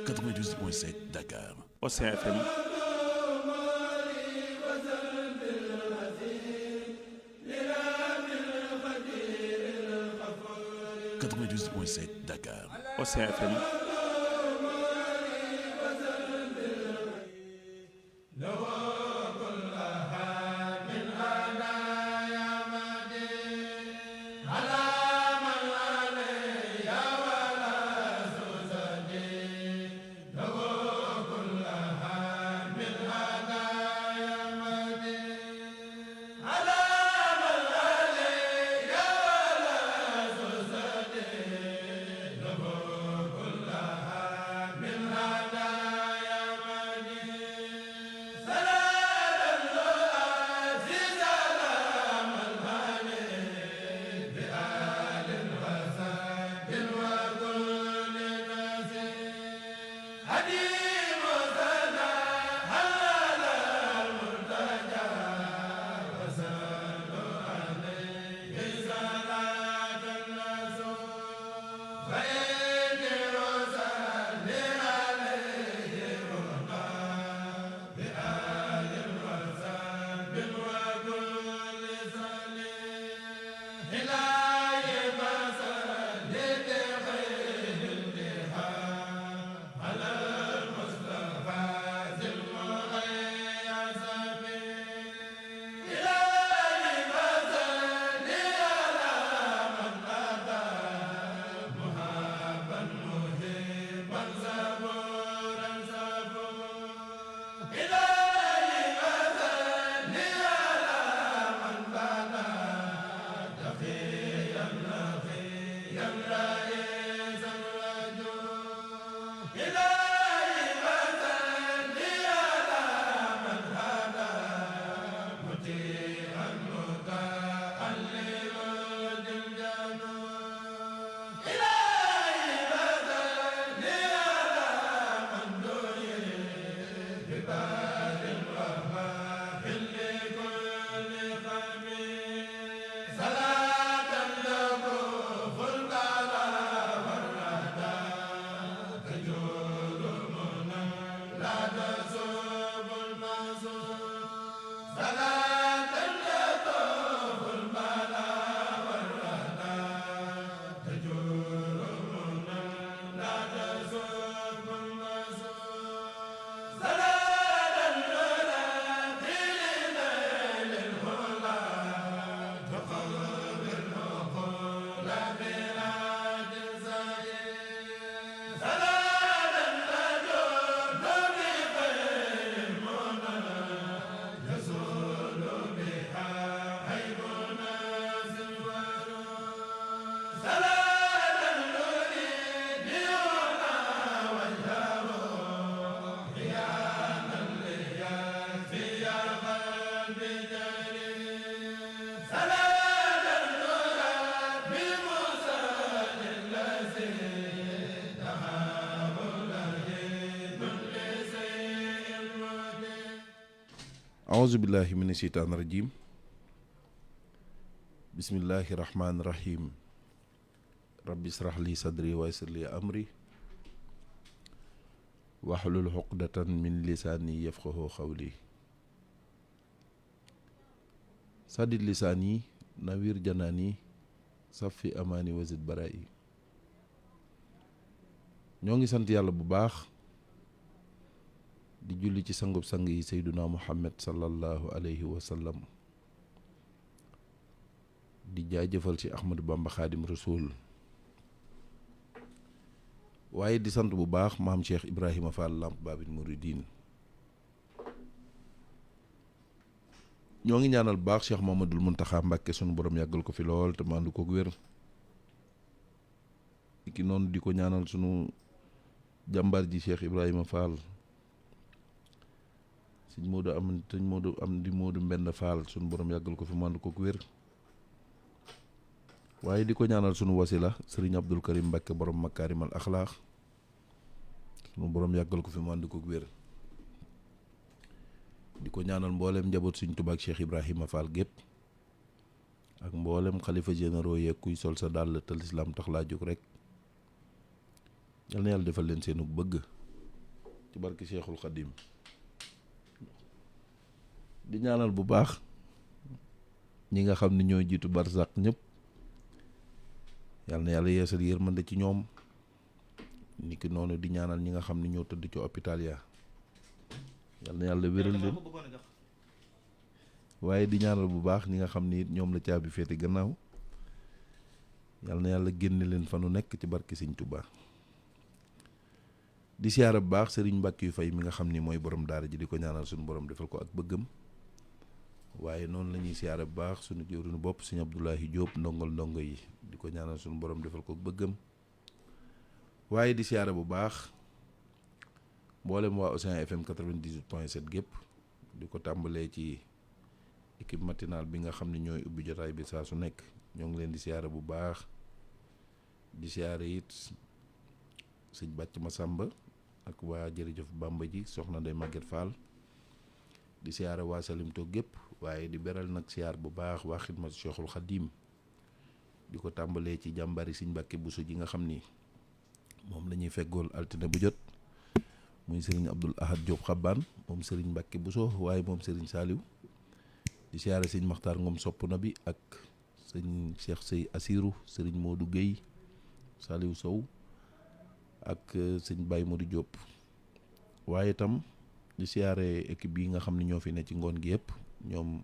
98.7 Dakar. Océan FM. Dakar. Océan FM. A'udzubillahi minasyaitonirrajim. Bismillahirrahmanirrahim. Rabbi israh li sadri wa yassir li amri wahlul 'uqdatan min lisani yafqahu qawli. Sadid lisani nawir janani safi amani wazid barai. Ñoo ngi sant yàlla bu baax di julli ci sangub sang yi Seyduna Muhammad sallallahu alayhi wa sallam, di jaajëfal ci Ahmadu Bamba Xaadim Rasul, waaye di sant bu baax maam Cheikh Ibrahima Fall Lamp Babil Mouridine. ñoo ngi ñaanal bu baax Cheikh Mamadul Muntaxa Mbàkke sunu borom yàggal ko fi lool te mandu ko wér. ki noonu di ko ñaanal sunu jàmbaar ji Cheikh Ibrahima Fall, sëñ Moodu am di Moodu Mbenn Fall sunu borom yàggal ko fi mandu ko wér. waaye di ko ñaanal sunu wasila sëriñ Abdul Karim Mbàkke borom makaarimal axlaax, sunu borom yàggal ko fi mandu ko wér. di ko ñaanal mboolem njaboot Sëriñ Tuubaa ak Cheikh Ibrahima Fall gépp, ak mboolem xalifa généraux yeeg kuy sol sa dàll te lislaam tax laa jóg rek. yal na yàlla defal leen seenu bëgg ci barki Cheikhul Khadim di ñaanal bu baax ñi nga xam ne ñoo jiitu barsàq ñëpp yal na yàlla yeesal yërmande ci ñoom niki noonu di ñaanal ñi nga xam ne ñoo tëdd ci hôpital ya yal na yàlla wéral leen waaye di ñaanal bu baax ñi nga xam ni it ñoom la caabi féete gannaaw yal na yàlla génne leen fa nu nekk ci barki Sëñ Tuubaa di siyaara bu baax Serigne Mbacke yu fay mi nga xam ni mooy borom daara ji di ko ñaanal suñu borom defal ko ak bëggam waaye noonu la ñuy siyaara bu baax suñu jëwriñu bopp Sëñ Abdoulahi Diop ndongo yi di ko ñaanal suñu borom defal ko ak bëggam waaye di siyaara bu baax mboolem waa Océan FM 98.7 gépp di ko tàmbalee ci équipe matinale bi nga xam ne ñooy ubbi jotaay bi saa su nekk ñoo ngi leen di siyaara bu baax di siyaara it sëñ Bàcc Masamba ak waa jërëjëf Bamba ji soxna Ndey Maguette Fall di siyaara waa Salimto gépp waaye di beral nag siyaar bu baax waa xidmatu Cheikhul Khadim di ko tàmbalee ci jàmbari sëñ Mbàkke Buso ji nga xam ni moom la ñuy feggool altine bu jot muy sëriñ Abdul Ahad Diop Xabbaan moom sëriñ Mbàkke Buso waaye moom sëriñ Saaliw di siyaare sëñ Maxtaar Ngom sopp na bi ak sëñ Cheikh Sey Asiru sëriñ Modou Guèye Saaliw Sow ak sëñ Baye Modou Diop waaye itam di siyaare équipe yi nga xam ne ñoo fi ne ci ngoon gi yëpp ñoom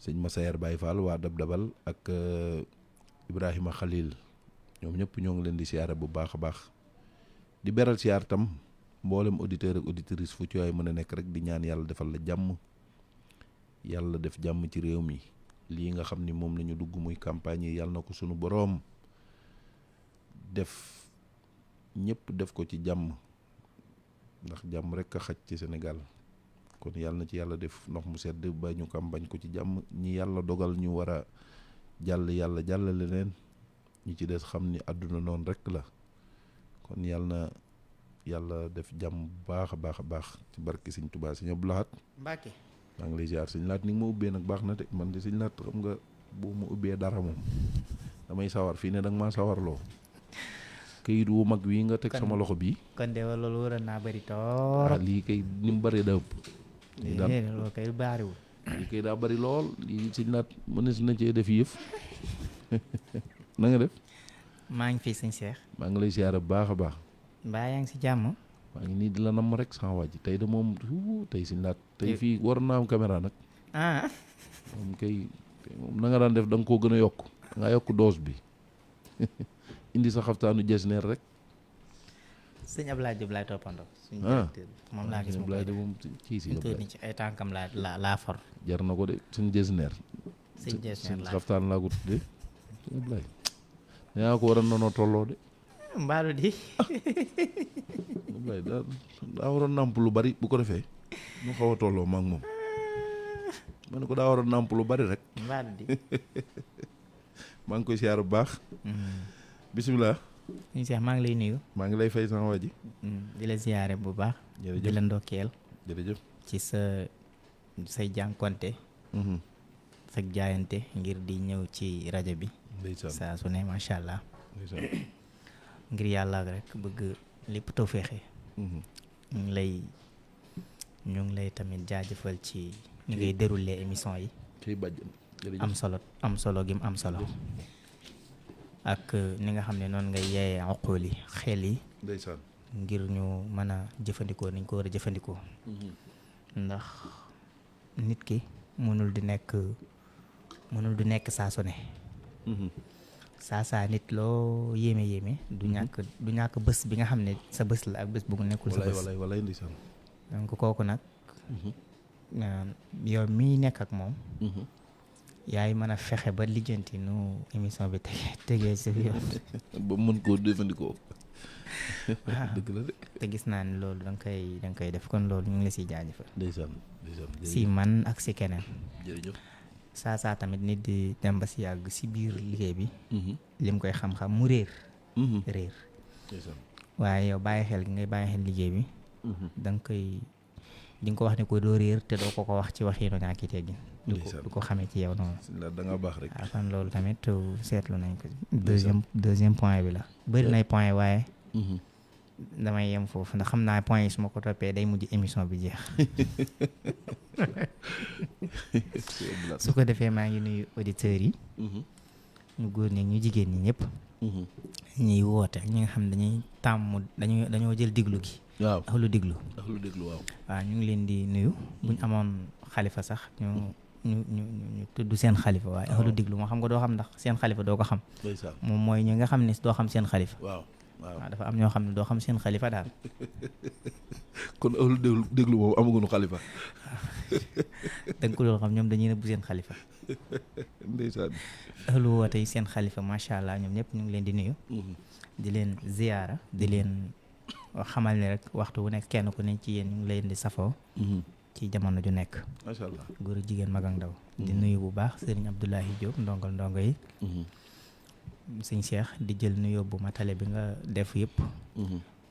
sëñ Massayer Baye Fall waa Dab Dabal ak Ibrahima Khalil ñoom ñëpp ñoo ngi leen di siyaare bu baax a baax di beral siyaar tam mboolem auditeur ak auditrice fu ci waay mën a nekk rek di ñaan yàlla defal la jàmm yàlla def jàmm ci réew mi lii nga xam ni moom la ñu dugg muy campagne yi yàlla na ko sunu boroom def ñëpp def ko ci jàmm ndax jàmm rek a xaj ci Sénégal kon yàlla na ci yàlla def ndox mu sedd ba ñu campagne ko ci jàmm ñi yàlla dogal ñu war a jàll yàlla jàllale leen ñi ci des xam ni àdduna noonu rek la kon yàlla na yàlla def jàmm bu baax a baax a baax ci barki Sëñ Tuubaa Sëñ Abdou Lahad Mbacke maa ngi lay ziar Sëñ Laat ni nga ma ubbee nag baax na de man de Sëñ Laat xam nga boo ma ubbee dara moom damay sawar fii ne danga maa sawarloo kayit wu mag wi nga teg sama loxo bii kon de loolu waroon naa bëri toor lii kay ni mu bëree daa ëpp lii daal loolu kay baariwul lii kay daa bëri lool lii Sëñ Laat mënees na cee def yëf na nga def maa ngi fii sëñ Cheikh maa ngi lay ziar bu baax a baax mbaa yaa ngi si jàmm maa ngi nii di la namm rek sama waa ji tey de moom tey Sëñ Laat tey fii war naa am caméra nag moom kay moom na nga daan def da nga koo gën a yokk da ngaa yokk dose bi indi sa xaftaanu jesneer rek sëñ Abdoulaye Diop laay toppandoo suñu directeur bi moom laa gis moom kii si ni ci ay tànkam laa for jar na ko de suñu jesneer sëñ jesneer laa xaftaan laa ko tuddee suñu Abdoulaye yaa ko war a noonu tolloo de mbaalu di Abdoulaye daa war a nàmp lu bari bu ko defee ñu xaw a tolloo ma ak moom ma ne ko daa war a nàmp lu bari rek mbaalu di maa ngi koy siyaar bu baax bisimilah sëñ Cheikh maa ngi lay nuyu maa ngi lay fay sama waa ji di la ziyaare bu baax di la ndokkeel jërëjëf ci say jànkonte sa jaayante ngir di ñëw ci rajo bi saa su ne macha allah ngir yàlla rek bëgg lépp taw féexe ñu ngi lay tamit jaajëfal ci ni ngay dérouler émission yi am solo gi mu am solo ak ni nga xam ne noonu ngay yeeyee uqul yi xel yi ngir ñu mën a jëfandikoo niñ ko war a jëfandikoo ndax nit ki mënul di nekk saa su ne saa nit loo yéeme du ñàkk bés bi nga xam ne sa bés la ak bés bu mu nekkul sa bés walay ndeysaan donc kooku nag yow miy nekk ak moom yaay mën a fexe ba lijjanti nu émission bi tegee si yoon ba mën koo jëfandikoo dëgg la de te gis naa ni loolu da nga koy def kon loolu ñu ngi la siy jaajëfal ndeysaan si man ak si keneen jërëjëf saa tamit nit di dem ba si yàgg si biir liggéey bi lim koy xam-xam mu réer waaye yow bàyyi xel gi ngay bàyyi xel liggéey bi da nga koy di nga ko wax ne ko doo réer te doo ko wax ci waxiinu ñàkki teggin du ko xamee ci yow noonu da nga baax rek waaw kon loolu tamit seetlu nañ ko deuxième point bi la bëri nay point waaye damay yem foofu ndax xam naa point yi su ma ko toppee day mujj émission bi jeex. su ko defee maa ngi nuyu auditeurs yi. ñu góor ñi ñu jigéen ñi ñëpp. ñuy woote ñi nga xam dañuy tàmm dañoo jël diglu gi. waaw axlu diglu. waaw. waaw ñu ngi leen di nuyu buñ amoon xalifa sax ñu tudd seen xalifa waaye axlu diglu moo xam nga doo xam ndax seen xalifa doo ko xam. moom mooy ñi nga xam ne doo xam seen xalifa. waaw dafa am ñoo xam ne doo xam seen xalifa daal. kon axlu déglu moom amaguñu xalifa. da nga ko doon xam ñoom dañuy nëbbu seen xalifa. ndeysaan. axlu woote yi seen xalifa macha allah ñoom ñëpp ñu ngi leen di nuyu. di leen ziyaara di leen xamal ne rek waxtu wu nekk kenn ku ne ci yéen ñu ngi leen di safoo. ci jamono ju nekk. macha allah góor ak jigéen mag ak ndaw. di nuyu bu baax sëriñ Abdoulahi Diop ndongo yi. sëñ Cheikh di jël nuyoo bu matale bi nga def yëpp.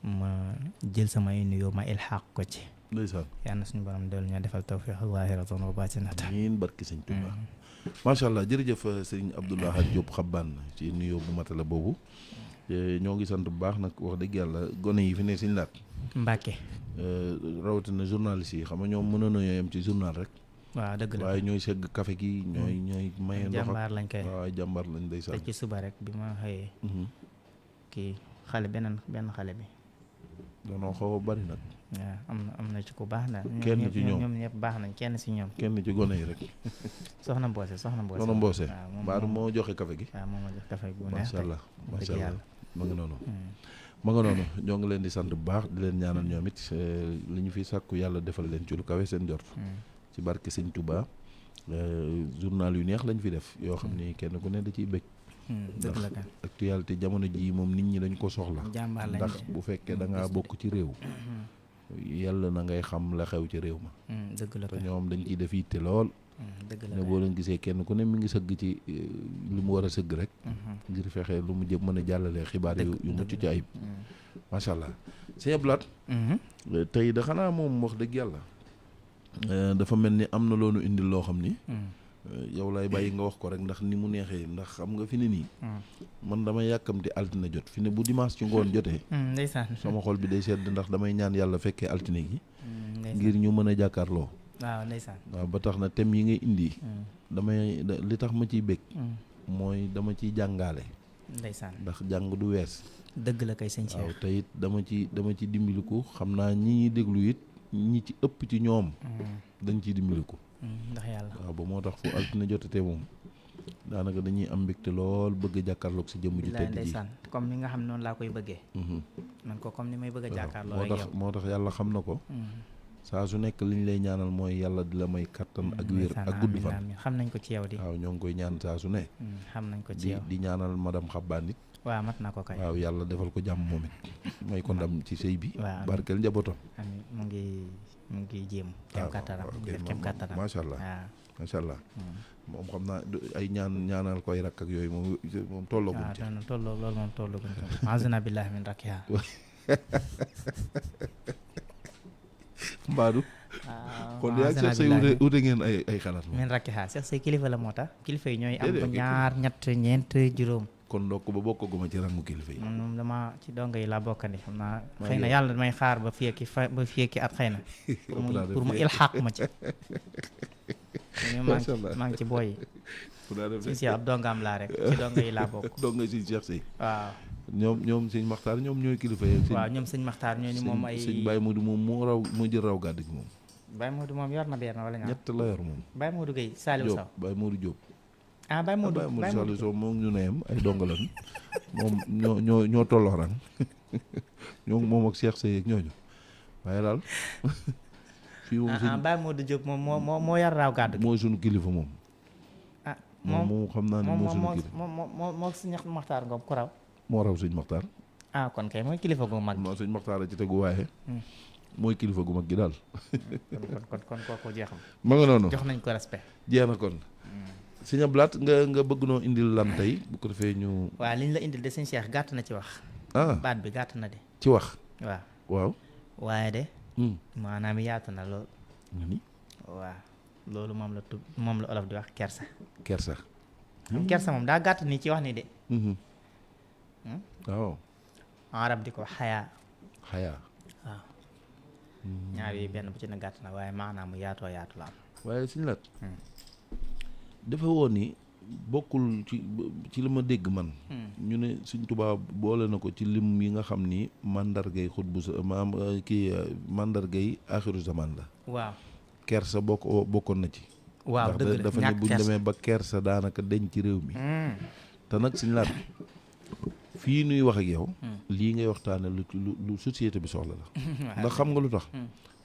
ma jël samay nuyoo ma ilxaq ko ci. ndeysaan. yal na suñu borom dellu ñoo defal tawfiq zaahiratan wa baatinatan. amiin barki sëñ Tuubaa. macha allah jërëjëf sëriñ Abdoulahi Diop xabbaan ci nuyoo bu matale boobu. ñoo ngi sant bu baax nag wax dëgg yàlla gone yi fi ne siñ laat. Mbàkke. rawatina journaliste yi xam nga ñoom mënoon nañoo yem ci journal rek. waaw dëgg la waaye ñooy segg café gi ñooy maye ndox. jàmbaar lañ koy waaw jàmbaar lañ day sax. te ci suba rek bi ma xëyee. kii xale benn xale bi. danoo xaw a bari nag. waaw am na ci ku baax daal. kenn ci ñoom ñoom ñëpp baax nañ kenn si ñoom. kenn ci gone yi rek. soxna Mboose. waaw mbaaru moo joxe café gi. waaw moom moo joxe café gi bu neex. macha allah macha allah ma nga noonu. ma nga noonu ñoo ngi leen di sant bu baax di leen ñaanal ñoom it li ñu fi sàkku yàlla defal leen ci lu kawe seen jort. ci barke Sëñ Touba journal yu neex lañ fi def yoo xam ni kenn ku ne da ciy bëgg. dëgg la kan actualité jamono ji moom nit ñi dañ ko soxla. ndax bu fekkee da ngaa bokk ci réew. yàlla na ngay xam la xew ci réew ma. dëgg la te ñoom dañ ciy def yitte lool. dëgg la ne boo leen gisee kenn ku ne mi ngi sëgg ci li mu war a sëgg rek. ngir fexe lu mu jëm mën a jàllalee xibaar yu mucc ci ayib. macha allah sëñ Abdou Lahad. tey da xanaa moom wax dëgg yàlla. dafa mel ni am na loonu indil loo xam ni. yow lay bàyyi nga wax ko rek ndax ni mu neexee ndax xam nga fi ne nii. man damay yàkkamti altine jot fi ne bu dimanche ci ngoon jotee. ndeysaan sama xol bi day sedd ndax damay ñaan yàlla fekkee altine gi. ngir ñu mën a jàkkaarloo. waaw ndeysaan. waaw ba tax na thème yi ngay indi. li tax ma ciy bég. mooy dama ciy jàngaale. ndeysaan ndax jàng du wees. dëgg la kay sëñ Cheikh. waaw te it dama ci dimbaliku xam naa ñi ñuy déglu it ñi ci ëpp ci ñoom. dañ ciy dimbaliku. ndax yàlla waaw ba moo tax fu altine jotatee moom daanaka dañuy am mbégte lool bëgg a jàkkaarloog si jëmm ju tedd ji. ndeysaan comme ni nga xam noonu laa koy bëggee. man ko comme ni may bëgg a jàkkaarloo ak yow. moo tax yàlla xam na ko. saa su nekk liñ lay ñaanal mooy yàlla di la may kattan ak wér ak gudd fan. xam nañ ko ci yow di. waaw ñoo ngi koy ñaan saa su ne. xam nañ ko ci yow di ñaanal madame Xabbaan it. waaw mat na ko kay. waaw yàlla defal ko jàmm moom it. may ko ndam ci sëy bi. waaw barkeel njabootam. amiin mu ngi jéem. kem kattanam kem kattanam macha allah macha allah. moom xam naa ay ñaanal koy rakk ak yooyu moom tollooguñ ci. waaw loolu moom tollooguñ ci. azna billahi min rakkiha. mbaadu. kon yaa Cheikh Seye wute ngeen ay xalaat moom. min rakkiha Cheikh Seye kilifa la moo tax. kilifa yi ñooy am ba ñaar ñett ñeent juróom. kon ndokk ba bokkaguma ci rangu kilifa yi. moom dama ci dongo yi laa bokkandi xam naa. xëy na yàlla damay xaar ba fii ki at xëy na. pour mu ilxaq ma ci. macha allah maa ngi ci booy yi. si ab dongaam laa rek ci dongo yi laa bokk. donga si Cheikh Seye. waaw. ñoom sëñ Maxtaar ñoom ñooy kilifa yi. waaw ñoom sëñ Maxtaar ñoo ni moom ay. sëñ Baye Modou moom moo jël raw gàdd gi moom. Baye Modou moom yor na benn wala ñaar. ñett la yor moom. Baye Modou Gueye Saliou Sow Baye Modou Diop. ah Baye Modou Saliou Sow moom ñu neyam ay dongalan moom ñoo tolloo rang moom ak Cheikh Seye ak ñooñu waaye daal fii moom Baye Modou Diop moom moo yar raw gàdd mooy suñu kilifa moom. moom xam naa ne mooy suñu kilifa moo sëñ Maxtaar Ngom ku raw. moo raw sëñ Maxtaar. kon kay mooy kilifa gu mag. moo sëñ Maxtaar a ci tegu waaye. mooy kilifa gu mag gi daal. kon kooku jeexam. ma nga noonu jox nañ ko respect. jeex na kon. sëñ Abdou Lahad nga bëgg noo indil lan tey bu ko defee ñu. waaw liñ la indil de sëñ Cheikh gàtt na ci wax. baat bi gàtt na de. ci wax. waaw. waaye de. maanaam yaatu na lool. waaw loolu moom la olof di wax kersa. kersa moom daa gàtt nii ci wax ni de. waaw. arab di ko xayaa. xayaa. waaw ñaar yi benn bu ci ne gàtt na waaye maanaam mu yaatoo yaatu la am. waaye suñu laat dafa woon ni bokkul ci li ma dégg man. ñu ne Sëñ Tuubaa boole na ko ci lim yi nga xam ni mandargay xutbu maam kii mandargay axiru zaman la. waaw kersa bokkoon na ci. waaw dëgg la dafa ne buñ demee ba kersa daanaka deñ ci réew mi. te nag suñu laat fii nuy wax ak yow. lii ngay waxtaane lu société bi soxla la. ndax xam nga lu tax.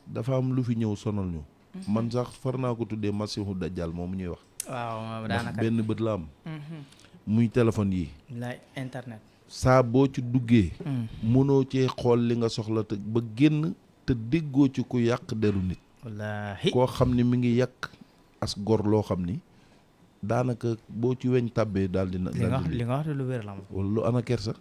dafa am lu fi ñëw sonal ñu. man sax far naa ko tuddee masiixu dajjal moom ñuy wax. waaw daanaka ndax benn bët la am. muy téléphone yi. la internet. saa boo ci duggee. mënoo cee xool li nga soxla te ba génn te déggoo ci ku yàq deru nit. wallaahi koo xam ni mi ngi yàq as gor loo xam ni daanaka boo ci weñ tàbbee daal dina. li nga wax de lu wér la moom. wala lu ana kersa.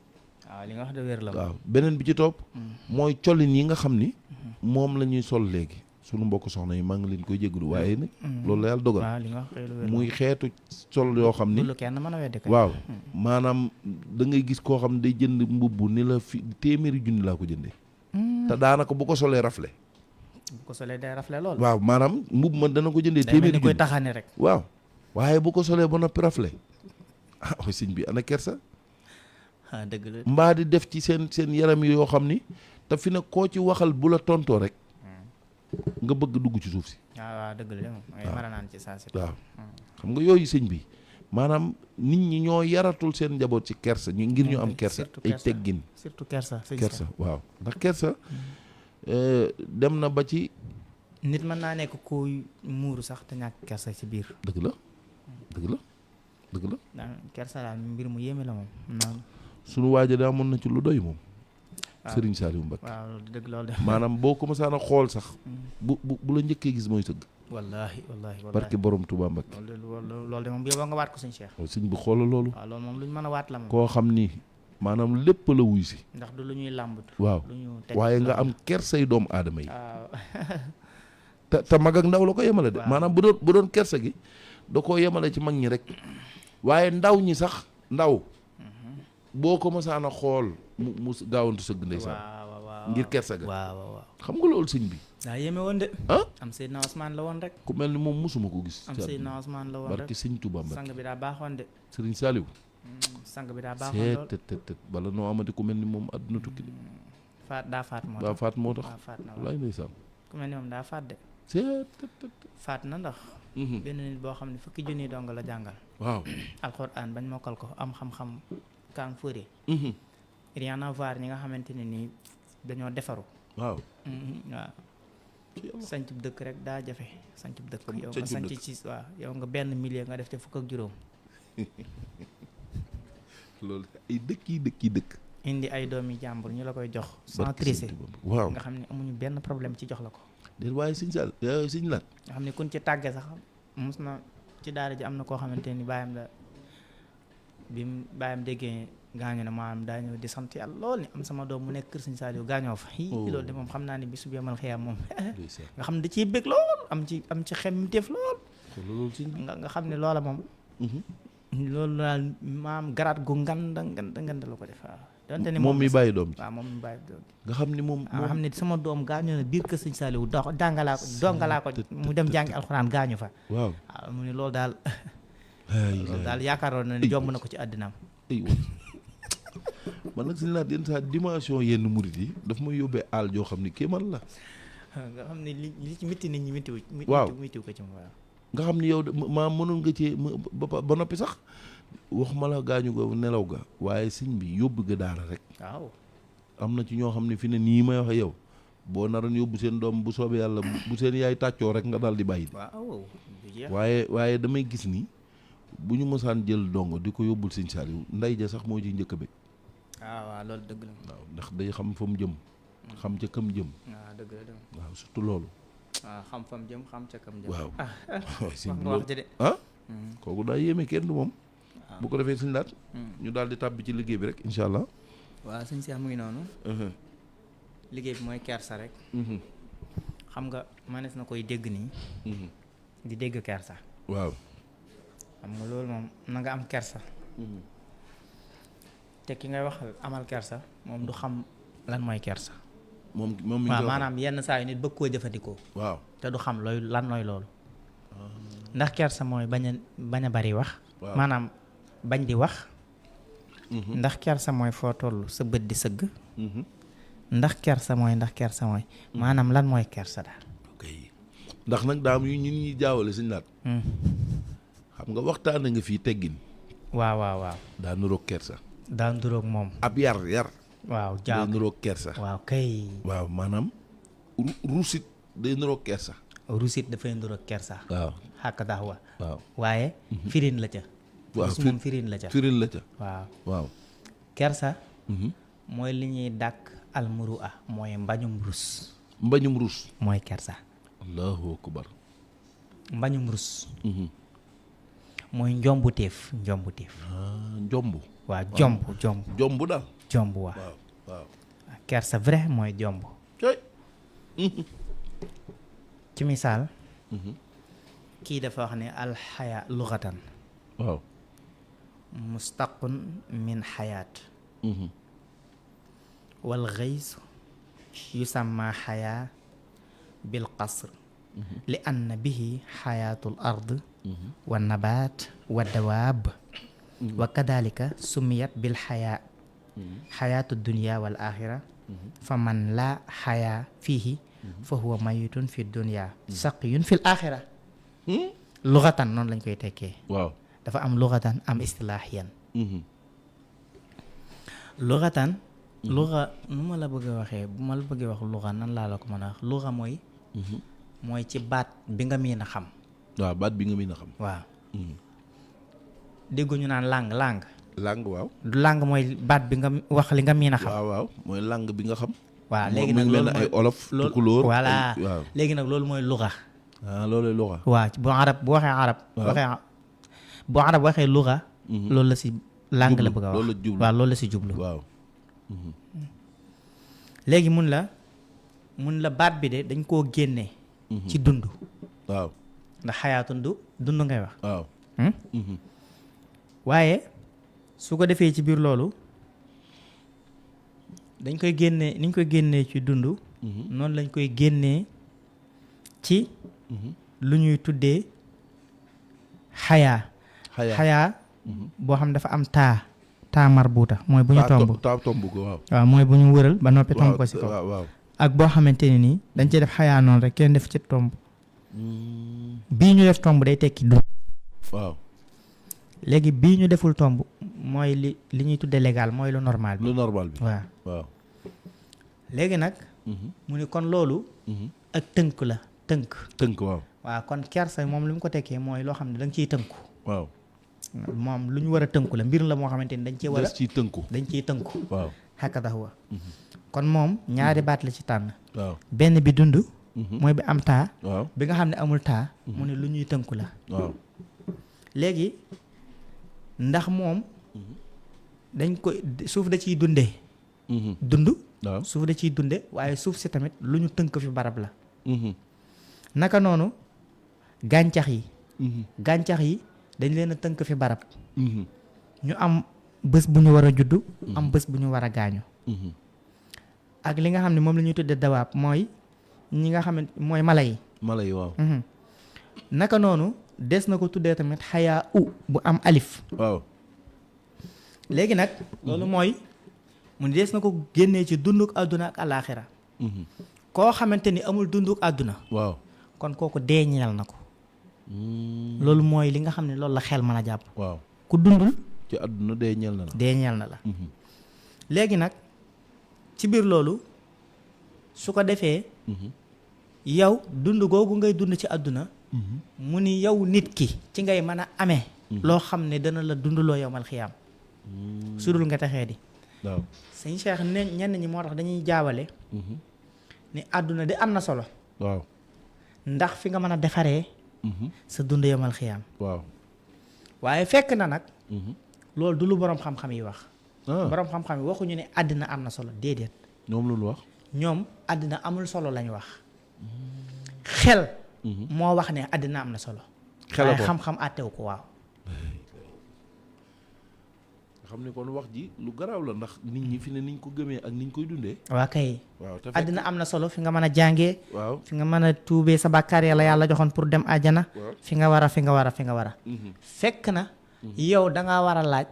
waaw li nga wax de wér la moom. waaw beneen bi ci topp. mooy colin yi nga xam ni. moom la ñuy sol léegi. sunu mbokk soxna yi maa ngi leen koy jégalu waaye nag. loolu la yàlla dogal. waaw li nga wax lu wér muy xeetu sol yoo xam ni. lu kenn mën a weddi kay. waaw maanaam da ngay gis koo xam ne day jënd mbubb ni la fi téeméeri junni laa ko jëndee. te daanaka bu ko solee rafle. bu ko solee day rafle lool. waaw maanaam mbubb man dana ko jëndee téeméeri junni koy taxani rek. waaw waaye bu ko solee ba noppi rafle ah sëñ bi ana kersa. dëgg la. mbaa di def ci seen yaram yi yoo xam ni te fi ne koo ci waxal bu la tontoo rek. nga bëgg dugg ci suuf si. waaw dëgg la moom. waaw mara naan ci saa si. waaw xam nga yooyu sëñ bi maanaam nit ñi ñoo yaratul seen njaboot ci kersa ñu ngir ñu am kersa ay teggin. surtout kersa. waaw ndax kersa dem na ba ci. nit mën naa nekk kuy muuru sax te ñàkk kersa ci biir. dëgg la. kersa daal mbir mu yéeme la moom. sunu waaja daa mën na ci lu doy moom. Sëriñ Saliou Mbacké. waaw dëgg loolu de. maanaam boo ko mësaan a xool sax. bu la njëkkee gis mooy sëgg. wallaahi. barke borom Touba Mbacké. loolu de moom bii boo nga waat ko sëñ Cheikh. sëñ bi xoolal loolu. waaw loolu moom lu ñu mën a waat la moom. koo xam ni maanaam lépp la wuy si. ndax du lu ñuy làmbatu. waaw waaye nga am kersay doomu aadama yi. waaw. te mag ak ndaw la ko yemale de. maanaam bu doon kersa gi da koo yemale ci mag ñi rek. waaye ndaw ñi sax ndaw. boo ko mësaan a xool mu gaawantu sëgg ndeysaan. waaw ngir kersa ga. waaw xam nga loolu sëñ bi. daa yéeme woon de. am Seydina Ousmane la woon rek. ku mel ni moom mosuma ko gis. am Seydina Ousmane la woon rek barki sëñ Touba Mbacké. sang bi daa baaxoon de. Sëriñ Saliou. sang bi daa baaxoon lool te bala noo amati ku mel ni moom àdduna tukki de. daa faat moo tax. daa faat moo tax. faat na wallaay ndeysaan. ku mel ni moom daa faat de. faat na ndax. benn nit boo xam ne fukki junni dong la jàngal. waaw alxuraan bañ mokkal ko am xam-xam kaang fëri. rien à voir ñi nga xamante ne nii dañoo defaru. waaw. sanc dëkk rek daa jafe sanc dëkk. yow nga sanc ci waaw yow nga benn millier nga def te fukk ak juróom. loolu ay dëkk. indi ay doomi jàmbur ñu la koy jox. sans tricher. waaw nga xam ne amuñu benn problème ci jox la ko. déet waaye sëñ Lat. nga xam ne kun ci tàggee sax mus na ci daara ji am na koo xamante ni baayam la bi baayam déggee gaañu ne maanaam daa ñëw di sant yàlla lool ni am sama doom mu nekk kër sëñ Saliou gaañoo fa. loolu de moom xam naa ne bi su yemal xëyam moom. nga xam ne da ciy bëgg lool am ci xemmiteef lool. nga xam ne loola moom. loolu daal maam garaat gu nganda la ko def waaw. donte ni moom mi bàyyi doom ji waaw moom mi bàyyi doom nga xam ni moom nga xam ne sama doom gaañu na biir kër sëñ Saliou dongalaa ko mu dem jàngi alxuraan gaañu fa. waaw mu ne loolu daal. loolu daal yaakaaroon na ni jomb na ko ci àddinaam. man nag suñu laat yenn saa dimension yenn murit yi daf may yóbbee aal joo xam ni kii man la. nga xam ne li ci mitti nit ñi mittiwu. waaw mittiwu ko ci moom waaw. nga xam ni yow maa mënoon nga ci ba noppi sax waxuma la gaañu ko nelaw ga waaye sëñ bi yóbbu ga daara rek. waaw am na ci ñoo xam ne fi ne nii may wax yow boo naroon yóbbu seen doom bu soobee yàlla bu seen yaay tàccoo rek nga daal di bàyyi. waaw waaye damay gis ni bu ñu mësaan jël dongo di ko yóbbul sëñ Saliou nday ja sax moo ciy njëkk a bëgg. waaw loolu dëgg la. waaw ndax day xam fa mu jëm. xam ca kam jëm. waaw dëgg la waaw surtout loolu. waaw xam fa mu jëm xam ca kam jëm. waaw wax nga wax de. kooku daa yéeme kenn du moom. bu ko defee suñu laat. ñu daal di tàbbi ci liggéey bi rek incha allah. waaw sëñ Cheikh mu ngi noonu. liggéey bi mooy kersa rek. xam nga mënees na koy dégg nii. di dégg kersa. waaw. xam nga loolu moom na nga am kersa. te ki ngay wax amal kersa moom du xam lan mooy kersa. moom mi waaw maanaam yenn saa yu nit bëgg koo jëfandikoo. waaw te du xam looy lan looy loolu. ndax kersa mooy bañ a bari wax. waaw maanaam bañ di wax. ndax kersa mooy foo toll sa bët di sëgg. ndax kersa mooy maanaam lan mooy kersa daal. ok ndax nag daam yu ñun ñuy jaawale suñu laat. xam nga waxtaan nga fii teggin. waaw. daa nuroog kersa. daa nuroog moom. ab yar. waaw day nuroog kersa. waaw kay. waaw maanaam ruusit day nuroog kersa. ruusit dafay nuroog kersa. waaw xàkk tax wa. waaw waaye. firin la ca. waaw su moom firin la ca. waaw. kersa. mooy li ñuy dàkk almurua mooy mbañum rus. mooy kersa. allahu akbar. mbañum rus. mooy njombuteef. njomb. waaw jomb daal. jomb waaw. kersa vrai mooy jomb. ci misaal. kii dafa wax ne alxaya luxatan. waaw. mustaqun min xayaat. wal xays yusamma xayaa bil qasr. li anna bihi xayaatul ard. wa nabaat wa dawaab. wa kadalika sumiyat bil xayaa. xayaatu dunya wal axira. fa man laa xayaa fiihi. fa huwa mayitun fi dunya. saqiyun fil axira. luxatan noonu lañ koy tekkee. waaw dafa am luxatan am istilaahiyan. luxatan. luxa nu ma la bëgg a waxee bu ma la bëggee wax luxa nan laa la ko mën a wax luxa mooy. mooy ci baat bi nga miin a xam. waaw baat bi nga miin a xam. waaw. déggu ñu naan langue. waaw. du langue mooy baat bi nga wax li nga miin a xam. waaw mooy langue bi nga xam. waaw léegi nag loolu ay olof. tukulóor voilà waaw. léegi nag loolu mooy luxa. loolu luxa. waaw bu waxee arab. bu arab waxee luxa. loolu la si langue la bëgg a wax waaw loolu la si jublu. waaw. léegi mun la baat bi de dañ koo génnee. ci dund. waaw. ndax xayaatun dund ngay wax. waaw. waaye su ko defee ci biir loolu dañ koy génnee niñ koy génnee ci dund. noonu lañ koy génnee ci. lu ñuy tuddee xayaa. xayaa boo xam dafa am taa marbuuta mooy bu ñu tomb ko waaw. waaw mooy bu ñu wëral ba noppi tomb ko si kaw. waaw ak boo xamante ne nii dañ cee def xayaa noonu rek kenn def ci tomb. bii ñu def tomb day tekki dund. waaw. léegi bii ñu deful tomb mooy li ñuy tuddee légal mooy lu normal bi. waaw. léegi nag. mu ni kon loolu. ak tënk la tënk. waaw. waaw kon kersa moom li mu ko tekkee mooy loo xam ne da nga ciy tënku. waaw. moom lu ñu war a tënku la mbir la moo xamante ni dañ cee war a dañ ciy tënku. waaw xakkata huwa kon moom ñaari baat la ci tànn. waaw benn bi dund. mooy bi am taa. waaw bi nga xam ne amul taa. mu ne lu ñuy tënku la. waaw. léegi ndax moom. dañ ko suuf da ciy dundee. dund. waaw suuf da ciy dunde waaye suuf si tamit lu ñu tënk fi barab la. naka noonu gàncax yi. gàncax yi dañ leen a tënk fi barab. ñu am bés bu ñu war a juddu. am bés bu ñu war a gaañu. ak li nga xam ne moom la ñuy tuddee dawaab mooy ñi nga xamante mooy mala yi. waaw. naka noonu des na ko tuddee tamit xayaa bu am alif. waaw. léegi nag. loolu mooy mu des na ko génnee ci dunduk àdduna ak alaaxira. koo xamante ni amul dunduk àdduna. waaw kon kooku deeñeel na ko. loolu mooy li nga xam ne loolu la xel mën a jàpp. waaw ku dundul. ci àdduna deeñeel na la. deeñeel na la. léegi nag ci biir loolu su ko defee. yow dund googu ngay dund ci àdduna. mu ni yow nit ki ci ngay mën a amee. loo xam ne dana la dundaloo yowmal xiyaam. su dul nga texee di. waaw sëñ Cheikh ñenn ñi moo tax dañuy jaawale. ni àdduna de am na solo. waaw ndax fi nga mën a defaree. sa dund yowmal xiyaam. waaw waaye fekk na nag. loolu du lu boroom xam-xam yi wax. boroom xam-xam yi waxuñu ne àddina am na solo déedéet. ñoom lu wax. ñoom àddina amul solo lañ wax. xel. moo wax ne àddina am na solo. xel waaye xam-xam àttewu ko waaw. xam ne kon wax ji lu garaaw la ndax nit ñi fi ne niñ ko gëmee ak niñ koy dundee. waa kay. waaw te àddina am na solo fi nga mën a jàngee. waaw fi nga mën a tuubee sa bàkkaar yàlla joxoon pour dem àjjana. waaw fi nga war a. fekk na. yow da ngaa war a laaj.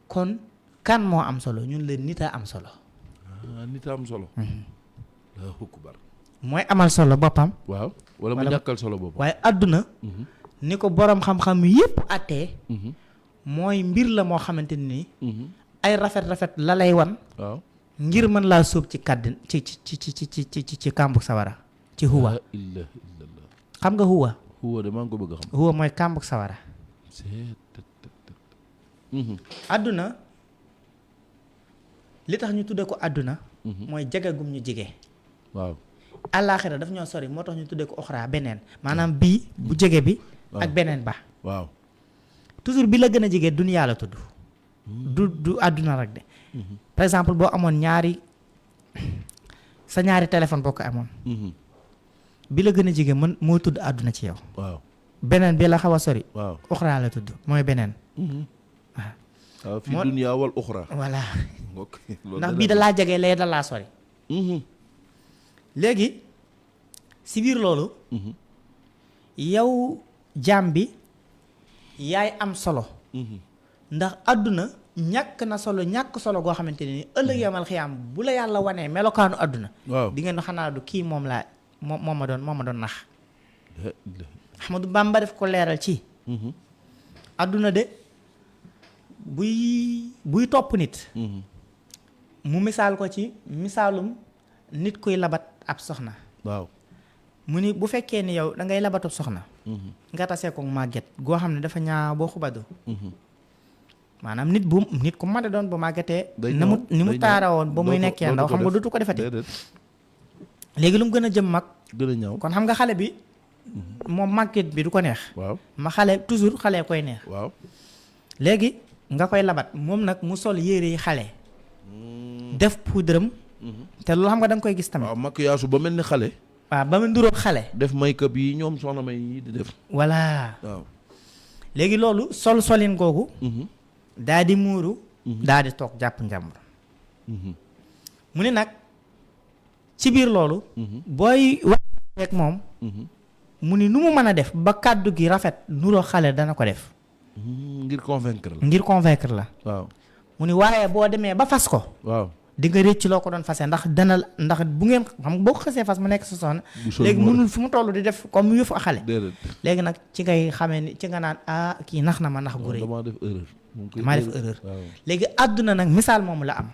kon kan moo am solo ñun la nit a am solo. nit a am solo. Allahu akbar. mooy amal solo boppam. waaw wala mu ñàkkal solo boppam. waaye àdduna. ni ko borom xam-xam yépp àttee. mooy mbir la moo xamante ni. ay rafet la lay wan. waaw ngir mën laa sóob ci kàddin ci kàmbug sawara ci huwa. la ilaha illallah. xam nga huwa. huwa de maa ngi ko bëgg a xam. huwa mooy kàmbug sawara. àdduna li tax ñu tudde ko àdduna. mooy jege gum ñu jege. waaw. àllaaxira daf ñoo sori moo tax ñu tuddee ko oxra beneen maanaam bii bu jege bi. ak beneen ba. waaw. toujours bi la gën a jege duniyaa la tudd. du àdduna rek de. par exemple boo amoon sa ñaari téléphone boo ko amoon. bi la gën a jege moo tudd àdduna ci yow. waaw. beneen bi la xaw a sori. waaw oxra la tudd mooy beneen. waaw fi duniyaa wal oxra. voilà ndax bii da laa jege lee da laa sori. léegi si biir loolu. yow jaam bi yaay am solo. ndax àdduna ñàkk na solo ñàkk solo goo xamante ne ni ëllëg yamal xiyaam bu la yàlla wanee melokaanu àdduna. waaw di ngeen xanaa du kii moom ma doon nax. Ahmadu Bamba def ko leeral ci. àdduna de buy topp nit. mu misaal ko ci misaalum nit kuy labat ab soxna. waaw mu ni bu fekkee ni yow da ngay labatub soxna. nga tasee ko màgget goo xam ne dafa ñaaw boo xubadu. maanaam nit ku mën a doon bu màggetee. ni mu taarawoon ba muy nekkee ndaw xam nga dootu ko defati. léegi lu mu gën a jëm mag. gën a ñaaw kon xam nga xale bi. moom màgget bi du ko neex. waaw xale toujours xale koy neex. waaw léegi nga koy labat moom nag mu sol yére yi xale. def poudram. te loolu xam nga da nga koy gis tamit. waaw maquillage ba mel ni xale. waaw ba mu nduróog xale. def make-up yi ñoom soxna may yi di def. voilà. waaw léegi loolu solin googu. daa di muuru. daa di toog jàpp njàmbur. mu ne nag ci biir loolu. booy wax rek moom. mu ni nu mu mën a def ba kàddu gi rafet nuroo xale dana ko def. ngir convaincre la. waaw mu ni waaye boo demee ba fas ko. waaw di nga récc loo ko doon fase ndax bu ngeen xam boo ko xasee fas mu nekk sa soxna. léegi mënul fu mu toll di def comme yëfu a xale. léegi nag ci ngay xamee ni ci nga naan kii nax na ma nax gu rëy. damaa def erreur. léegi àdduna nag misaal moomu la am.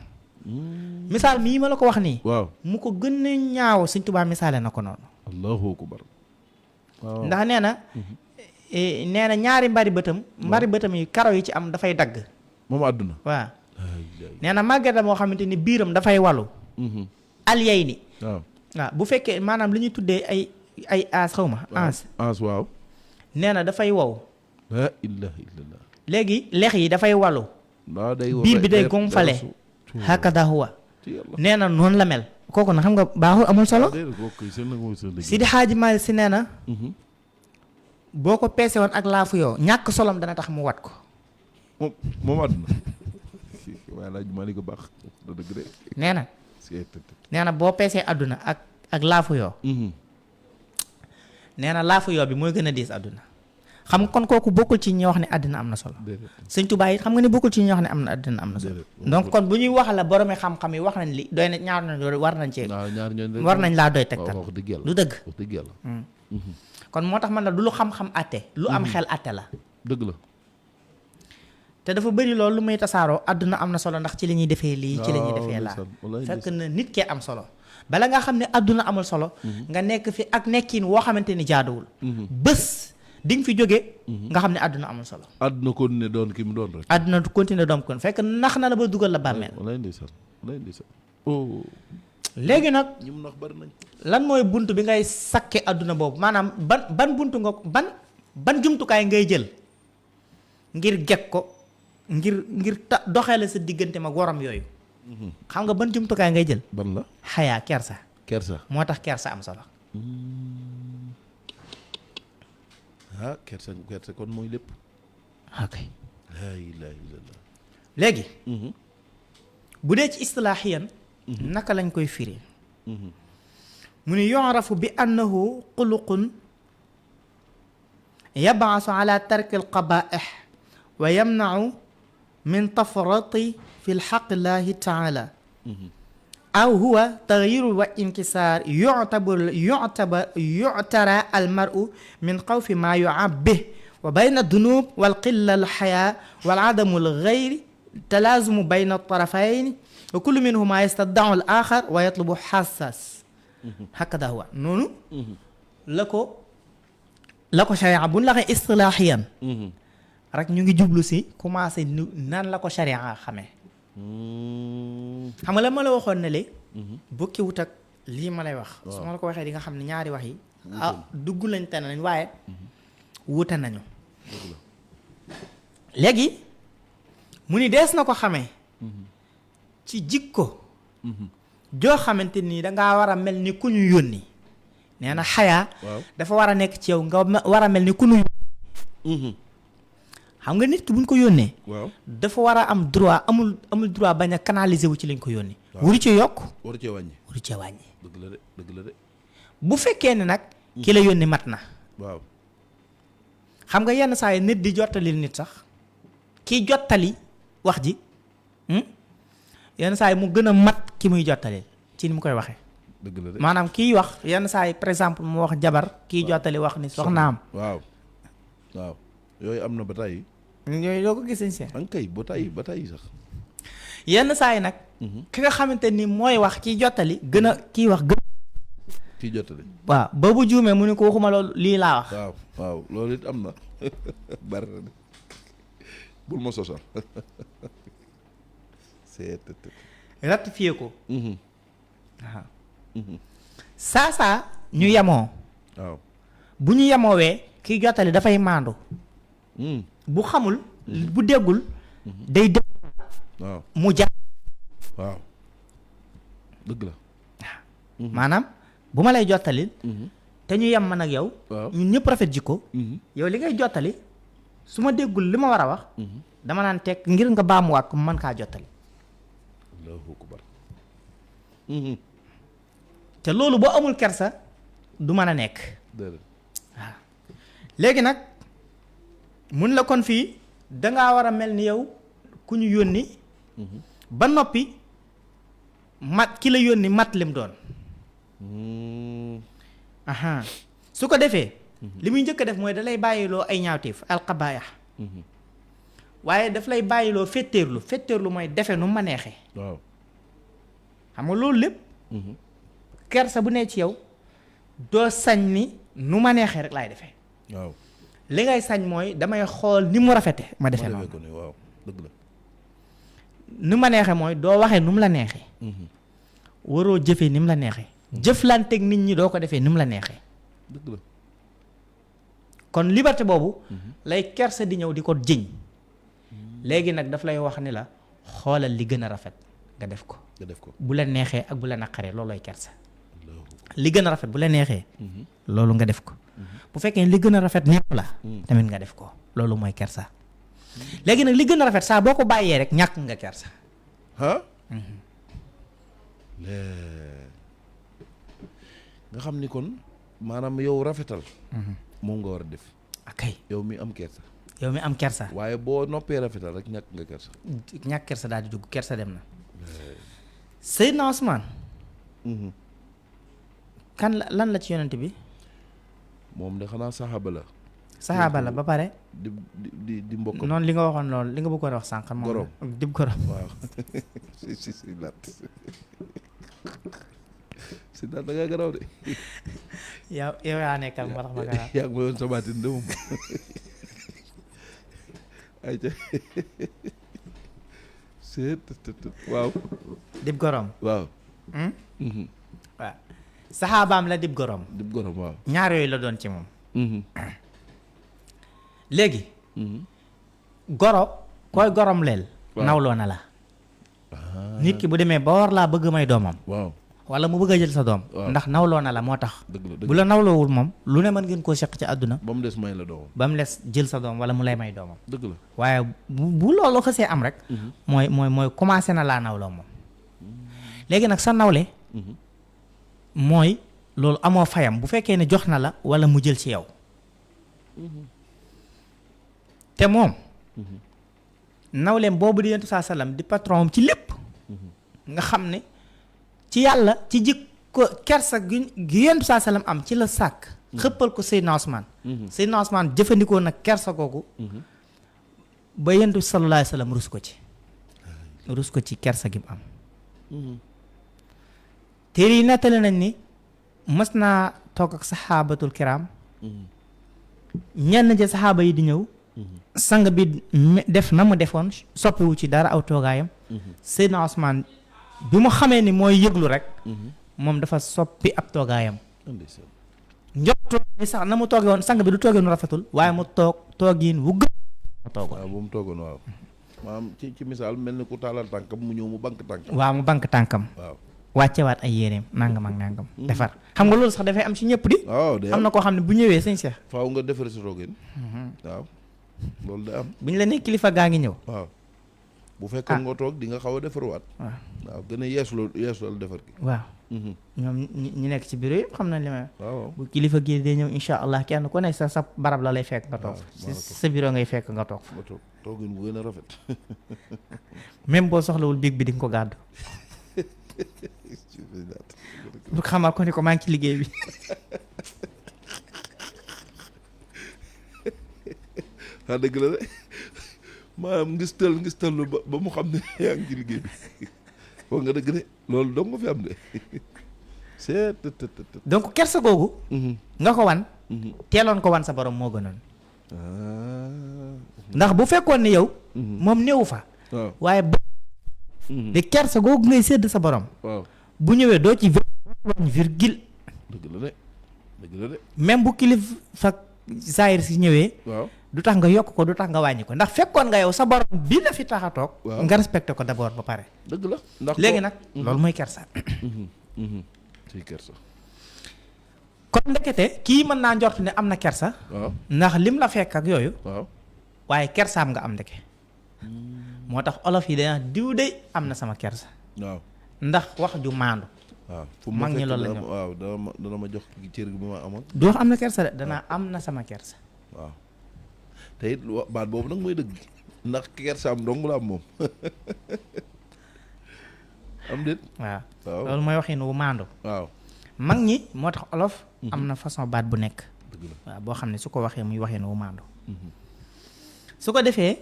misaal mii ma la ko wax nii. waaw mu ko gën a ñaaw Sëñ Tuubaa misaale na ko noonu. allahu akbar. ndax nee na ñaari mbari bëtam yi karaw yi ci am dafay dagg. moom àdduna. waaw nee na màgget moo xamante ni biiram dafay walu. alyay ni. waaw bu fekkee maanaam li ñuy tuddee ay aas xaw ma. aas waaw. nee na dafay wow. la ilaha illallah. léegi lex yi dafay walu. biir bi day gonfale. hakada huwa. nee na noonu la mel. kooku na xam nga baaxul amul solo. Sidi Xaaji Maalik Si nee na. boo ko peese woon ak laafu yoo ñàkk solom dana tax mu wat ko. moom àdduna. waaye laaj maa ko baax dëgg de. nee na boo peesee àdduna ak laafu yoo. nee na laafu yoo bi mooy gën a diis àdduna. xam nga kon kooku bokkul ci ñi wax ne àddina am na solo. Sëñ Tuubaa it xam nga ne bokkul ci ñi wax ne àddina am na solo. donc kon bu ñuy wax la boromi xam-xam yi wax nañ li doy na ñaar nañ war nañ laa doy tegtal. du dëgg. kon moo tax man la du lu xam-xam àtte lu am xel àtte la. dëgg la. te dafa bëri loolu lu muy tasaaroo àdduna am na solo ndax ci la ñuy defee lii ci la ñuy defee laa fekk na nit kee am solo bala nga xam ne àdduna amul solo nga nekk fi ak nekkin woo xamante ni jaaduwul bés di nga fi jóge nga xam ne àdduna amul solo. àdduna continuer doon ki mu doon rek. àdduna continuer doon kon fekk nax na la ba dugal la bàmmeel. léegi nag ñi mu nax bari nañ. lan mooy bunt bi ngay sakke àdduna boobu maanaam ban buntu nga ban jumtukaay ngay jël ngir geg ko ngir doxale sa diggante mag waram yooyu. xam nga ban jumtukaay ngay jël. ban la xayaa kersa. moo tax kersa am solo. kersa kon mooy lépp. ok. laa ilaaha illallaah. léegi bu dee ci istilaahiyan naka lañ koy firi mu ni yu'rafu bi annahu xuluqun yab'asu ala tarki alqabaa'ih wa yamna'u min tafrati fi lxaqillahi taala aw huwa taghyiru wa inkisaar yu'tara almar'u min xawfi ma yu'abbih wa bayna dunub wal qilla alxayaa wal adamu alghayri talaazumu bayna tarafayn wa kullu minhuma yastada'u al axar wa yatlubu xassas hakada huwa noonu la ko sharia bu ñu la waxee istilaahiyan rek ñu ngi jublu si commencé nan la ko sharia xamee xam nga la ma la waxoon ne le bokki wut ak lii ma lay wax su ma la ko waxee di nga xam ne ñaari wax yi dugg lañ te nañ waaye wuute nañu léegi mu ni dees na ko xamee ci jikko joo xamante nii dangaa war a mel ni ku ñu yónni nee na xayaa dafa war a nekk ci yow nga war a mel ni ku ñu yónni xam nga nit ki buñ ko yónnee dafa war a am droit amul droit bañ a canaliser wu ci lañ ko yónni wuru ci yokk waru cee wàññi dëgg la de bu fekkee ne nag ki la yónni mat na waaw xam nga yenn saa yi nit di jottali nit sax kiy jottali wax ji yenn saa yi mu gën a mat ki muy jottali ci ni mu koy waxee dëgg la de maanaam kiy wax yenn saa yi par exemple mu wax jabar kiy jottali wax ni soxnaam waaw yooyu am na ba tey yooyu doo ko gis seen an kay ba tey sax yenn saa yi nag ki nga xamante ni mooy wax kiy jottali gën a kiy wax gën kiy jottali waaw ba bu juumee mu ne ko waxuma loolu lii laa wax waaw loolu it am na bari na bul ma sosal ratifié ko waaw saa ñu yemoo waaw bu ñu yemoowee kiy jottali dafay maandu bu xamul bu déggul day dégg waaw mu jàpp waaw dëgg la maanaam bu ma lay jottali te ñu yem man ak yow ñun ñëpp rafet jikko yow li ngay jottali su ma déggul li ma war a wax dama naan teg ngir nga baamuwaat ko mën kaa jottali Allahu akbar te loolu boo amul kersa du mën a nekk waaw léegi nag mun la kon fii dangaa war a mel ni yow ku ñu yónni ba noppi mat ki la yónni mat lim doon su ko defee li muy njëkk a def mooy da lay bàyyiloo ay ñaawteef alxabaaya waaye daf lay bàyyiloo fetteerlu mooy defe nu ma neexee waaw xam nga loolu lépp kersa bu ne ci yow doo sañ ni nu ma neexee rek laay defee waaw li ngay sañ mooy damay xool ni mu rafete ma defee noonu waaw dëgg la ni ma neexee mooy doo waxee nu mu la neexee waroo jëfee ni mu la neexee jëflanteeg nit ñi doo ko defee ni mu la neexee dëgg la kon liberté boobu lay kersa di ñëw di ko jëñ léegi nag daf lay wax ni la xoolal li gën a rafet nga def ko bu la neexee ak bu la naqaree loolooy kersa li gën a rafet bu la neexee loolu nga def ko bu fekkee li gën a rafet neex la tamit nga def ko loolu mooy kersa léegi nag li gën a rafet saa boo ko bàyyee rek ñàkk nga kersa nga xam ni kon maanaam yow rafetal moom nga war a def akay yow mi am kersa waaye boo noppee rafetal rek ñàkk nga kersa ñàkk kersa daal di dugg kersa dem na Seydina Ousmane kan lan la ci yonent bi moom de xanaa saxaaba la ba pare di mbokk noonu li nga waxoon loolu li nga bëggoon wax sànq moom gorom dib gorom waaw si naat si naat da ngaa garaw de yow yaa nekkal moo tax ma garaw yaa ngi ma yoon sabaatin de moom ay ca waaw dib gorom waaw waaw saxaabaam la dib gorom waaw ñaar yooyu la doon ci moom léegi goro koy gorom leel nawloo na la nit ki bu demee ba war laa bëgg may doomam waaw wala mu bëgg a jël sa doom ndax nawloo na la moo tax bu la nawloowul moom lu ne mën ngeen koo seq ci àdduna ba mu des may la doomam ba mu des jël sa doom wala mu lay may doomam dëgg la waaye bu loolu xësee am rek mooy commencé na laa nawloo moom léegi nag sa nawle mooy loolu amoo fayam bu fekkee ne jox na la wala mu jël ci yow te moom nawleem boobu di yentu saa salaam di patron ci lépp nga xam ne ci yàlla ci jikko kersa gi yentu saa salaam am ci la sàkk xëppal ko Seydina Ousmane Seydina Ousmane jëfandikoo nag kersa googu ba yentu sallallahu alayhi wa sallam rus ko ci kersa gi mu am téere yi nettali nañ ni mës naa toog ak saxaabatul kiram ñenn ci saxaaba yi di ñëw sang bi def na mu defoon soppiwu ci dara aw toogaayam Seydina Ousmane bi mu xamee ni mooy yëglu rek moom dafa soppi ab toogaayam njortu ni sax na mu tooge woon sang bi du tooge nu rafetul waaye mu toogiin wu gën mu toogoon waaw bu mu toogoon waaw maanaam ci misaal mel ni ku taalal tànkam mu ñëw mu bank tànkam waaw mu bank tànkam waaw wàccewaat ay yéreem nangam ak nangam defar xam nga loolu sax dafay am ci ñëpp di am na koo xam ne bu ñëwee sëñ Cheikh faaw nga defar si toogin waaw loolu day am bu ñu la nee kilifa gaa ngi ñëw waaw bu fekkoon nga toog di nga xaw a defarwaat waaw gën a yeesloo defar gi waaw ñoom ñi nekk ci bureau yëpp xam nañ li may waaw bu kilifa gi dee ñëw insha allah kenn ku ne sa barab la lay fekk nga toog sa bureau ngay fekk nga toog toogin bu gën a rafet même boo soxlawul biig bi di nga ko gàddu bu xamal ko ni ko maa ngi ci liggéey bi waa dëgg la de maanaam ngistal lu ba mu xam ne yaa ngi ci liggéey bi foog nga dëgg de loolu dong nga fi am de donc kersa googu nga ko wan teeloon ko wan sa borom moo gënoon ndax bu fekkoon ne yow moom néewu fa waaye de kersa googu ngay sédd sa borom bu ñëwee doo ci virgule dëgg la de même bu kilifa saayir si ñëwee du tax nga yokk ko du tax nga wàññi ko ndax fekkoon nga yow sa borom bi la fi tax a toog nga respecté ko d'abord ba pare dëgg la ndax léegi nag loolu mooy kersa ci kersa kon ndekete kii mën naa njort ne am na kersa ndax lim la fekk ak yooyu waaye kersaam nga am ndeke moo tax olof yi dana diw de am na sama kersa waaw ndax wax ju maandu waaw fu mag ñi loolu la ñu waaw dana ma jox cër gi bi ma amoon du wax am na kersa de danaa am na sama kersa waaw te it baat boobu nag mooy dëgg ndax kersa am dong la am moom am déet waaw loolu mooy waxin wu maandu waaw mag ñi moo tax olof am na façon baat bu nekk waaw boo xam ne su ko waxee muy waxin wu maandu su ko defee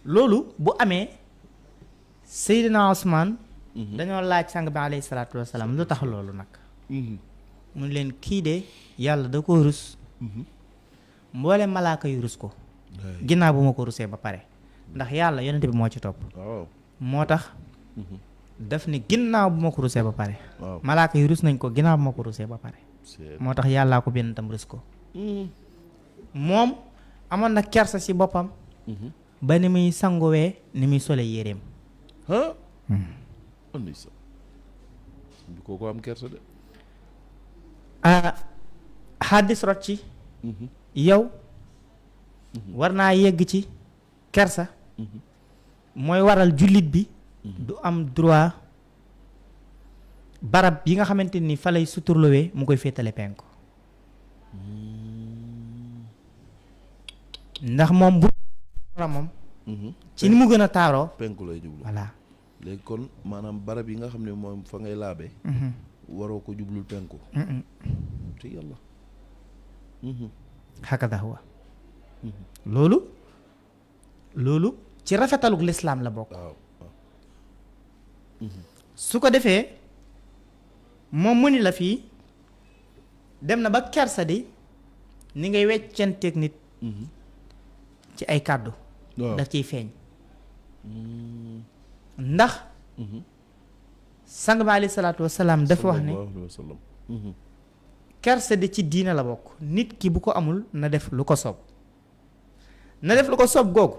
loolu bu amee Seydina Ousmane dañoo laaj sang bi alayhi salaatu wasalaam lu tax loolu nag mu leen kii de yàlla da ko rus mboole malaaka yu rus ko ginnaaw bu ma ko rusee ba pare ndax yàlla yonent bi moo ci topp moo tax daf ni ginnaaw bu ma ko rusee ba pare malaaka yu rus nañ ko ginnaaw bu ma ko rusee ba pare moo tax yàllaa ko benn tam rus ko moom amoon na kersa ci boppam ba ni muy sanguwee ni muy sole yéreem bi kooku am kersa de xaddis rot ci yow war naa yegg ci kersa mooy waral jullit bi du am droit barab yi nga xamante ni fa lay suturlowee mu koy féetale penku ndax moom bu moom ci ni mu gën a taaroo penku lay jublu voilà léegi kon maanaam barab yi nga xam ne moom fa ngay laabee waroo ko jublul penku te yàlla hakada huwa loolu ci rafetalug lislaam la bokk su ko defee moom mu ni la fii dem na ba kersa di ni ngay weccanteeg nit ci ay kàddu daf ciy feeñ ndax sang bi alayhi salaatu wasalaam dafa wax ne kersa di ci diina la bokk nit ki bu ko amul na def lu ko soob googu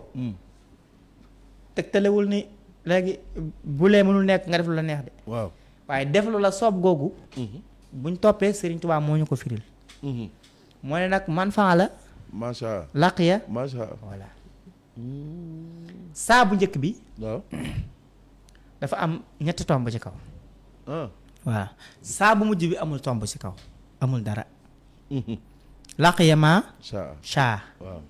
tegtalewul ni léegi bu lee mënul nekk nga def lu la neex de waaye def lu la soob googu buñ toppee Sëriñ Tuubaa moo ñu ko firil moo ne nag man faa la macha laq ya macha voilà saa bu njëkk bi waaw dafa am ñetti tomb ci kaw ah waaw saa bu mujj bi amul tomb ci kaw amul dara laq ya ma sha waaw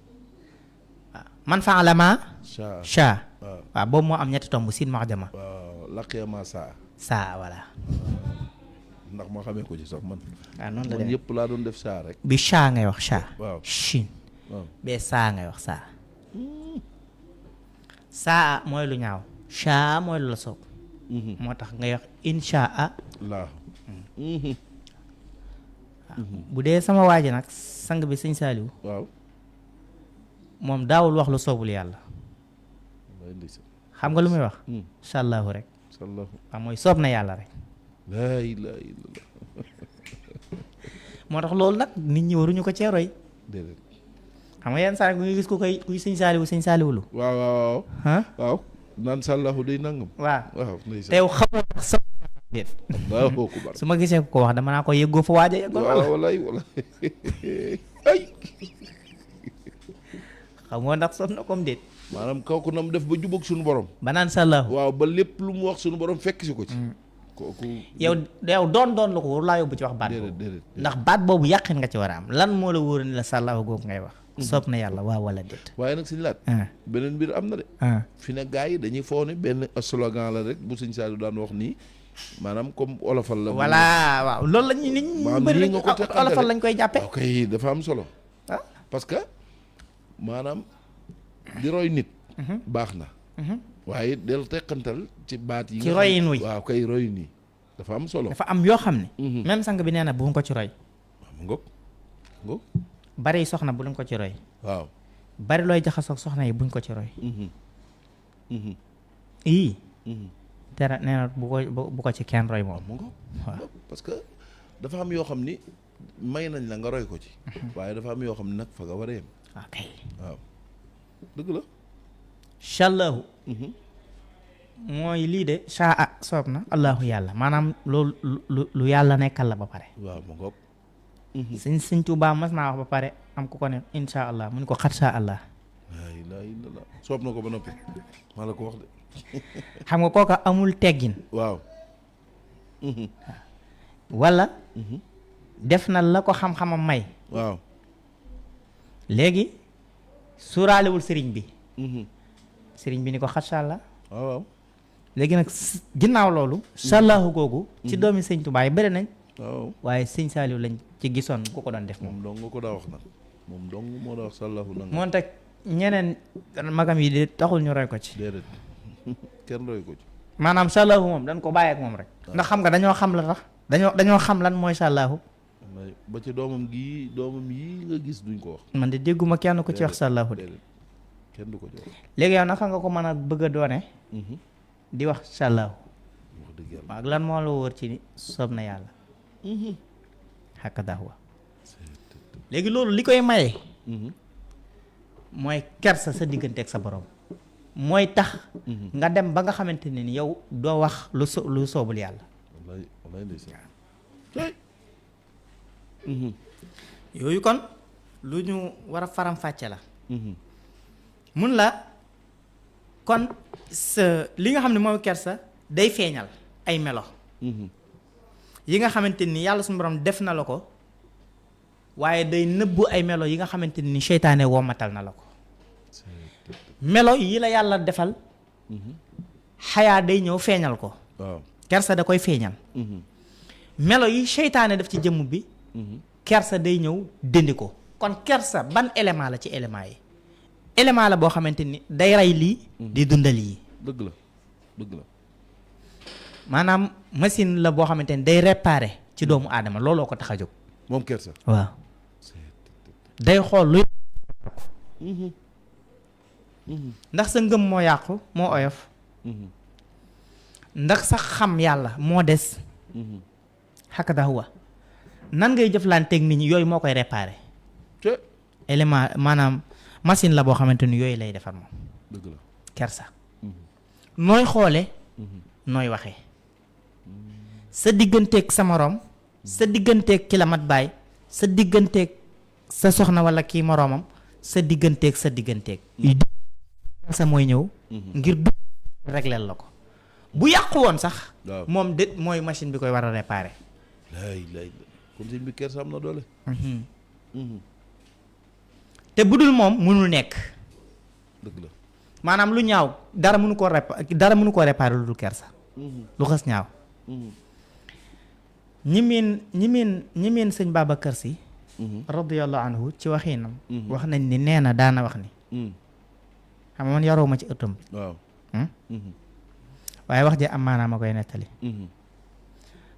man faa la ma sha waaw waaw boobu moo am ñetti tomb siin ma jama waaw laqee ma saa voilà ndax ma xamee ko ci sax man waaw noonu la man demee yëpp laa doon def saa rek bi sha ngay wax sha waaw shin waaw bee saa ngay wax saa mooy lu ñaaw sha mooy lu la soob moo tax ngay wax inshaa laa bu dee sama waaji nag sang bi sëñ Saaliw waaw moom daawul wax lu soobul yàlla xam nga lu muy wax sallaahu rek sallahu waaw mooy soob na yàlla rek laa ilaaha illallah moo tax loolu nag nit ñi waruñu ko cee roy déedéet xam nga yenn saa bu ñu gis ku koy kuy sëñ Saaliwulu waaw waaw ah waaw naan sallahu day nangam waaw waaw ndeysaan teew xamoo ndax soob déet Allahu akbar su ma gisee ko wax dama naa ko yëggoo fa waaja yëggoo wala waaw walay ay xamoo ndax soob na comme déet maanaam kooku na mu def ba jubóog suñu borom ba naan sallaahu waaw ba lépp lu mu wax suñu borom fekk si ko ci kooku yow doon lu ko waru laa yóbbu ci wax baat boobu déedéet ndax baat boobu yàqin nga ci war a am lan moo la wóor ni la sallaahu googu ngay wax soob na yàlla waaw wala déet waaye nag suñu laat beneen mbir am na de fi ne gars yi dañuy foo ne benn slogan la rek bu sëñ Saliou daan wax nii maanaam comme olofal la voilà waaw loolu la ñu nit ñi bëri nga ko teqante olofal lañ koy jàppe ok dafa am solo parce que maanaam di roy nit baax na waaye del teqantal ci baat yi ci royin wi waaw kay royin yi dafa am solo dafa am yoo xam ne même sang bi nee na bu nga ko ci roy waaw mu ngóob bari soxna bu luñ ko ci roy waaw bari looy jaxasoog soxna yi buñ ko ci roy ii dara nee na bu ko ci kenn roy moom mu ngóob waaw parce que dafa am yoo xam ni may nañ la nga roy ko ci waaye dafa am yoo xam ne nag fa nga war a yem ok waaw dëgg la sallaahu mooy lii de shaa soob na allahu yàlla maanaam loolu lu yàlla nekkal la ba pare waaw mu ngóob sëñ Tuubaa mas naa wax ba pare am ku ko ne insha allah mu ni ko xat sha allah laa ilaaha illallah soob na ko ba noppi maa la ko wax de xam nga kooka amul teggin waaw wala def na la ko xam-xamam may waaw léegi suuraalewul sëriñ bi sëriñ bi ni ko xat sha allah waaw léegi nag ginnaaw loolu sallaahu googu ci doomi sëñ Tuubaa yi bëri nañ waaw waaye sëñ Saaliw lañ ci gisoon ku ko doon def moom moom dong nga ko daa wax nag moom dong moo daa wax sallahu nanga moom teg ñeneen magam yi de taxul ñu roy ko ci déedéet kenn roy ko ci maanaam sallaahu moom dañ ko bàyyi ak moom rek ndax xam nga dañoo xam la tax dañoo xam lan mooy sallaahu ba ci doomam yii nga gis duñ ko wax man de dégguma kenn ku ci wax sallaahu de déedéet kenn du ko ci wax léegi yow naka nga ko mën a bëgg a doone di wax sallaahu wax dëgg yàlla ak lan moo la wóor ci ni soob na yàlla xakka daxwa léegi loolu li koy maye mooy kersa sa diggante ak sa borom mooy tax nga dem ba nga xamante ne ni yow doo wax lu soobul yàlla wallaay ndeysaan yooyu kon lu ñu war a faram fàcce la mun la kon sa li nga xam ne mooy kersa day feeñal ay melo yi nga xamante ni yàlla suñu borom def na la ko waaye day nëbbu ay melo yi nga xamante ni seytaane womatal na la ko melo yi la yàlla defal xayaa day ñëw feeñal ko waaw kersa da koy feeñal melo yi seytaane def ci jëmm bi kersa day ñëw dindi ko kon kersa ban élément la ci élément yi élément la boo xamante ni day rey lii di dundal yi dëgg la maanaam machine la boo xamante ni day réparer ci doomu aadama looloo ko tax a jóg moom kersa waaw day xool luy ndax sa ngëm moo yàqu moo oyof ndax sax xam yàlla moo des xakk daxuwa nan ngay jëflanteeg nit ñi yooyu moo koy réparer élément maanaam machine la boo xamante ni yooyu lay defar moom dëgg la kersa nooy xoole nooy waxee sa digganteeg sa morom sa digganteeg ki la mat baay sa digganteeg sa soxna wala kii moroomam sa digganteeg sa mooy ñëw ngir du régleel la ko bu yàqu woon sax moom de mooy machine bi koy war a réparer lay kon sëñ bi kersa am na doole te bu dul moom mënul nekk dëgg la maanaam lu ñaaw dara mënu koo réparer lu dul kersa lu xas ñaaw ñi miin sëñ Babacar Si radiyallahu anhu ci waxiinam wax nañ ni nee na daana wax ni xam nga man yaroo ma ci ëttam bi waaw waaye wax ji am maanaam ma koy nettali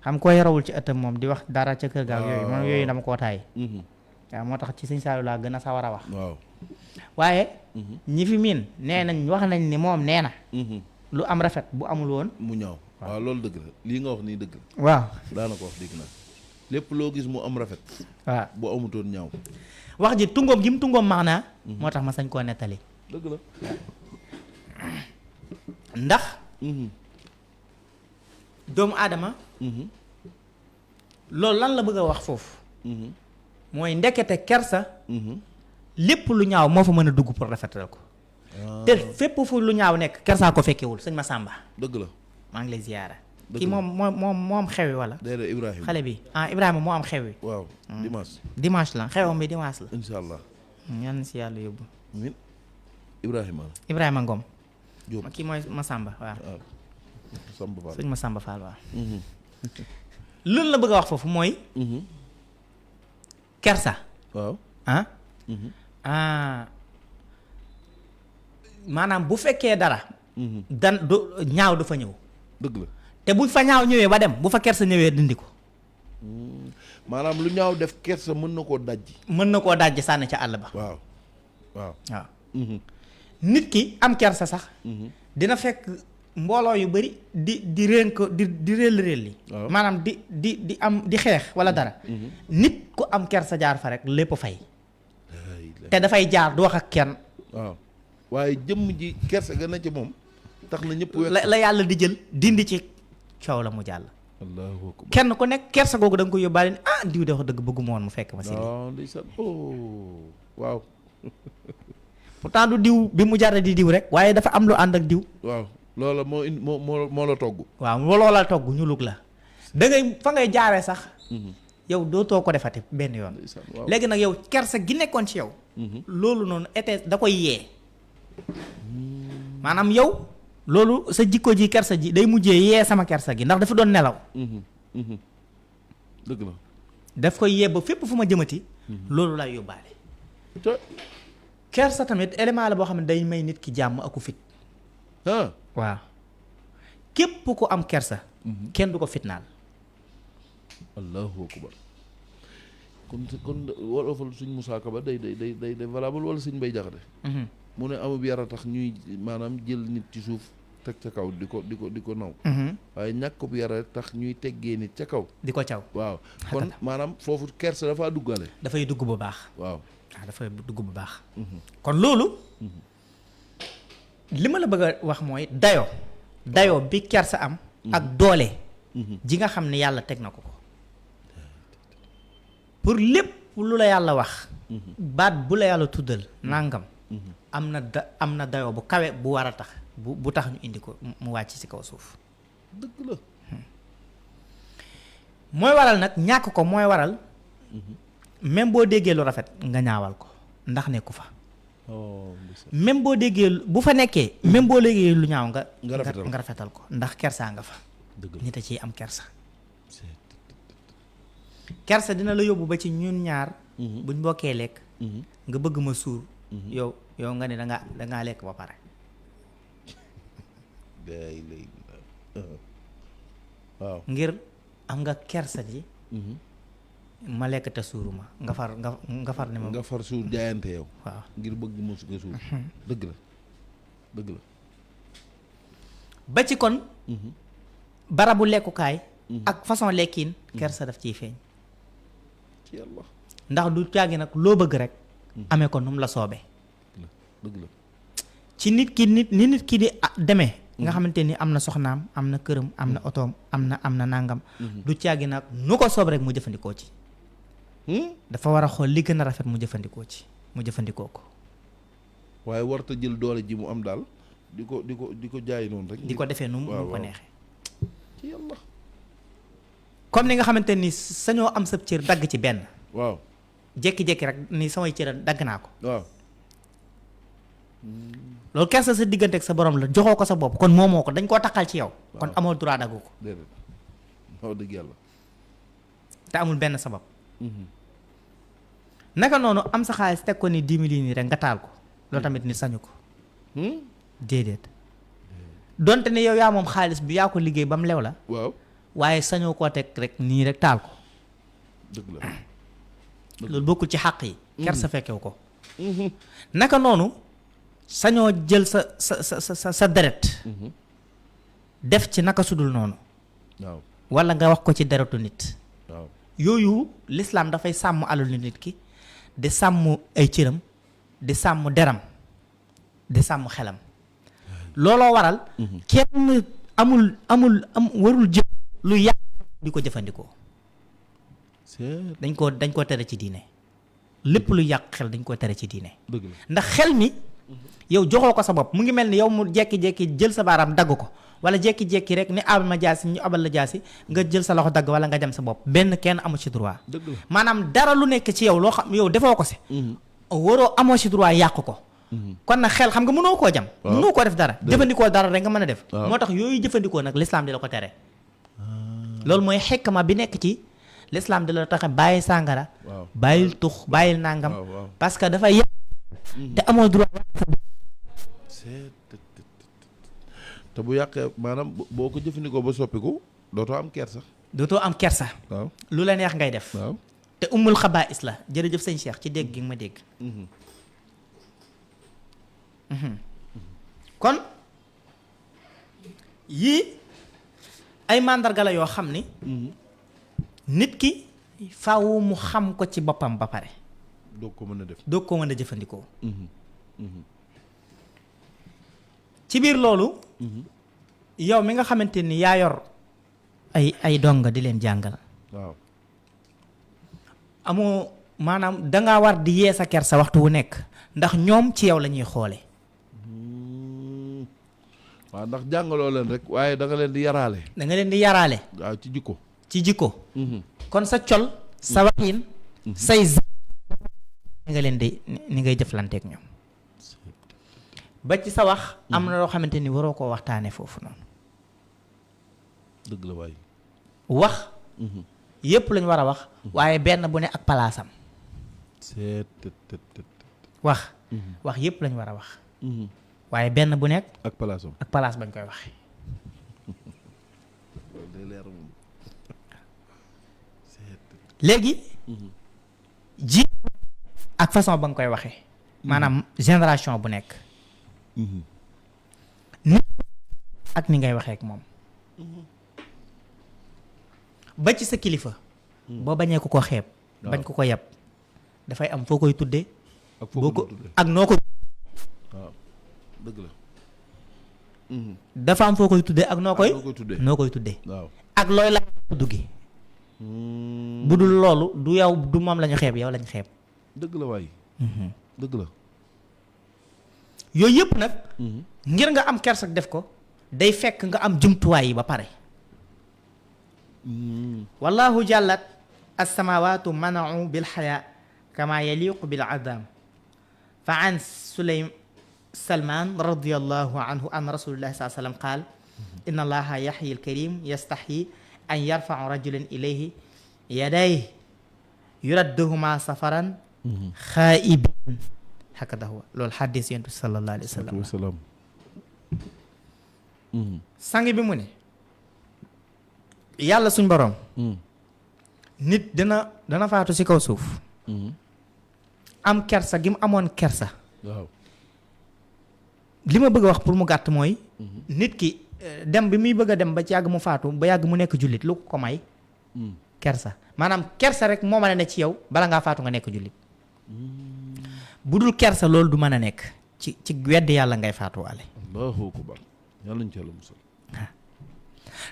xam koo yarawul ci ëttam moom di wax dara ca kër gaaw yooyu man yooyu dama koo taay waaw moo tax ci sëñ Saliou laa gën a sawar a wax waaw waaye ñi fi miin nee nañ wax nañ ni moom nee na lu am rafet bu amul woon mu ñaaw waaw loolu dëgg la lii nga wax nii dëgg la waaw daana ko wax dégg naa lépp loo gis mu am rafet waaw bu amutoon ñaaw wax ji tungoom gi mu tungoom maanaa moo tax ma sañ koo nettali dëgg la ndax doomu aadama loolu lan la bëgg a wax foofu mooy ndekete kersa lépp lu ñaaw moo fa mën a dugg pour rafetal ko te fépp fu lu ñaaw nekk kersaa ko fekkewul sëñ Massamba dëgg la maa ngi lay ziyaara kii moo am xewi wala déedéet Ibrahima xale bi Ibrahima moo am xewi waaw dimanche la xewam bi dimanche la insha allah yal na si yàlla yóbbu min Ibrahima Ngom Diop kii mooy Massamba waaw Samba Fall sëñ Massamba Fall waaw loolu la bëgg a wax foofu mooy kersa waaw maanaam bu fekkee dara dan du ñaaw du fa ñëw dëgg la te bu fa ñaaw ñëwee ba dem bu fa kersa ñëwee dindi ko maanaam lu ñaaw def kersa mën na koo dajji sànni ca àll ba waaw nit ki am kersa sax dina fekk mbooloo yu bari di réen ko di réel li maanaam di xeex wala dara nit ku am kersa jaar fa rek lépp fay te dafay jaar du wax ak kenn waaw waaye jëmm ji kersa ga na ci moom tax na ñëpp la yàlla di jël dindi ci coow la mu jàll allahu akbar kenn ku nekk kersa googu da nga ko yóbbaale ni diw de wax dëgg bëgguma woon mu fekk ma si waaw pourtant du diw bi mu jarre di diw rek waaye dafa am lu ànd ak diw waaw loola moo la togg waaw loola togg ñu lug la da ngay fa ngay jaaree sax yow dootoo ko defati benn yoon léegi nag yow kersa gi nekkoon ci yow loolu noonu été da koy yee maanaam yow loolu sa jikko ji kersa ji day mujjee yee sama kersa gi ndax dafa doon nelaw dëgg la daf koy yee ba fépp fu ma jëmati loolu lay yóbbaale kersa tamit élément la boo xam ne day may nit ki jàmm aku fit waaw képp ku am kersa kenn du ko fitnaal allahu akbar kon wolofal suñ Moussa Ka ba day valable wala suñ Mbay Jaxate mu ne amub yara tax ñuy maanaam jël nit ci suuf teg ca kaw di ko naw waaye ñàkk bu yara tax ñuy teggee nit ca kaw di ko caw waaw kon maanaam foofu kersa dafaa duggale dafay dugg bu baax waaw dafay dugg bu baax kon loolu li ma la bëgg a wax mooy dayoo bi kersa am ak doole ji nga xam ne yàlla teg na ko pour lépp lu la yàlla wax baat bu la yàlla tuddal nangam am na dayoo bu kawe bu war a tax bu tax ñu indi ko mu wàcc ci kaw suuf dëgg la mooy waral nag ñàkk ko mooy waral même boo déggee lu rafet nga ñaawal ko ndax nekku fa même boo déggee bu fa nekkee même boo déggee lu ñaaw nga rafetal ko ndax kersaa nga fa nit a ciy am kersa dina la yóbbu ba ci ñun ñaar buñ bokkee lekk nga bëgg ma suur yow nga ne dangaa lekk ba pare waaw ngir am nga kersa ji ma lekk te suuruma nga far ne ma nga far suur jaayante yow waaw ngir bëgg ma nga suur dëgg la ba ci kon barabu lekkukaay ak façon lekkiin kersa daf ciy feeñ ci yàlla ndax du caagi nag loo bëgg rek amee ko nu mu la soobee dëgg la ci nit ki di demee nga xamante ni am na soxnaam am na këram am na otoom am na nangam du caagi nag nu ko soob rek mu jëfandikoo ci dafa war a xool li gën a rafet mu jëfandikoo ko waaye warta jël doole ji mu am daal di ko jaay noonu rek di ko defee nu mu ko neexee ci yàlla comme ni nga xamante ni sañoo am sa cër dagg ci benn waaw jékki-jékki rek ni samay cër dagg naa ko waaw loolu kersa sa diggante ak sa borom la joxoo ko sa bopp kon moomoo ko dañ koo takkal ci yow kon amoo droit daggu ko déedéet waaw dëgg yàlla te amul benn sabab naka noonu am sa xaalis teg ko ni 10 000 nii rek nga taal ko loolu tamit ni sañu ko déedéet donte ne yow yaa moom xaalis bi yaa ko liggéey ba mu lew la waaw waaye sañoo koo teg rek nii rek taal ko dëgg la loolu bokkul ci xàq yi kersa fekkew ko naka noonu sañoo jël sa deret def ci naka sudul noonu waaw wala nga wax ko ci deretu nit waaw yooyu lislaam dafay sàmm alalu nit ki di sàmm ay cëram di sàmm deram di sàmm xelam looloo waral kenn am warul jëf lu yàq di ko jëfandikoo dañ koo tere ci diine lépp lu yàq xel dañ koo tere ci diine dëgg la ndax xel mi yow joxoo ko sa bopp mu ngi mel ni yow mu jekki-jekki jël sa baaraam dagg ko wala jekki-jekki rek ni abal ma jaasi ñu abal la jaasi nga jël sa loxo dagg wala nga dem sa bopp benn kenn amu ci droit dëgg la maanaam dara lu nekk ci yow loo xam yow defoo ko si waroo amoo ci droit yàq ko kon nag xel xam nga mënoo koo jam mënoo koo def dara jëfandikoo dara rek nga mën a def moo tax yooyu jëfandikoo nag l'islam di la ko tere loolu mooy xikma bi nekk ci l'islam di la tax bàyyi sàngara bàyyil tux bàyyil nàngam parce que dafa yàq te amoo droit te bu yàqee maanaam boo ko jëfandikoo ba soppiku dootoo am kersa waaw lu la neex ngay def waaw te umul xabaa'is la jërëjëf sëñ Cheikh ci dégg gi nga ma dégg kon yii ay màndarga la yoo xam ni nit ki faaw mu xam ko ci boppam ba pare doog ko mën a def doog ko mën a jëfandikoo ci biir loolu yow mi nga xamante ni yaa yor ay donga di leen jàngal waaw amoo maanaam dangaa war di yee sa kersa waxtu wu nekk ndax ñoom ci yow la ñuy xoole waaw ndax jàngaloo leen rek waaye da nga leen di yaraale waaw ci jikko kon sa col sa waxin say nga leen di ni ngay jëflanteek ñoom ba ci sa wax am na loo xamante ni waroo koo waxtaane foofu noonu dëgg la waay wax yépp lañ war a wax waaye benn bu ne ak palaasam wax yépp lañ war a wax waaye benn bu nekk ak palaasam ak palaas bañ koy waxe léegi ji ak façon ba nga koy waxee maanaam génération bu nekk nit ak ni ngay waxee ak moom ba ci sa kilifa boo bañee ko xeeb bañ ko yab dafay am foo koy tuddee ak noo ko waaw dëgg la dafa am foo koy tuddee ak noo koy tuddee waaw ak looy la duggi bu dul loolu du yow du moom lañu xeeb yow lañu xeeb dëgg la waay dëgg la yooyu yëpp nag ngir nga am kersak def ko day fekk nga am jumtuwaay yi ba pare wallahu jàllat alsamawatu manau bilxaya kama yaliqu bil adam fa an salman radiallahu anhu an rasulillahi saa sallam qaal inna allaha yaxyi alkarim yastaxyi an yarfau rajulan ilayhi yaday yuradduhuma safaran xaaibin hakada huwa loolu xaddis yonent bi sallallahu alayhi wa sallam sang bi mu ne yàlla suñ borom nit dana faatu ci kaw suuf am kersa gi mu amoon kersa waaw li ma bëgg a wax pour mu gàtt mooy nit ki dem bi muy bëgg a dem ba ci yàgg mu faatu ba yàgg mu nekk jullit lu ko may kersa maanaam kersa rek moo mën a ne ci yow bala ngaa faatu nga nekk jullit bu dul kersa loolu du mën a nekk ci weddi yàlla ngay faatuwaale allahu akbar yàlla nañ ci yàlla musal.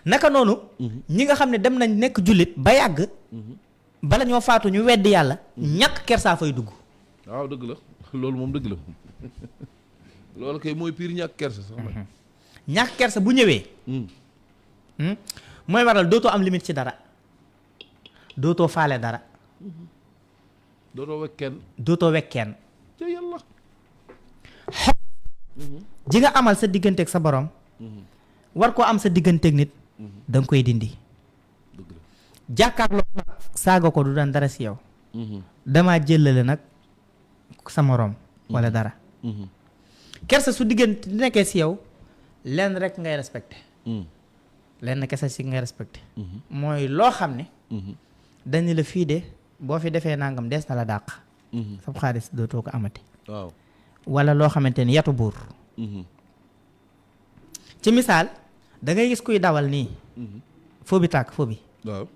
naka noonu. ñi nga xam ne dem nañ nekk jullit ba yàgg. bala ñoo faatu ñu weddi yàlla. ñàkk kersaa fay dugg. waaw dëgg la loolu moom dëgg la loolu kay mooy pire ñàkk kersa sax. ñàkk kersa bu ñëwee. mooy waral dootoo am limite ci dara. dootoo faale dara. dootoo wekk kenn. dootoo wekk kenn. ca yàlla. ji nga amal sa digganteeg sa borom. war koo am sa digganteeg nit. da nga koy dindi. dëgg la. jàkkaarloo nag saaga ko du daan dara si yow. damaa jëlale nag sa morom. wala dara. kersa su diggante nekkee si yow lenn rek ngay respecté. lenn kese si ngay respecté. mooy loo xam ne. dañu la fii de boo fi defee nangam des na la dàq. sab xaalis dootoo ko amati. waaw. wala loo xamante ni yatu buur. ci misaal da ngay gis kuy dawal nii. foo bi tàkk foo bi. waaw.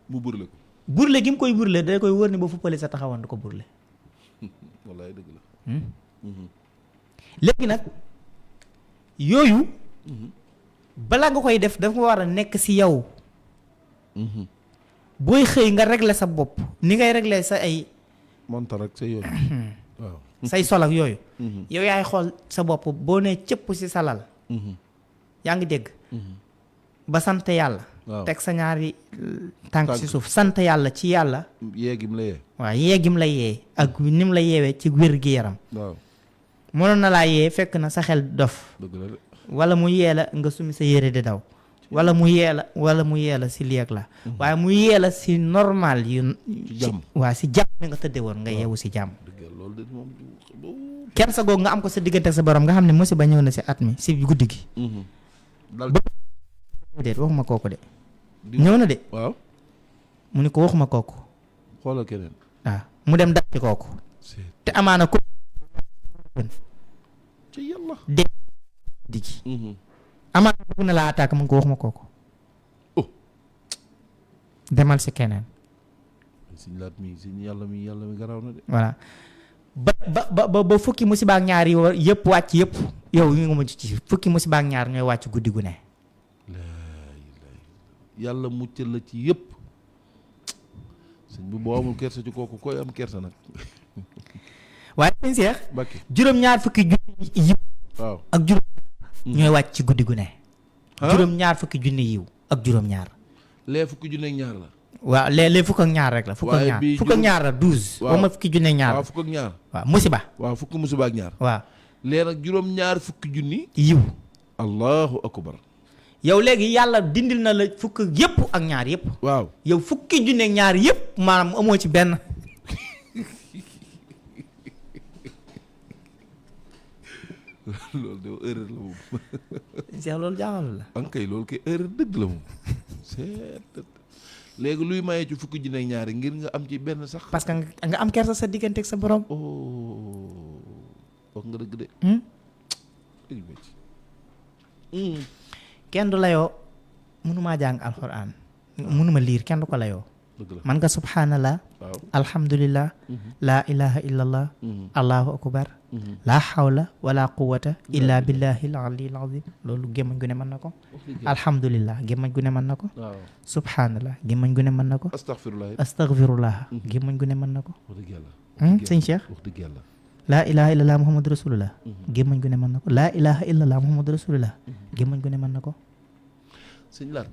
mu burle ko. burle gi mu koy burle da koy wër ni ba fu police sa taxawoon du ko burle. wallaay dëgg la. léegi nag yooyu. balaa nga koy def dafa war a nekk ci yow. booy xëy nga régler sa bopp ni ngay régler sa ay. montar ak sa yoon. waaw. say sol ak yooyu. yow yaay xool sa bopp boo nee cëpp ci sa lal. yaa ngi dégg. ba sant yàlla. waaw teg sa ñaari tànk ci suuf sant yàlla ci yàlla. yeegim la yee. waaw yeegim la yee ak ni mu la yeewee ci wér gi yaram. waaw. mënoon na laa yee fekk na sa xel dof. dëgg la de. wala mu yee la nga sumi sa yére di daw. wala mu yee la si lieg la. waaye mu yee la si normal yu. jàmm waaw si jàmm ni nga tëddee woon nga yeewu si jàmm. dëgg la loolu de moom. kersa googu nga am ko sa diggante sa borom nga xam ne musiba ñëw na si at mi si guddi gi. dal déet waxuma kooku de. ñëw na de. waaw. mu ni ko waxuma kooku. xoolal keneen. waaw mu dem dal ci kooku. te amaana ko. ci yàlla. di gi. amaana bëgg na laa attaque mu ngi ko waxuma kooku. oh. demal si keneen. siñ laat mi siñ yàlla mi garaaw na de. voilà ba fukki musiba ak ñaar yi yëpp wàcc yëpp yow yi nga mujj ci fukki musiba ak ñaar ñooy wàcc guddi gu ne. yàlla muccal la ci yëpp. sëñ bi boo amul kersa ci kooku koy am kersa nag. waaye sëñ Seex. Mbàkke juróom-ñaar fukki junni yiw. waaw ak juróom. ñooy wàcc ci guddi gu ne. ah juróom-ñaar fukki junni yiw ak juróom-ñaar. lee fukki junne ak ñaar la. waaw léeg-léeg fukk ak ñaar rek la. fukk ak ñaar la 12. waaw ma fukki junni ak ñaar. waaw fukk ak ñaar. waaw musiba. waaw fukki musiba ak ñaar. waaw lee nag juróom-ñaar fukki junni. yiw. allahu akbar. yow léegi yàlla dindil na la fukk yëpp ak ñaar yëpp. waaw yow fukki junni ak ñaar yëpp maanaam amoo ci benn. loolu de erreur la moom. Seex loolu jaaxalul la. an kay loolu kay erreur dëgg la moom. léegi luy maye ci fukki junne ak ñaari ngir nga am ci benn sax. parce que nga am kersa sa diggante ak sa borom. oh wax nga dëgg de. kenn du layoo mënumaa jàng alxuraan mënuma liir kenn du ko layoo. dëgg la man nga subhanallah. waaw alhamdulillah. laa ilaha illallah. allahu akbar. laa xawla wala quwata illa billahi al-ali al-azim loolu gémmañ gu ne mën na ko. alhamdulillah gémmañ gu ne mën na ko. waaw subhanallah gémmañ gu ne mën na ko. astaghfirullah gémmañ gu ne mën na ko. wax dëgg yàlla. sëñ Cheikh. wax dëgg yàlla. laa ilaha illallah muhammadu rasulullah gémmañ gu ne mën na ko. laa ilaha illallah muhammadu rasulullah gémmañ gu ne mën na ko. sëñ laat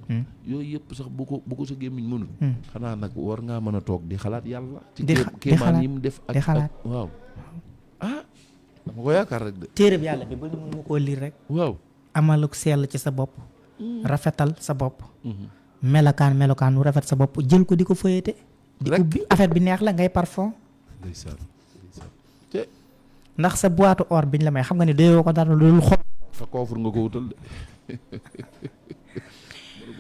yooyu yëpp sax bu ko sa gémmiñ mënul. xanaa nag war ngaa mën a toog di xalaat yàlla. ci kéemaan yi mu def ak xalaat waaw. ah dama ko yaakaar rek de. téereb yàlla bi ba ñu mën ma koo liir rek. waaw. amaluk sell ci sa bopp. rafetal sa bopp. melokaan nu rafet sa bopp jël ko di ko fëyete. di ubbi affaire bi neex la ngay parfum. ndeysaan te ndax sa boîte or biñ la may xam nga ni doyoo ko dara loolu xol. sa koofur nga ko wutal de.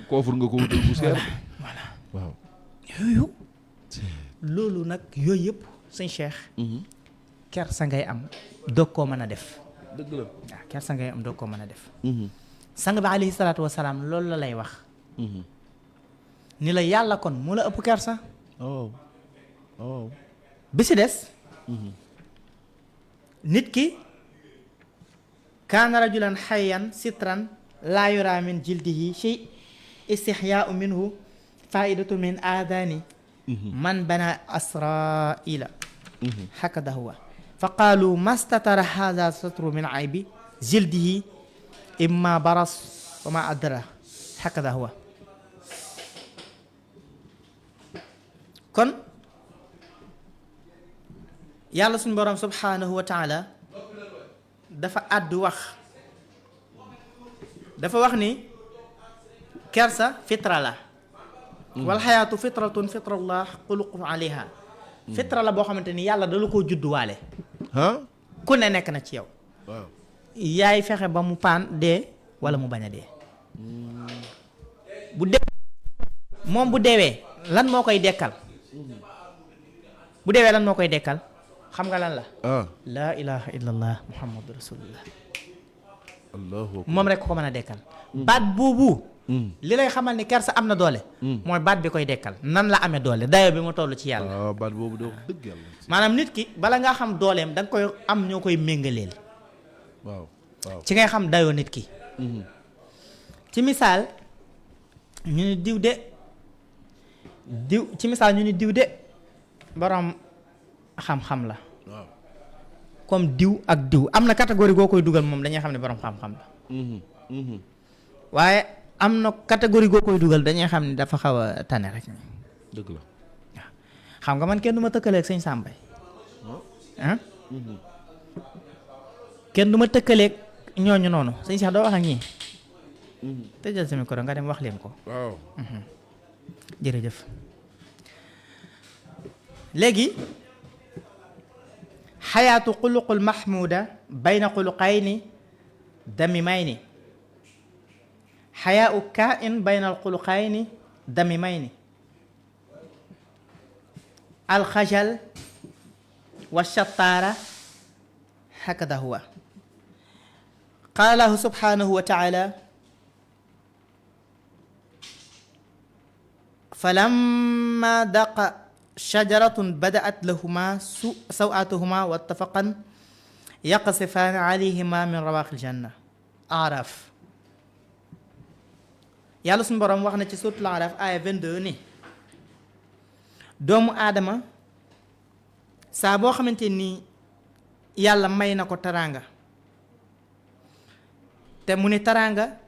koofur nga ko wutal bu seer. voilà waaw. yooyu. loolu nag yooyu yëpp sëñ Cheikh. kersa ngay am doog koo mën a def. dëgg la waaw kersa ngay am doog koo mën a def. sang bi alayhi salaatu wa salaam loolu la lay wax. ni la yàlla kon mu la ëpp kersa. bi si des. nit ki kaana rajulan hayyan sitran laa yura min jildihi shay istihyaa'u minhu faa'idatu min aadaani man bana asraila hakada huwa fa qaalu mastatara haadha satru min aybi jildihi imma baras wa ma adra hakada huwa. kon yàlla suñu borom subhanahu wa taala dafa àddu wax ni kersa fitra la wal xayaatu fitratun fitrallah xuluqu alayha fitra la boo xamante ni yàlla dala koo judduwaale ku ne nekk na ci yow yaay fexe ba mu paan dee wala mu bañ a dee bu dee moom bu deewee lan moo koy dekkal xam nga lan la laa ilaha illallah muhammadu rasulullah moom rek ko mën a dekkal baat boobu li lay xamal ni kersa am na doole mooy baat bi koy dekkal nan la amee doole dayo bi mu toll ci yàlla baat boobu de wax dëgg yàlla maanaam nit ki bala ngaa xam dooleem da nga koy am ñoo koy méngaleel waaw ci ngay xam dayoo nit ki ci misaal ñu ni diw de borom xam-xam la comme diw ak diw am na catégorie goo koy dugal moom dañuy xam ne borom xam-xam la waaye am na catégorie goo koy dugal dañuy xam ne dafa xaw a tane rek dëgg la waaw xam nga man kenn du ma tëkkaleeg sëñ Sàmbay kenn du ma tëkkaleeg ñooñu noonu sëñ Cheikh doo wax ak ñii tëjal sa micro nga dem wax leen ko waaw jërëjëf léegi xayaatu xuluqul mahmuda bayna xuluqayni damimayni xayaau kain bayna alxuluqayni damimayni alxajal walshataara hakada huwa qaala lahu subhanahu wa taala falamma daqa shajaratun badaat lahuma sawatuhuma wattafaqan yaqsifaani alayhima min rawaqil janna araf yàlla suñu boroom wax na ci suuratul araf aaya 22 ni doomu aadama saa boo xamante ni yàlla may na ko taraanga te mu ni taraanga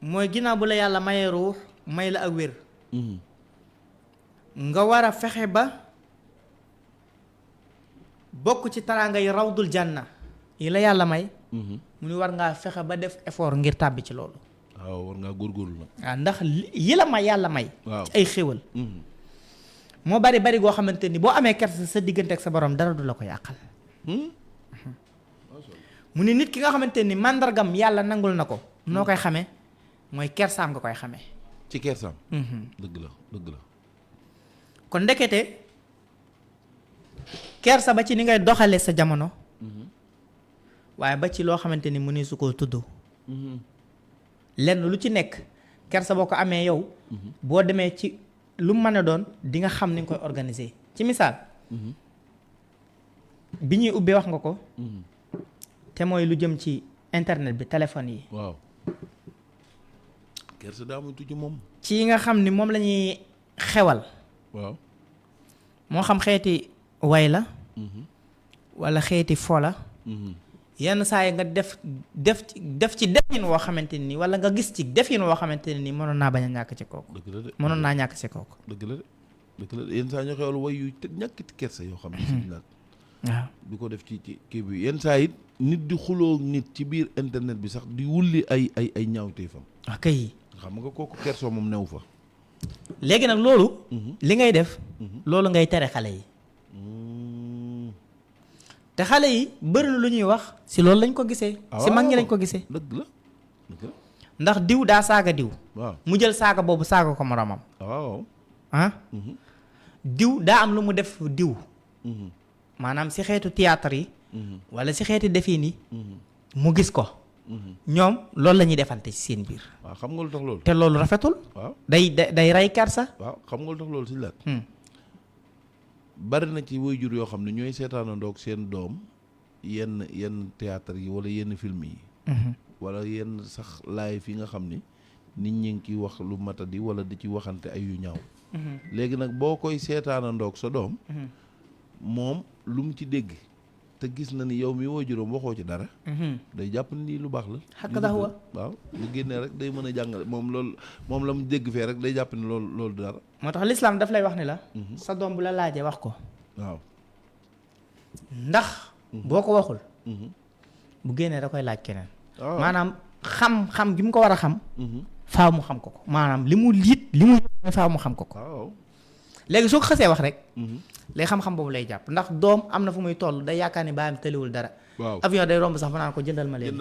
mooy ginnaaw bu la yàlla mayee ruux may la ak wér nga war a fexe ba bokk ci taraanga yi rawdul janna yi la yàlla may mu ni war ngaa fexe ba def effort ngir tàbbi ci loolu waaw war ngaa góorgóorlu nag waaw ndax yi la may yàlla may ci ay xéwal moo bari goo xamante ni boo amee kersa sa diggante ak sa borom dara du la ko yàqal mu ni nit ki nga xamante ni màndargam yàlla nangul na ko noo koy xamee mooy kersaam nga koy xamee ci kersaam dëgg la kon ndekete kersa ba ci ni ngay doxale sa jamono waaye ba ci loo xamante ni mu ne su ko tudd lenn lu ci nekk kersa boo ko amee yow boo demee ci lu mën a doon di nga xam ni nga koy organiser ci misaal bi ñuy ubbee wax nga ko te mooy lu jëm ci internet bi téléphone yi waaw kersa daa muy tudd moom ci yi nga xam ni moom la ñuy xewal waaw moo xam xeeti way la wala xeeti fo la yenn saa yi nga def ci defin woo xamante ni wala nga gis ci defin woo xamante ne ni mënoon naa bañ a ñàkk ci kooku dëgg la de mënoon naa ñàkk ci kooku dëgg la de yenn saa ñu xewal way yu te ñàkkiti kersa yoo xam ne si naat waaw di ko def ci kii bi yenn saa it nit di xuloo nit ci biir internet bi sax di wulli ay ñaawteefam ok xam nga kooku kersoo moom new fa léegi nag loolu li ngay def loolu ngay tere xale yi te xale yi bëri na lu ñuy wax si loolu lañ ko gisee si mag ñi lañ ko gisee dëgg la ndax diw daa saaga diw waaw mu jël saaga boobu saaga ko moromam waaw diw daa am lu mu def diw maanaam si xeetu théâtre yi wala si xeeti defin yi mu gis ko ñoom loolu la ñuy defante ci seen biir waaw xam nga lu tax loolu te loolu rafetul waaw day rey kersa waaw xam nga lu tax loolu si laat bari na ci waajur yoo xam ne ñooy seetaanandoog seen doom yenn théâtre yi wala yenn film yi wala yenn sax laay fi nga xam ni nit ñi ngi ciy wax lu matadi wala di ci waxante ay yu ñaaw. léegi nag boo koy seetaana ndoog sa doom. moom lu mu ci dégg te gis na ni yow mi woo juróom waxoo ci dara. day jàpp ni lu baax la. xakk daa wa waaw bu génnee rek day mën a jàngale moom la mu dégg fee rek day jàpp ni loolu dara. moo tax lislaam daf lay wax ni la. sa doom bu la laajee wax ko. waaw. ndax. boo ko waxul. bu génnee da koy laaj keneen. maanaam xam gi mu ko war a xam. faaw mu xam ko maanaam li mu faaw mu xam ko. waaw. léegi soo ko xasee wax rek. léegi xam-xam boobu lay jàpp ndax doom am na fu muy toll day yaakaar ni baayam tëliwul dara. waaw avion day romb sax fa naan ko jëndal ma leen.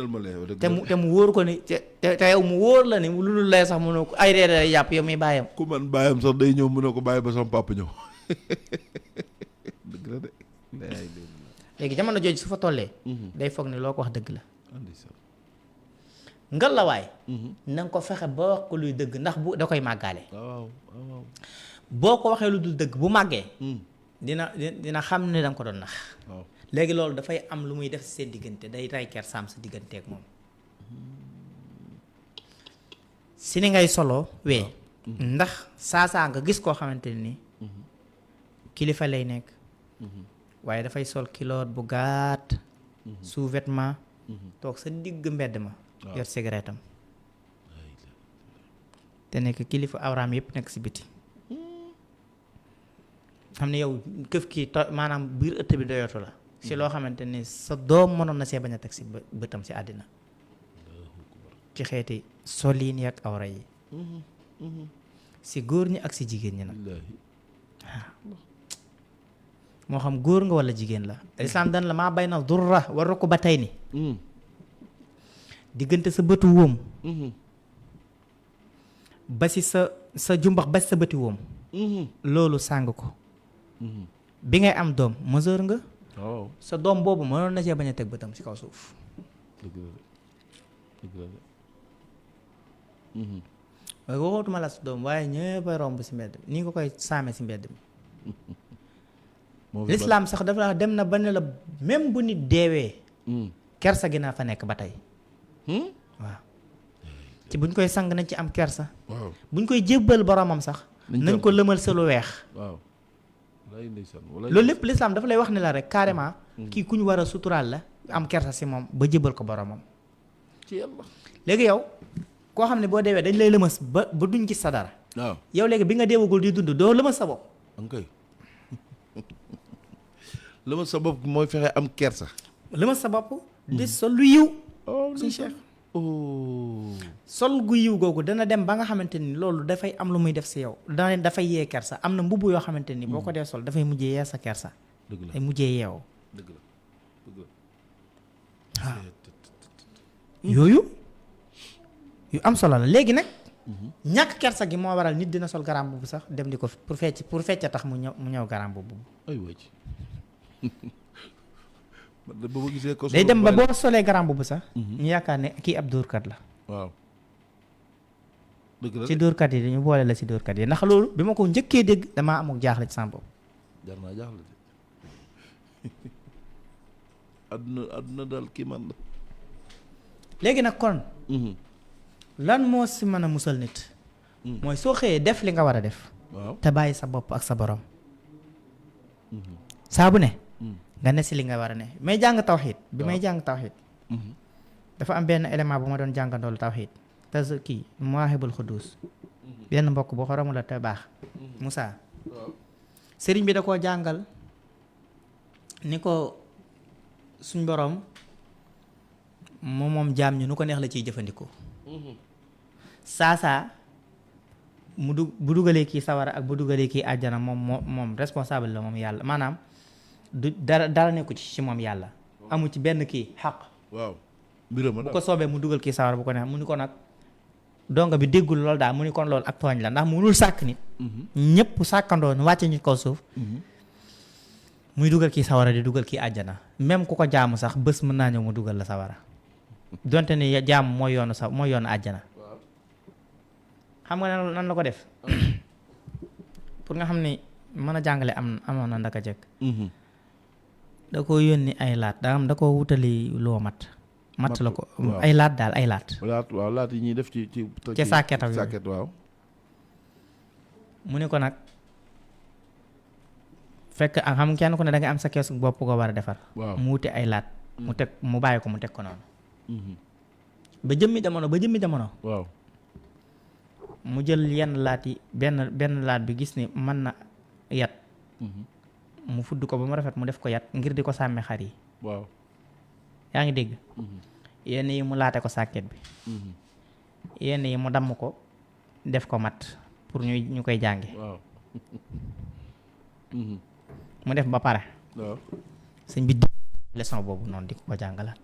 te mu wóor ko ni te yow mu wóor la ni lu dul lay sax mu ne ko ay reer day yàpp yow mi baayam. ku man baayam sax day ñëw mu ne ko bàyyi ba sama papa ñëw. dëgg la de. léegi jamono jooju su fa tollee. day foog ni loo ko wax dëgg la. ngal la waay. na nga ko fexe ba wax ko luy dëgg ndax bu da koy màggaale. waaw. boo ko waxee lu dul dëgg bu màggee. dina xam ne da nga ko doon nax. waaw léegi loolu dafay am lu muy def seen diggante day ray kersaam sa digganteeg moom. si ni ngay solo wee. ndax saa nga gis koo xamante ni. kilifa lay nekk. waaye dafay sol kiloot bu gàtt. sous-vêtement. toog sa digg mbedd ma. yor cigarette am. te nekk kilifa awraam yëpp nekk si biti. xam ne yow këf kii maanaam biir ëtt bi doyatu la. si loo xamante ni sa doom mënoon na see bañ a teg si bëtam si àddina. ci xeeti soliin yi ak awra yi. si góor ñi ak si jigéen ñi nag. moo xam góor nga walla jigéen la. islam dan la maa bay na durra war ko ba tey ni diggante sa bëtu wóom. ba si sa jumbax ba si sa bëti wóom. loolu sàng ko. bi ngay am doom mesure nga. sa doom boobu mënoon na see bañ a teg bëtam ci kaw suuf. waaye waxootuma la sa doom waaye ñëpp a romb si mbedd bi ni nga koy saame si mbedd mi. lislaam sax dafa dem na ba ne la même bu nit deewee. kersa gi naa fa nekk ba tey. waaw ci buñ koy sang nañ ci am kersa. buñ koy jébbal boromam sax. nañ ko lëmal sa lu weex. loolu lépp lislaam dafa lay wax ne la rek carrément. kii ku ñu war a suturaal la am kersa si moom ba jébbal ko boromam. ci yàlla. léegi yow koo xam ne boo deewee dañ lay lëmas ba duñ gis sa dara. waaw yow léegi bi nga deewagul di dund doo lëmas sa bopp. ok lëmas sa bopp mooy fexe am kersa. lëmas sa bopp. di sol lu yiw. suñu cheikh. sol gu yiw googu dana dem ba nga xamante ni loolu dafay am lu muy def si yow dafay yee kersa am na mbubb yoo xamante ni boo ko dee sol dafay mujjee yee sa kersa. dëgg la day mujjee yeewu. dëgg la dëgg la. waaw yooyu yu am solo la léegi nag. ñàkk kersa gi moo waral nit dina sol garam boobu sax dem di ko pour fecc tax mu ñëw garam boobu. ay wëcc. day dem ba boo solee garam boobu sax. ñu yaakaar ne kii ab dóorkat la. waaw. dëgg la ci dóorkat yi dañu boole la ci dóorkat yi ndax loolu bi ma ko njëkkee dégg damaa amuk jaaxle ci sama bopp. jar naa jaaxle de. àdduna daal kii man la. léegi nag kon. lan moo si mën a musal nit. mooy soo xëyee def li nga war a def. waaw te bàyyi sa bopp ak sa borom. saa bu ne. nga ne si li nga war a ne may jàng tawxiid bi may jàng tawxiid. dafa am benn élément bu ma doon jàngandoolu tawxiid te kii Mawaahibul Xuddus. benn mbokk boo xoromu la te baax. Moussa. sëriñ bi da koo jàngal ni ko suñ borom moom jaam ñu nu ko neex la ciy jëfandikoo. saa bu dugalee kii sawara ak bu dugalee kii àjjana moom responsable la moom yàlla maanaam du dara nekku ci moom yàlla. amu ci benn kii xaq. waaw mbiram bu ko soobee mu dugal kii sawara bu ko neex mu ni ko nag donga bi déggul loolu daal mu ni kon loolu ak tooñ la ndax munul sàkk nit. ñëpp sàkkandoo nu wàcce ñu kaw suuf. muy dugal kii sawara di dugal kii àjjana même ku ko jaamu sax bés mën naa ñëw mu dugal la sawara donte ni jaamu mooy yoonu àjjana. xam nga nan la ko def pour nga xam ni mën a jàngale amoon na ndaka jekk. da ko yónni ay laat da ko wutali loo mat. matt la ko ay laat daal ay laat waaw laat yi ñuy def ci sàkketam sàkket waaw mu ne ko nag fekk xam kenn ku ne da nga am sa keesu bopp ko war a defar mu wuti ay laat mu bàyyi ko mu teg ko noonu ba jëmmi jamono waaw mu jël yenn laat yi benn laat bi gis ni mën na yat mu fudd ko ba mu rafet mu def ko yat ngir di ko sàmme xar yi waaw yaa ngi dégg yenn yi mu laate ko sàkket bi yenn yi mu damm ko def ko mat pour ñu koy jànge waaw mu def ba pare waaw sëñ bi leçon boobu noonu di ko jàngalaat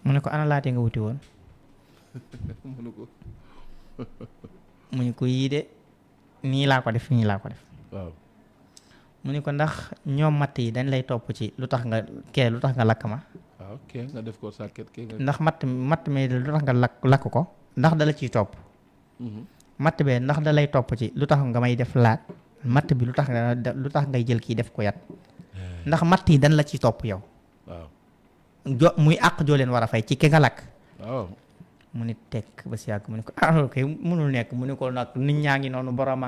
mu ne ko ana laate nga wuti woon mu ne ko yii de nii laa ko def waaw mu ne ko ndax ñoom matt yi dañ lay topp ci lu tax nga lakk ma waaw kee nga def ko sàkket kee nga ndax matt mi lu tax nga lakk ko ndax dala ciy topp matt bee ndax da lay topp ci lu tax nga may def laat matt bi lu tax ngay jël kii def ko yat ndax matt yi dañ la ciy topp yow waaw muy àq joo leen war a fay ci ki nga lakk waaw mu ni tekk ba si yàgg mu ne ko ok mënul nekk mu ne ko nag nit ñaa ngi noonu borom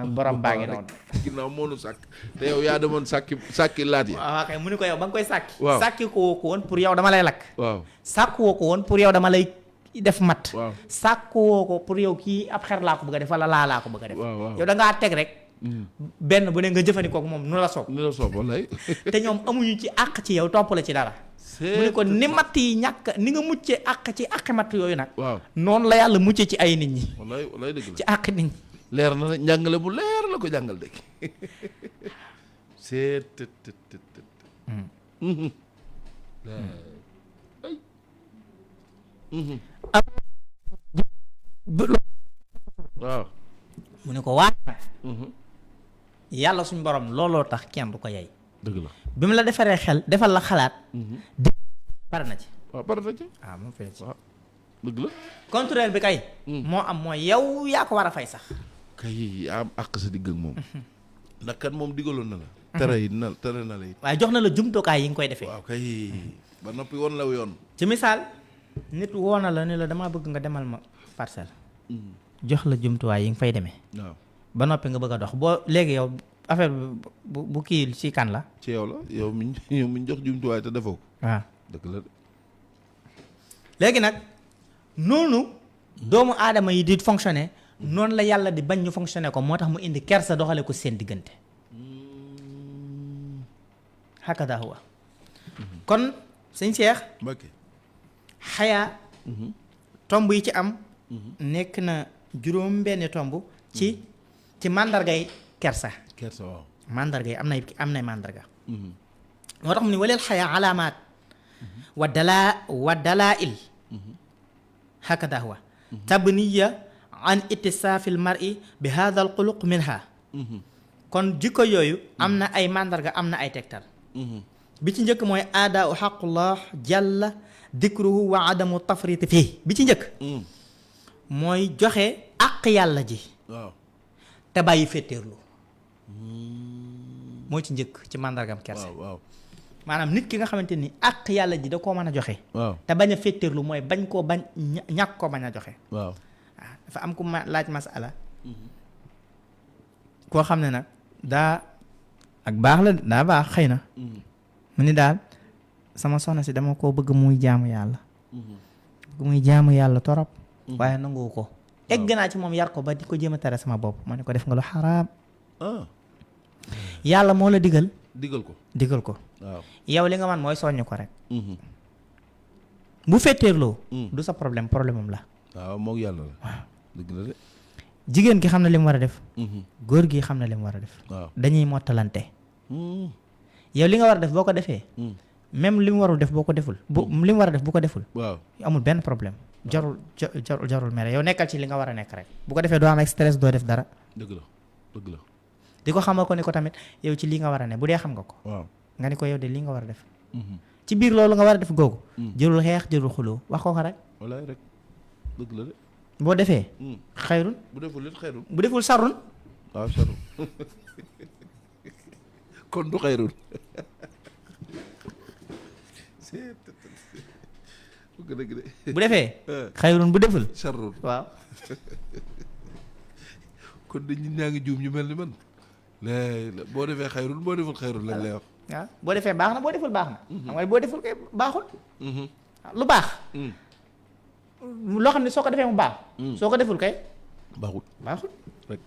baa ngi noonu ginnaaw moonu sàkk te yow yaa demoon sàkki laat yi waaw kay mu ne ko yow ba nga koy sàkki waaw sàkki ko woo ko woon pour yow dama lay lakk waaw sàkk woo ko woon pour yow dama lay def mat waaw sàkk woo ko pour yow kii ab xer laa ko bëgg a def wala laa ko bëgg a def yow da ngaa teg rek benn bu ne nga jëfandikoo ko moom nu la soob wallaay te ñoom amuñu ci àq ci yow topp la ci dara mu ne ko ni matt yi ñàkk ni nga muccee àq ci àqi matt yooyu nag waaw noonu la yàlla muccee ci ay nit ñi wallaay dëgg la ci àq nit ñi leer na njàngale bu leer la ko jàngal dëgg c'est waaw mu ne ko waat yàlla suñ borom looloo tax kenn du ko yey dëgg la bi mu la defaree xel defal la xalaat pare na ci waaw pare na ci waaw moom fee ci waaw dëgg la contraire bi kay moo am mooy yow yaa ko war a fay sax kay yaa am àq sa digg ak moom ndax kat moom digaloon na la tere na la it waaye jox na la jumtukaay yi nga koy defee waaw kay ba noppi woon la yoon ci misaal nit woo na la ni la damaa bëgg nga demal ma parcelle jox la jumtuwaay yi nga fay demee waaw ba noppi nga bëgg a dox boo léegi yow affaire bu kii ci kan la ci yow la yow mi jox jumtuwaay te defoo ko waaw dëgg la léegi nag noonu doomu aadama yi di fonctionner noonu la yàlla di bañ ñu fonctionner ko moo tax mu indi kersa doxale ko seen diggante hakada huwa kon sëñ Cheikh Mbacké xayaa tomb yi ci am nekk na juróom benn tomb ci màndargay kersa waaw màndarga yi am nay màndarga moo tax mu ni waleel xayaa alaamaat wa dalail hakada huwa tabniya an ittisaafil mar'i bi hadha al xuluq minha kon jikko yooyu am na ay màndarga am na ay tegtal bi ci njëkk mooy aada u xaqullah jalla dikruhu wa adamu tafriti fii bi ci njëkk mooy joxe àq yàlla ji waaw te bàyyi féeteerlu moo ci njëkk ci màndargam kerse waaw maanaam nit ki nga xamante ni àq yàlla ji da koo mën a joxe waaw te bañ a féeteerlu mooy bañ koo bañ ñàkk koo bañ a joxe waaw dafa am ku ma laaj masala koo xam ne nag daa ak baax la daa baax xëy na mu ni daal sama soxna si dama koo bëgg muy jaamu yàlla bëgg muy jaamu yàlla torop waaye nangu ko egg naa ci moom yar ko ba di ko jéem a tere sama bopp ma ne ko def nga lu xaraam yàlla moo la digal digal ko waaw yow li nga man mooy soññ ko rek bu fetteerloo du sa problème am la waaw moog yàlla la waaw dëgg la de jigéen gi xam na li mu war a def góor gi xam na li mu war a def waaw dañuy mottalante yow li nga war a def boo ko defee même li mu warul def boo ko deful li mu war a def bu ko deful waaw amul benn problème jarul mere yow nekkal ci li nga war a nekk rek bu ko defee doo am stress doo def dara dëgg la di ko xamal ko ni ko tamit yow ci lii nga war a ne bu dee xam nga ko waaw nga ni ko yow de lii nga war a def ci biir loolu nga war a def googu jërul xeex jërul xuloo wax ko rek wallaay rek dëgg la de boo defee xayrun bu deful it xayrun bu deful sarrun waaw sarrun kon du xayrun bu defee xayrun bu deful sharrun waaw kon dañ nit ñaa ngi juum ñu mel ni man boo defee xayrun boo deful xayrun lañ lay wax waaw boo defee baax na boo deful baax na xam nga boo deful kay baaxul lu baax loo xam ne soo ko defee mu baax soo ko deful kay baaxul rek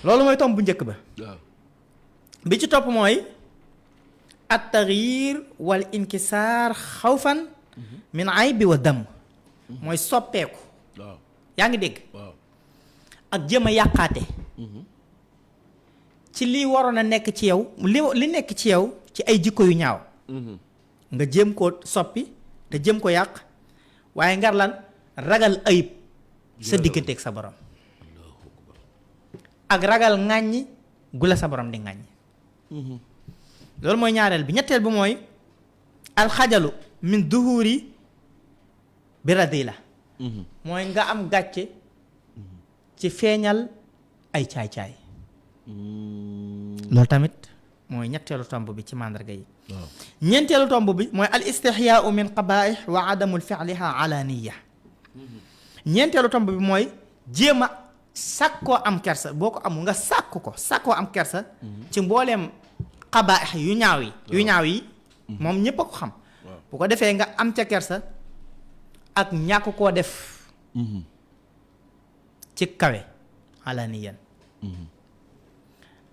loolu mooy tomb bu njëkk ba waaw bi ci topp mooy at taxyir wal inkisaar xawfan min aybi wa dam mooy soppeeku waaw yaa ngi dégg waaw ak jëm a yàqaate ci lii waroon a nekk ci yow li nekk ci yow ci ay jikko yu ñaaw nga jëm ko soppi te jëm ko yàq waaye ngar lan ragal ayib sa digganteeg sa borom ak ragal ŋàññi gu la sa borom di ŋàññi loolu mooy ñaareel bi ñetteel bi mooy alxajalu min duhuri bi radila mooy nga am gàcce ci feeñal ay caay-caay loolu tamit mooy ñetteelu tomb bi ci màndarga yi ñeenteelu tomb bi mooy al istixyaau min qabaih wa adamul fi'liha alaniya ñeenteelu tomb bi mooy jéem a sàkkoo am kersa boo ko amul nga sàkkoo am kersa ci mbooleem qabaih yu ñaaw yi moom ñépp a ko xam bu ko defee nga am ca kersa ak ñàkk koo def ci kawe alaniyan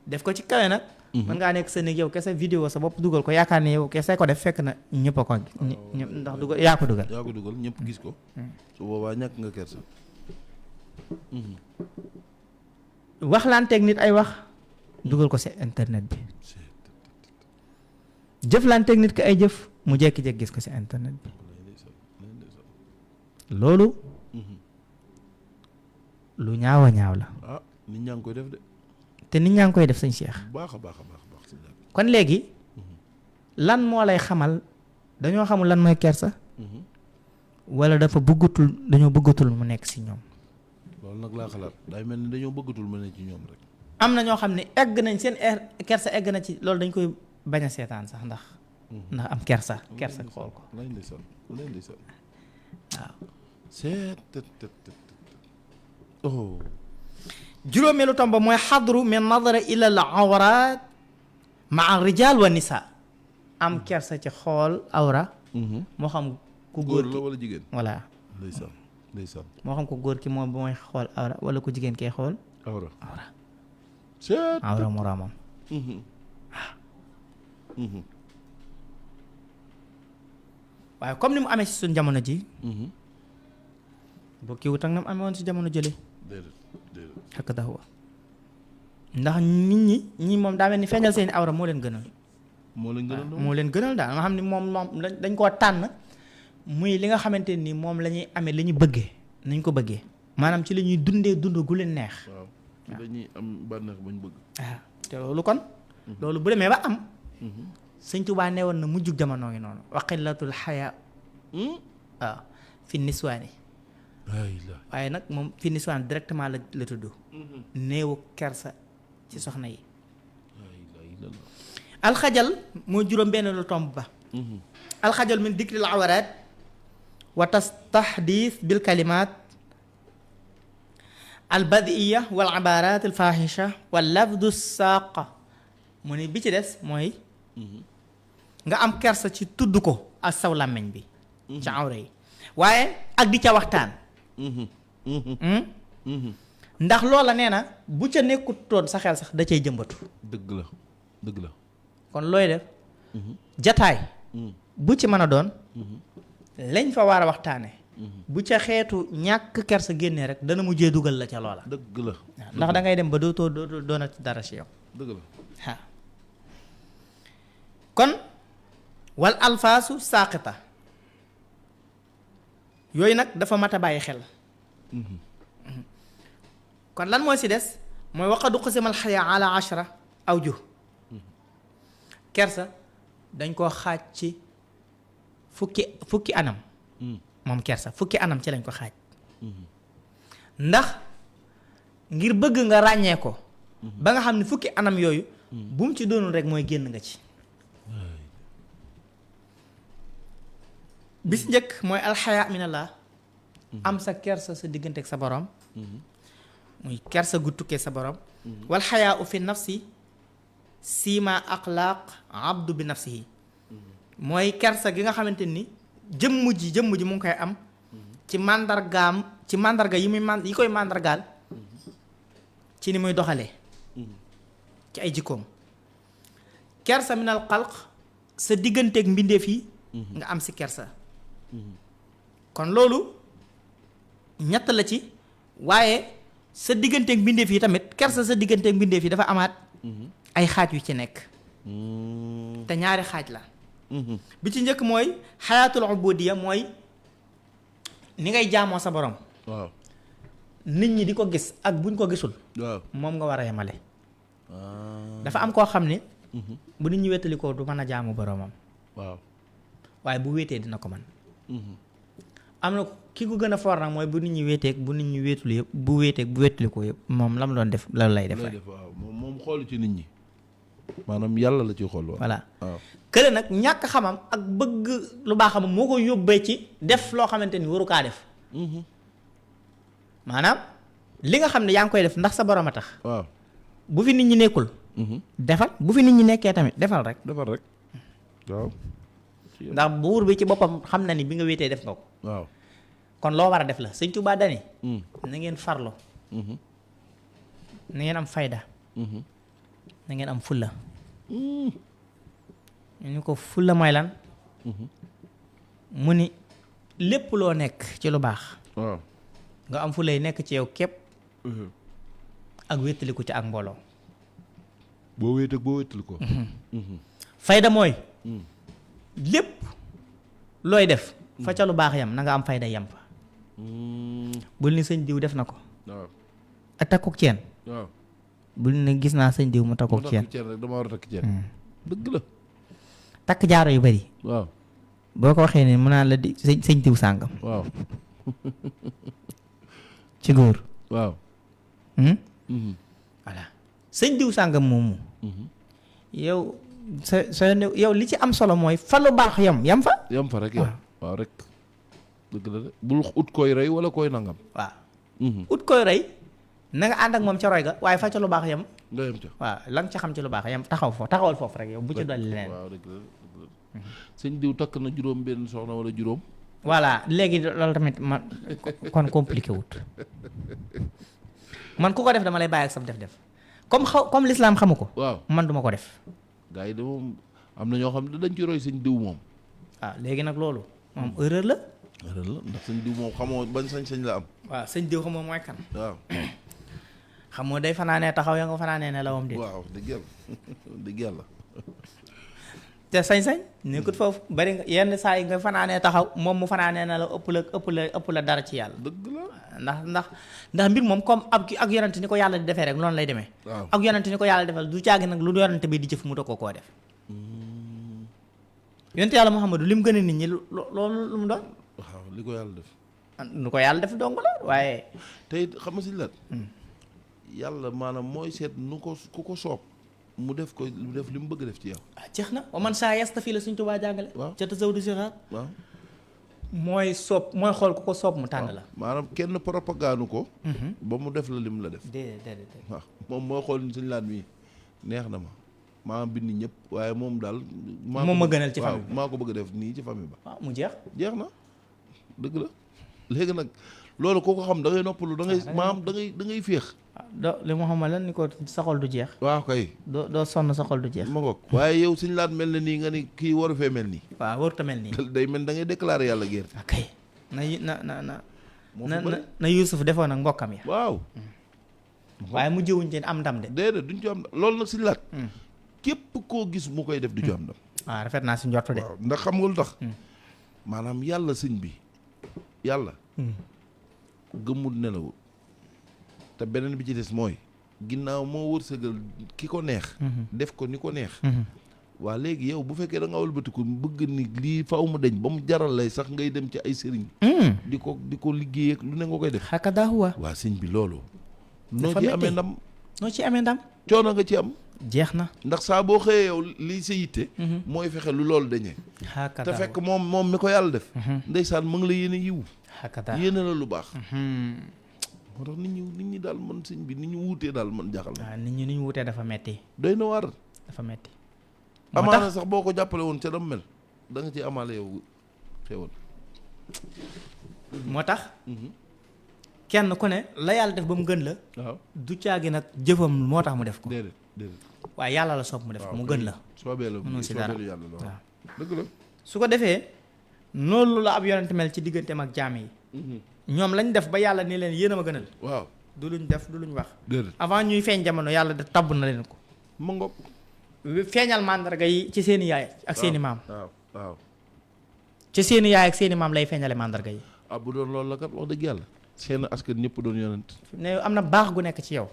def ko ci kawe nag mën ngaa nekk sa néeg yow kese vidéo sa bopp dugal ko yaakaar ne yow kese ko def fekk na ñëpp a ko ndax dugal yaa ko dugal ñëpp gis ko su boobaa ñàkk nga kersa waxlanteeg nit ay wax dugal ko ci internet bi jëflanteeg nit ko ay jëf mu jékki-jékki gis ko ci internet bi loolu lu ñaaw a ñaaw la nit ñaa ngi koy def de te nit ñaa ngi koy def sëñ Cheikh baax a baax kon léegi lan moo lay xamal dañoo xamul lan mooy kersa wala dañoo bëggatul mu nekk ci ñoom loolu nag laa xalaat day mel ni dañoo bëggatul mu nekk ci ñoom rek am na ñoo xam ne egg nañ seen kersa egg na ci loolu dañ koy bañ a seetaan sax ndax am kersa xool ko lay ndeysaan waaw juróomeelu tomb mooy xadru min nadara ila al awraat maa rijal wa nisa am kersa ci xool awra moo xam ku góor la wala jigéen voilà ndeysaan moo xam ku góor ki moom mooy xool awra wala ku jigéen kee xool awra moroomam waaye comme ni mu amee ci suñ jamono ji bokki wut ak na mu amee woon ci jamono jële xakk daxuwa ndax nit ñi moom daa mel ni feeñal seeni awra moo leen gënal moo leen gënal daal nga xam ne moom dañ koo tànn muy li nga xamante ni moom la ñuy amee li ñu bëggee nañ ko bëggee maanaam ci la ñuy dundee dund gu leen neex waaw ci dañuy am bànneex bañ bëgg waaw te loolu kon loolu bu demee ba am sëñ Tuubaa nee woon na mujjug jamono ngi noonu wa qillatul xayaa waaw fi niswaani waaye nag moom fi niswaan directement la tudd néewu kersa ci soxna yi alxajal mooy juróom benn lu tomb ba alxajal min dikril awaraat wa tastahdis bil kalimat al badiya wal ibarat al fahisha wal lafdu saaqa mu ni bi ci des mooy nga am kersa ci tudd ko ak saw làmmiñ bi ca awra yi waaye ak di ca waxtaan ndax loola nee na bu ca nekkutoon sa xel sax da cay jëmbatu dëgg la kon looy def jataay bu ci mën a doon lañ fa war a waxtaane bu ca xeetu ñàkk kersa génnee rek dana mujjee dugal la ca loola dëgg la ndax da ngay dem ba dootoo doonati dara ci yow dëgg la waaw kon wal alfaasu saaqita yooyu nag dafa mat a bàyyi xel kon lan mooy ci des mooy waqadu qasimal xayaa ala ashra awjuh kersa dañ koo xaaj ci fukki anam moom kersa fukki anam ci lañ ko xaaj ndax ngir bëgg nga ràññee ko ba nga xam ne fukki anam yooyu bu mu ci doonul rek mooy génn nga ci bis njëkk mooy alxayaa minallah am sa kersa sa digganteeg sa borom muy kersa gu tukkee sa borom wal xayaa u fi nafsi siima axlaaq abdu bi nafsihi mooy kersa gi nga xamante ni jëmm ji mu ngi koy am ci màndarga yi koy màndargaal ci ni muy doxalee ci ay jikkoom kersa minal xalq sa digganteeg mbindeef yi nga am si kersa kon loolu ñett la ci waaye sa digganteeg mbindeef yi tamit kersa sa digganteeg mbindeef yi dafa amaat ay xaaj yu ci nekk te ñaari xaaj la bi ci njëkk mooy xayaatul ubudiyya mooy ni ngay jaamoo sa borom waaw nit ñi di ko gis ak buñ ko gisul waaw moom nga war a yemale dafa am koo xam ne bu nit ñi wéttalikoo du mën a jaamu boromam waaw waaye bu wéetee dina ko mën am na ki ko gën a foor nag mooy bu nit ñi wéeteeg bu nit ñi wéetul yëpp bu wéeteeg bu wéttalikoo yëpp moom la mu doon def loolu lay def rek waaw moom xoolu ci nit ñi maanaam yàlla la ci xool voilà waaw kële nag ñàkk xamam ak bëgg lu baaxam moo ko yóbbee ci def loo xamante ni waru kaa def maanaam li nga xam ne yaa ngi koy def ndax sa borom a tax waaw bu fi nit ñi nekkul defal bu fi nit ñi nekkee tamit defal rek waaw ndax buur bi ci boppam xam na ni bi nga wéetee def nga ko waaw kon loo war a def la sëñ Tuubaa dani na ngeen farlo na ngeen am fayda na ngeen am fulla ñu ni ko fulla mooy lan mu ni lépp loo nekk ci lu baax waaw nga am fulla yi nekk ci yow képp ak wéttaliku ci ak mbooloo boo wéetal ko fayda mooy lépp looy def fa ca lu baax yam na nga am fayda yam fa bul ni sëñ diw def na ko waaw a takkuk ceen waaw bul ni gis naa sëñ diw mu takkuk ceen rek dama war a takk ceen dëgg la takk jaaro yu bari waaw boo ko waxee ne mu naan la di sëñ diw sàngam waaw ci góor waaw voilà sëñ diw sàngam moomu yow sa yow li ci am solo mooy fa lu baax yam fa rek yow waaw rek dëgg la de bul ut koy rey wala koy nangam waaw ut koy rey na nga ànd ak moom ca roy ga waaye fa ca lu baax yam nga yem ca waaw la nga ca xam ci lu baax yam taxawal foofu rek yow bu ci dolli leneen waaw dëgg la sëñ diw takk na juróom benn soxna wala juróom voilà léegi loolu tamit man kon compliqué wut man ku ko def dama lay bàyyi ak sam def comme l'islam xamu ko waaw man duma ko def gars yi de moom am na ñoo xam ne dañ ci roy sëñ diw moom waaw léegi nag loolu moom erreur la ndax sëñ diw moom xamoo ban sañ-sañ la am waaw sëñ diw xamoo mooy kan waaw xamoo day fanaanee taxaw ya nga fanaanee ne la wam di waaw dëgg yàlla te sañ-sañ nekkut foofu bari nga yenn saa yi nga fanaanee taxaw moom mu fanaanee na la ëpp la dara ci yàlla dëgg la ndax mbir moom comme ak yonante ni ko yàlla di defee rek noonu lay demee waaw ak yonante ni ko yàlla defal du caagi nag lu yonante bi di jëf mu da koo def yonante yàlla Muhammadu li mu gën a nit ñi loolu lu mu doon waaw li ko yàlla def lu ko yàlla def dong la waaye tey xam nga si la yàlla maanaam mooy seet ku ko soob mu def li mu bëgg def ci yow jeex na wa man saa yastafi la suñ Tuubaa jàngale waaw ca tasawudu sixaar waaw mooy xool ku ko soob mu tànn la maanaam kenn propagande ko ba mu def la lim la def déedéet waaw moom mooy xool ni suñ laat mi neex na ma maa bind ñëpp waaye moom daal moom ma gënal ci famille maa ko bëgg a def nii ci famille ba waaw mu jeex na dëgg la léegi nag loolu koo ko xam da ngay noppalu da ngay maam da ngay féex do li mu xam lan ni ko sa xol du jeex waaw kay doo sonn sa xol du jeex ma ngoog waaye yow suñ laat mel na nii nga ni kii waru fee mel nii waaw warut a mel nii day mel da ngay déclarer yàlla guerre kay na Yuusuf defoon ak mbokkam ya waaw waaye mu jëwuñ ci am ndam de déedéet duñ ci am loolu nag suñ laat képp koo gis mu koy def du ci am ndam waaw rafet naa si njortu de waaw ndax xam nga lu tax maanaam yàlla sëñ bi yàlla gëmmul nelawul te beneen bi ci des mooy ginnaaw moo wërsëgal ki ko neex def ko ni ko neex waa léegi yow bu fekkee da nga wëlbatiku bëgg ni lii faaw mu deñ ba mu jaral lay sax ngay dem ci ay sëriñ di ko liggéey ak lu ne nga koy def xakka daa huwa waa sëñ bi loolu noo ci amee ndam noo ci amee ndam coono nga ci am jeex na. ndax saa boo xëyee yow lii sa yitte mooy fexe lu loolu dañee te fekk moom mi ko yàlla def ndeysaan mu ngi la yéene yiw yéene la lu baax moo tax nit ñi daal man sëñ bi nit ñu wuutee daal man jaxal na. waaw nit ñi ni ñu wuutee dafa metti. doy na war. dafa metti. amaana sax boo ko jàppale woon ca dam mel da nga ci amaale yow xéwal. moo tax. kenn ku ne la yàlla def ba mu gën la. waaw du caagi nag jëfam moo tax mu def ko. déedéet waaye yàlla la soob mu def ko mu gën la. soobee la mënoo si dara yàlla la waaw dëgg la. su ko defee noonu la ab yonent mel ci digganteem ak jaam yi. ñoom lañ def ba yàlla ni leen yéen a ma gënal. waaw du luñ def du luñ wax. déedéet avant ñuy feeñ jamono yàlla de tabb na leen ko. mu ngoog. feeñal màndarga yi ci seen i yaay ak seen i maam. waaw ci seen i yaay ak seen i maam lay feeñale màndarga yi. bu doon loolu la kat wax dëgg yàlla. seen askan ñëpp doon yonent. ne am na baax gu nekk ci yow.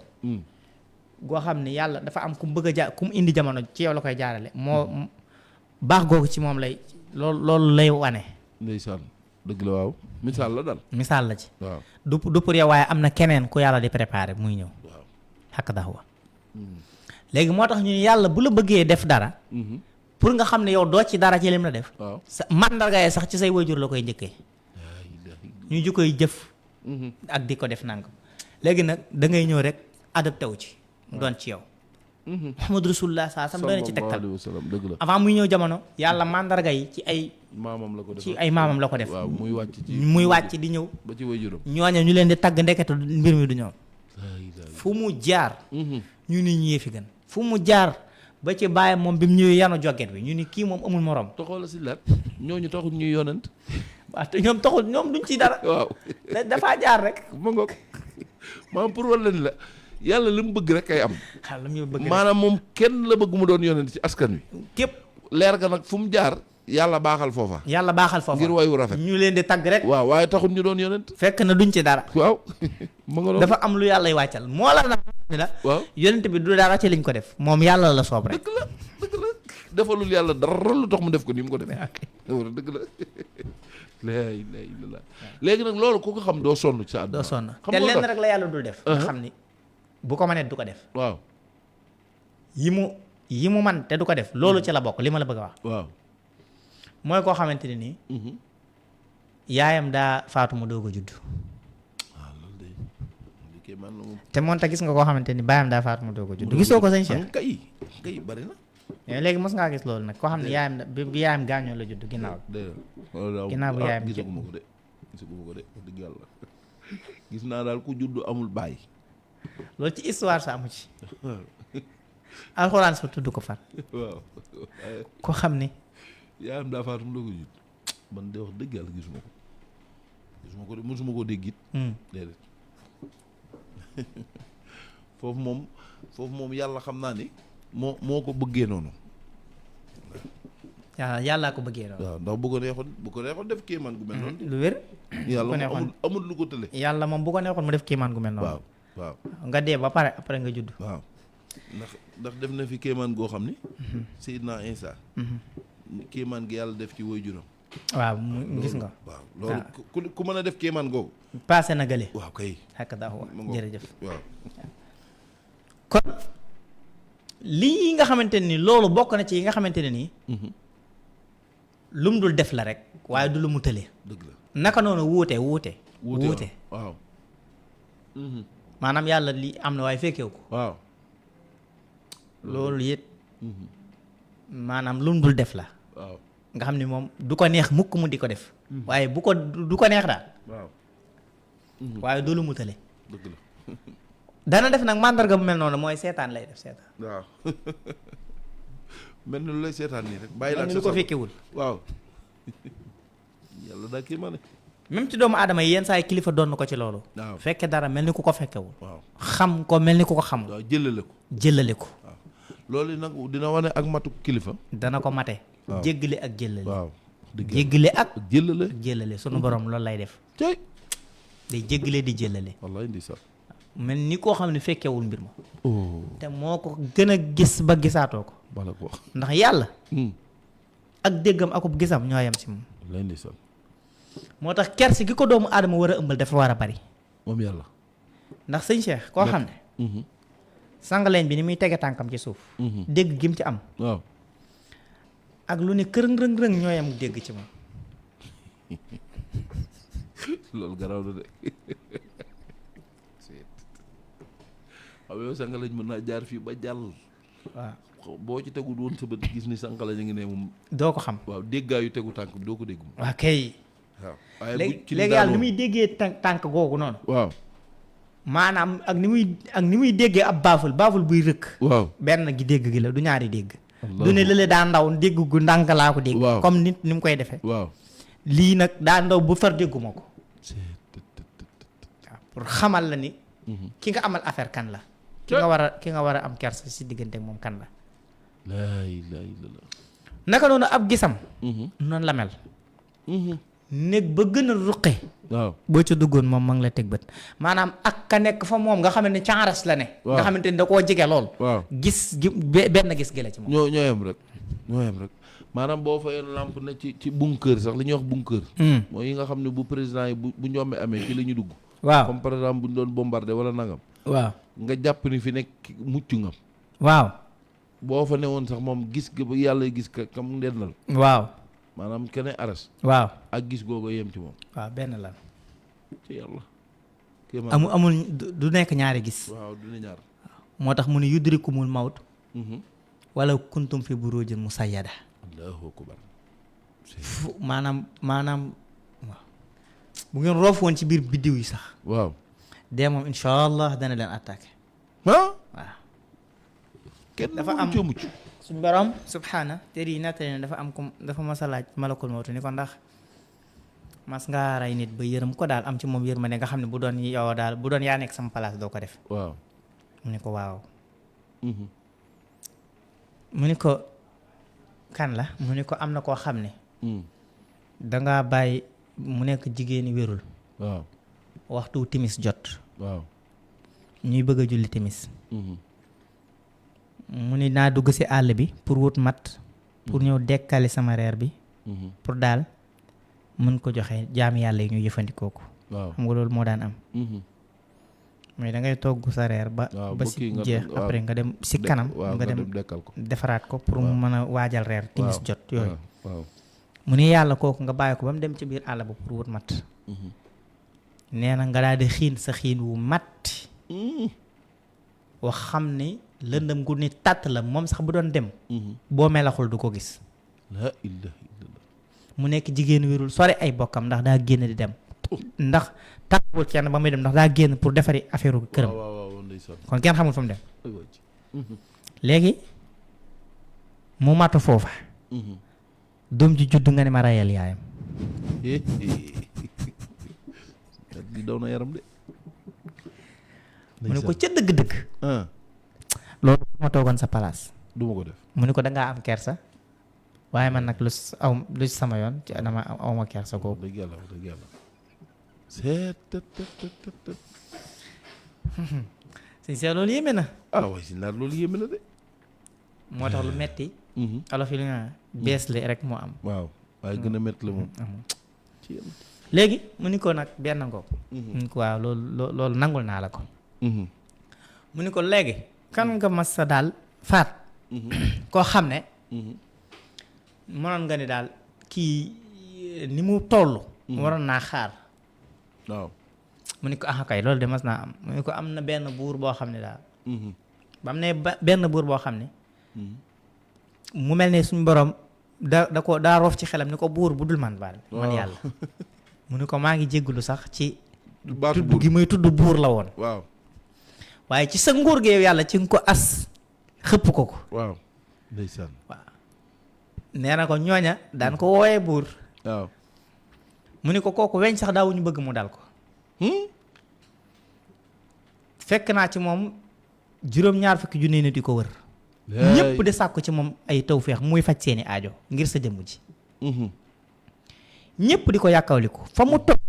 goo xam ne yàlla dafa am ku mu bëgg a ku mu indi jamono ci yow la koy jaarale moo baax googu ci moom lay loolu lay wane. ndeysaan dëgg la waaw misaal la daal. misaal la ci. waaw du pour yow waaye am na keneen ku yàlla di préparé muy ñëw. waaw xakk daxwa léegi moo tax ñu yàlla bu la bëggee def dara. pour nga xam ne yow doo ci dara ci lim la def. waaw sa mandarga yi sax ci say wayjur la koy njëkkee. ñu ji koy jëf. ak di ko def nangam. léegi nag da ngay ñëw rek adapté wu ci. mu doon ci yow. Muhammadu Rasulullah saa sam doon ci tegtal. dëgg la avant muy ñëw jamono yàlla mandarga yi ci ay. maamam la ko def ci ay maamam la ko def. waaw muy wàcc di ñëw. ba ci wayjuram. ñooña ñu leen di tagg ndekete mbir mi du ñoom. fu mu jaar. ñu ni ñëwee fi gën. fu mu jaar ba ci bàyyi moom bi mu ñëwee yanu jogget bi ñu ni kii moom amul morom. toxoo la si laat ñooñu taxul ñuy yonent. waaw te ñoom taxul ñoom duñ ci dara. waaw dafaa jaar rek. ma ngoog maanaam pour wàll leen la yàlla li mu bëgg rek kay am. waaw lu mu bëgg rek maanaam moom kenn la bëgg mu doon yonent ci askan wi. képp leer ga nag fu mu jaar yàlla baaxal foofa. yàlla baaxal foofa ngir wayu rafet. ñu leen di tagg rek. waaw waaye taxul ñu doon yonent. fekk na duñ ci dara. waaw ma nga dafa am lu yàlla wàccal moo la na la. waaw yonent bi du dara ci liñ ko def. moom yàlla la soob rek. dëgg la defalul yàlla dara lu tax mu def ko ni mu ko defee. dëgg la. léegi nag loolu ku ko xam doo sonn ci sa àdduna. doo sonn te lenn rek la yàlla dul def. nga xam ni bu ko mënee du ko def. waaw yi mu man te du ko def loolu ci la bokk li ma la bëgg a wax. waaw mooy koo xamante ne nii. yaayam daa faatu mu doog a judd. waaw loolu de te moom te gis nga koo xamante ni baayam daa faatu mu doog a judd. gisoo ko sëñ Cheikh. kay bari na. léegi mos ngaa gis loolu nag koo xam ne yaayam bi yaayam gaañoo la judd ginnaaw. ginnaaw bu yaayam gisaguma ko de wax dëgg yàlla gis naa daal ku judd amul baay. loolu ci histoire sa amu ci. alxuraan sa tudd ko fan. waaw koo xam ni. yaayam daa faatu mu doog a judd man de wax dëgg yàlla gisuma ko de mosuma koo dégg it. déedéet foofu moom yàlla xam naa ni. moo ko bëggee noonu. yàllaa ko bëggee noonu. waaw ndax bu ko neexoon def kéemaan gu mel noonu. lu wér. yàlla amul lu ko tële. yàlla moom bu ko neexoon mu def kéemaan gu mel noonu. waaw nga dee ba pare après nga judd. waaw ndax def na fi kéemaan goo xam ni. Seydina Isa. kéemaan gi yàlla def ci waajuram. waaw gis nga. waaw loolu ku mën a def kéemaan googu. passé na gële. waaw kay. xakk daa wax jërëjëf. waaw kon. lii nga xamante ne ni loolu bokk na ci yi nga xamante ne nii. lu mu dul def la rek waaye du lu mu tële. dëgg la naka noonu wuute. waaw. maanaam yàlla li am na waaye fekkewu ko. waaw. loolu it. maanaam lu mu dul def la. waaw nga xam ni moom du ko neex mukk mu di ko def. waaye bu ko du ko neex daal. waaw. waaye du lu mu tële. dëgg la. dana def nag màndarga bu mel noonu mooy seetaan lay def seetaan. waaw mel ni lu lay seetaan nii rek. bàyyi la lu ko fekkewul. waaw yàlla daa kii ma ne. même ci doomu aadama yi yenn saa yi kilifa doon na ko ci loolu. waaw fekke dara mel ni ku ko fekkewul. waaw xam ko mel ni ku ko xamul. waaw jëlale ko. waaw loolu nag dina wane ak matuk kilifa. dana ko mate. waaw jéggale ak jëllale. waaw jéggale ak. jëlale sunu borom loolu lay def. cay day jéggale di jëllale. wallaay ndi sax. mel ni koo xam ne fekkewul mbir ma. te moo ko gën a gis ba gisaatoo ko. bala ko wax ndax yàlla. ak déggam akub gisam ñoo yem si moom. wallaay ndi sax. moo tax kersi gi ko doomu aadama war a ëmbal dafa war a bari. moom yàlla. ndax sëñ Cheikh koo xam ne. sàngaleñ bi ni muy tege tànkam ci suuf dégg gim ci am waaw ak lu ne kërëng rëng rëng ñooyam dégg ci moom loolu garaaw na de waaw yow sàngaleñ mën naa jaar fii ba jàll waaw boo ci tegu doon sa bët gis ni sàngaleñ a ngi ne moom doo ko xam waaw déggaayu tegu tànk bi doo ko dégg moom waaw kay waaw waaye léegi yàlla ni muy déggee tànk googu noonu waaw maanaam ak ni muy déggee ab baaful buy rëkk waaw benn gi dégg gi la du ñaari dégg du ne lële daa ndaw dégg gu ndànk laa ko dégg comme nit ni mu koy defee waaw lii nag daa ndaw bu far dégguma ko waaw pour xamal la ni ki nga amal affaire kan la ki nga war a am kersa si diggante ak moom kan la laa ilaaha illallaah naka noonu ab gisam noonu la mel néeg ba gën a ruqe waaw boo ca duggoon moom ma ngi la teg bët maanaam ak ka nekk fa moom nga xamante ni caaras la ne nga xamante ni da koo jege lool waaw gis gi benn gis gi la ci moom ñoo yem rek maanaam boo fayoon lamp ne ci bunker sax li ñuy wax bunker mooy yi nga xam ne bu président yi bu ñoomee amee ci la ñu dugg waaw comme par exemple bu ñu doon bombardé wala nangam waaw nga jàpp ni fi nekk mucc nga waaw boo fa newoon sax moom gis ga ba yàlla gis ka kam ndennal waaw maanaam keneen aras waaw ak gis googu yem ci moom waaw benn la ci yàlla amul du nekk ñaari gis waaw du ne ñaar moo tax mu ne yudrikumul mawt wala kuntum fi burujin musayyada allahu akbar maanaam waaw bu ngeen roof woon ci biir biddiw yi sax waaw dee moom insha allah dana leen attaqué waaw kenn dafa am mucc suñu borom subhaana te yi nettali ne dafa am ko dafa mas a laaj malakul mawtu ni ko ndax mas ngaa rey nit ba yërëm ko daal am ci moom yërmande nga xam ne bu doon yow daal bu doon yaa nekk sama place doo ko def waaw mu ni ko waaw mu ni ko kan la mu ni ko am na koo xam ne dangaa bàyyi mu nekk jigéeni wérul waaw waxtu timis jot waaw ñuy bëgg a julli timis mu ni naa dugg ci àll bi pour wut mat pour ñëw dekkali sama reer bi pour daal mën ko joxe jaam yàlla yi ñu jëfandikoo ko waaw xam nga loolu moo daan am mais da ngay togg sa reer ba si jeex après nga dem si kanam nga dem defaraat ko pour mu mën a waajal reer timis jot yooyu mu ni yàlla kooku nga bàyyi ko ba mu dem ci biir àll ba pour wut mat nee na nga daal di xiin sa xiin wu mat wax xam ni lëndëm gu ni tàtt la moom sax bu doon dem boo melaxul du ko gis la ilaha illallah mu nekk jigéen wérul sore ay bokkam ndax daa génn di dem ndax tàggul kenn ba muy dem ndax daa génn pour defari affaire këram kon kenn xamul fa mu dem léegi mu matu foofa doom ji judd nga ne ma rayal yaayam di daw na yaram de mu ne ko ca dëgg-dëgg loolu ma toogoon sa palaas du ma ko def mu ne ko dangaa am kersa waaye man nag lu sama yoon ci dama awma kersa googu dëgg yàlla sëñ Cheikh loolu yéeme na waaye si naar loolu yéeme na de moo tax lu metti alof yi lu nga bees li rek moo am waaw waaye gën a metti la moom léegi mu ni ko nag benn ngoog mu ni ko waaw loolu nangul naa la ko mu ni ko léegi kan nga mas sa daal faat koo xam ne mënoon nga ni daal kii ni mu toll waroon naa xaar waaw mu ni ko ah kay loolu de mas naa am mu ni ko am na benn buur boo xam ne daal ba am ne benn buur boo xam ne mu mel ne suñu borom daa roof ci xelam ni ko buur bu dul man baal man yàlla mu ni ko maa ngi jéggulu sax ci tudd gi muy tudd buur la woon waaw waaye ci sa nguur gi yow yàlla ci nga ko as xëpp ko waaw ndeysaan waaw nee na ko ñooña daan ko wooyee buur waaw mu ni ko kooku weñ sax daawuñu bëgg mu dal ko fekk naa ci moom 7,000 nit di ko wër ñëpp de sàkku ci moom ay tawféex muy faj seeni aajo ngir sa jëmm ji ñëpp di ko yàkkawliku fa mu toog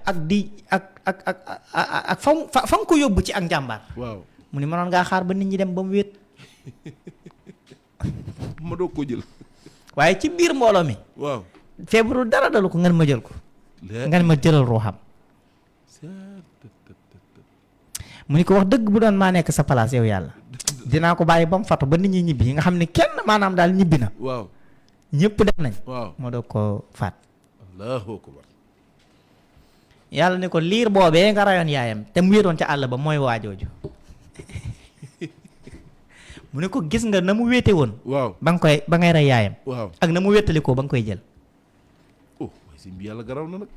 ak di ak fa nga ko yóbbu ci ak njàmbaar waaw mu ni mënoon ngaa xaar ba nit ñi dem ba mu wéet ma doog ko jël waaye ci biir mbooloo mi waaw feebaru dara dalu ko ngeen ma jël ko ngeen ma jëlal ruuxam mu ni ko wax dëgg bu doon maa nekk sa place yow yàlla dinaa ko bàyyi ba mu fatu ba nit ñi ñibbi nga xam ne kenn maanaam daal ñibbi na. waaw ñëpp dem nañ. waaw moo doog koo faat. allahu akbar. yàlla ne ko liir boobee nga rayoon yaayam te mu wéetoon ca àll ba mooy waajooju mu ne ko gis nga na mu wéete woon. waaw ba ngay rey yaayam. waaw ak na mu wéttali ko ba nga koy jël. oh waaye sëñ bi yàlla garaw na nag.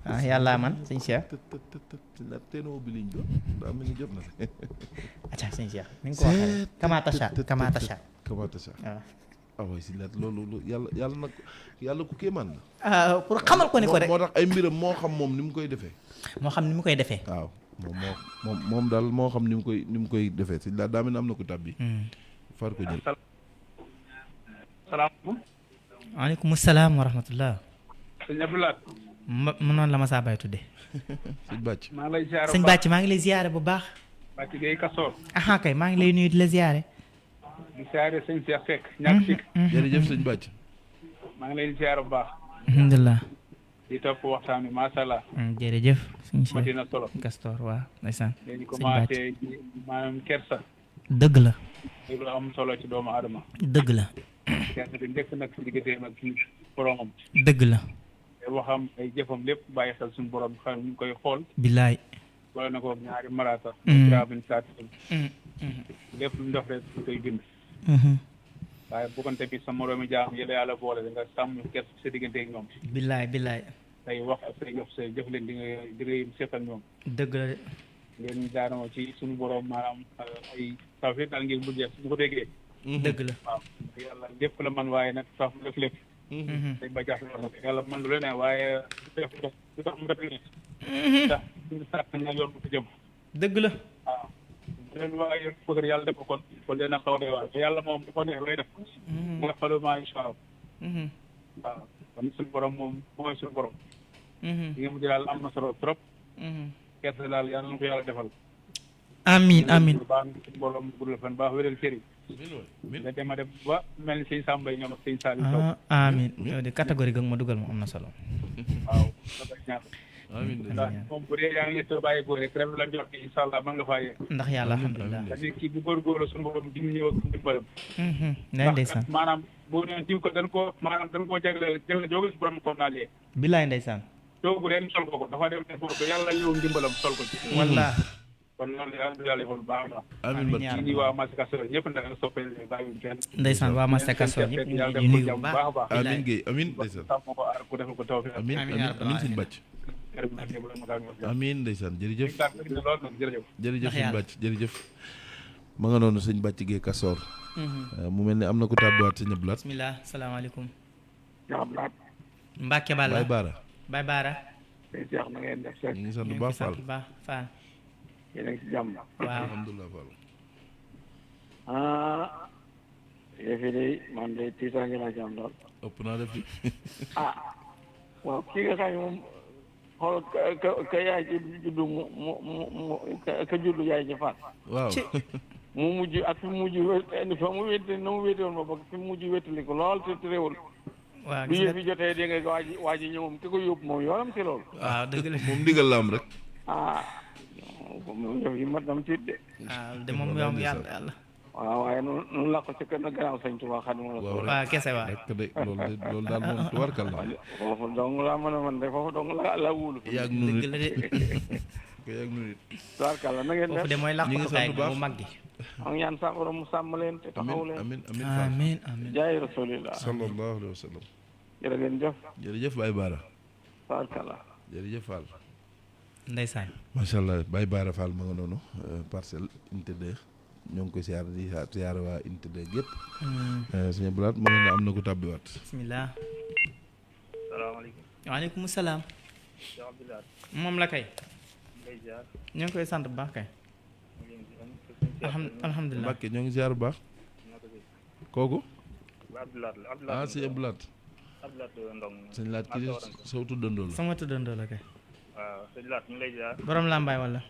ah yàlla man sëñ Cheikh. la teenoo bi liñ doon daa mel ni jot na de. acca sëñ Cheikh ni nga ko waxee kamatasha waaw. ah waaye si laat loolu yàlla nag yàlla ku kéemaan la. ah pour xamal ko ni ko rek moo tax ay mbiram moo xam moom ni mu koy defee. moo xam ni mu koy defee. waaw moom daal moo xam ni mu koy defee si laat daa mel ni am na ko tàbbi. far ko jël. salaamaaleykum. waaleykum salaam wa rahmatullah. sëñ Abdoulaye. mu noonu la ma saa bay tudde sëñ Bàcc. maa ngi lay ziare sëñ Bàcc maa ngi lay ziare bu baax. Bàcc Gueye Kastoor. aha kay maa ngi lay nuyu di la ziare. di ziare sëñ Cheikh Seck. ñàkk Seck. jërëjëf sëñ Bàcc. maa ngi lay ziare bu baax. alhamdulilah. di topp waxtaan bi macha allah. jërëjëf. sëñ Cheikh matina solo. Kastoor waaw ndeysaan. léegi sëñ Bàcc commencé ci maanaam kersa. dëgg la. lu am solo ci doomu aadama. dëgg la. kersa bi njëkk nag si digganteem ak suñu boromam. dëgg la. ay waxam ay jëfam lépp bàyyi xel suñu borom xam ñu ngi koy xool. billaay. wala na ko ñaari malaaka. kiraamin kaatibiin. lépp lu mu def rek ñu koy bind. waaye bu kon tamit sa moroomi jaam yi la yàlla boole da nga sàmm kersa sa diggante ak ñoom. billaay billaay. say wax ak say jëf say jëf leen di nga seq ak ñoom. dëgg la de. ngeen daanoo ci suñu borom maanaam ay tawfiq daal ngir mujjee suñu ko déggee. dëgg la. waaw yàlla lépp la man waaye nag sax mu def lépp. dañ ba jax la yàlla man lu leen ne waaye du tax mu def leen. ndax suñu sàkk ña yoon bu ko jëm. dëgg la. waaw bu leen waaye bëgg yàlla def ko kon dina xaw a doy waar yàlla moom du ko neex lay def. mu nga xalu maa incha allah. waaw kon suñu borom moom mooy suñu borom. li nga mujj daal am na solo trop. kersa daal yàlla na ko yàlla defal. amiin amiin. baax na suñu borom guddal fan baax wéral cër yi. nga dem a dem ba mel ni sëñ Samba yi ñoom ak sëñ Saliou Sow. amiin yow de catégorie ga ma dugal moom am na solo. waaw da ñaan. amiin ndax moom bu dee yaa ngi yëstoo bàyyi ko rek rek la jox ki incha allah mën nga faa yee. ndax yàlla alhamdulilah. parce que kii bu góorgóorlu suñu borom di ñëw ak ndimbalam. nee ndeysaan. maanaam boo nee jiw ko dañ koo jagleel jóge si borom comme naa lee. bilaay ndeysaan. toogu ren sol ko yàlla ne ko yàlla ñëw ndimbalam sol ko ci. wallaahi. kon loolu yàlla defal bu baax a baax. amiin yaa di waa Masika Soro ñëpp nag soppee bàyyiwuñ kenn. ndeysaan waa Masika Soro ñëpp ñu ngi nuyu bu baax a baax. amiin Guèye amiin ndeysaan. sàmm ko aar ko defal ko tawfeex. amiin amiin sëñ Bàcc. amiin ndeysaan jërëjëf. jërëjëf sëñ Bàcc jërëjëf. ma nga noonu sëñ Bàcc Guèye Kastoor. mu mel ni am na ko tàbbiwaat sëñ Abdou Lahad. bismillah salaamaaleykum. Mbacke Balla Baye Baara. Baye Baara. Cheikh na ngeen def ñu ngi sant bu baax Fall. Fall. yéen a ngi si jàmm. waaw alhamdulilah Fall. yëf yi de man de tiitaange laa ci am daal. ëpp naa def di. waaw kii nga xam ne moom xool ka yaay ci juddu ka juddu yaay ci faat. waaw. mu mujj ak fi mu mujj indi fa mu wéete na mu wéete woon ba bëgg fi mu mujj wéetali ko lool te réewul. waaw bu yëf yi jotee dégg nga waa ji ñëw moom ki ko yóbbu moom yoonam ci loolu. waaw dëgg la moom ndigal la am rek. moom yëf yi mat na mu tiit de. waaw de moom yow yàlla. waaw waaye noonu la ko ci kër na gannaaw sëñ Tuubaa Xaadimu Rasuul. waaw kese waaw. rek de loolu daal moom tubarkal la. foofu dong laa mën a man de foofu dong la wóolu. yaag nu nit dëgg la de. yaag nu nit. tubarkal la na ngeen def foofu de mooy làqutaay gi mu mag gi. am ñaan sa borom mu sàmm leen te taxaw leen. amiin amiin amiin amiin. jaay rasulillah. sallallahu alayhi wa sallam. jërë ngeen jëf. jërëjëf Baye Baara. tubarkal la. jërëjëf Fall. ndeysaan. macha allah Baye Baara Fall ma nga noonu parcelle unité 2 ñoo ngi koy siyaar di siyaar waa unité 2 yëpp. sëñ Abdou Lahad mën na am na ko tàbbiwaat. bismillah. salaamaaleykum. waaleykum salaam. Cheikh Abdou Lahad. moom la kay. ngay ziar. ñoo ngi koy sant bu baax kay. alhamdulilah. Mbàkke ñoo ngi siyaar bu baax. kooku. Abdou Lahad la sëñ Abdou Lahad. Abdou Lahad Ndong. sëñ Lahad kii sow tuddandoo la. sama tuddandoo la kay. waaw sëñ Lahad ñu ngi lay ziar. borom Lambaay wala.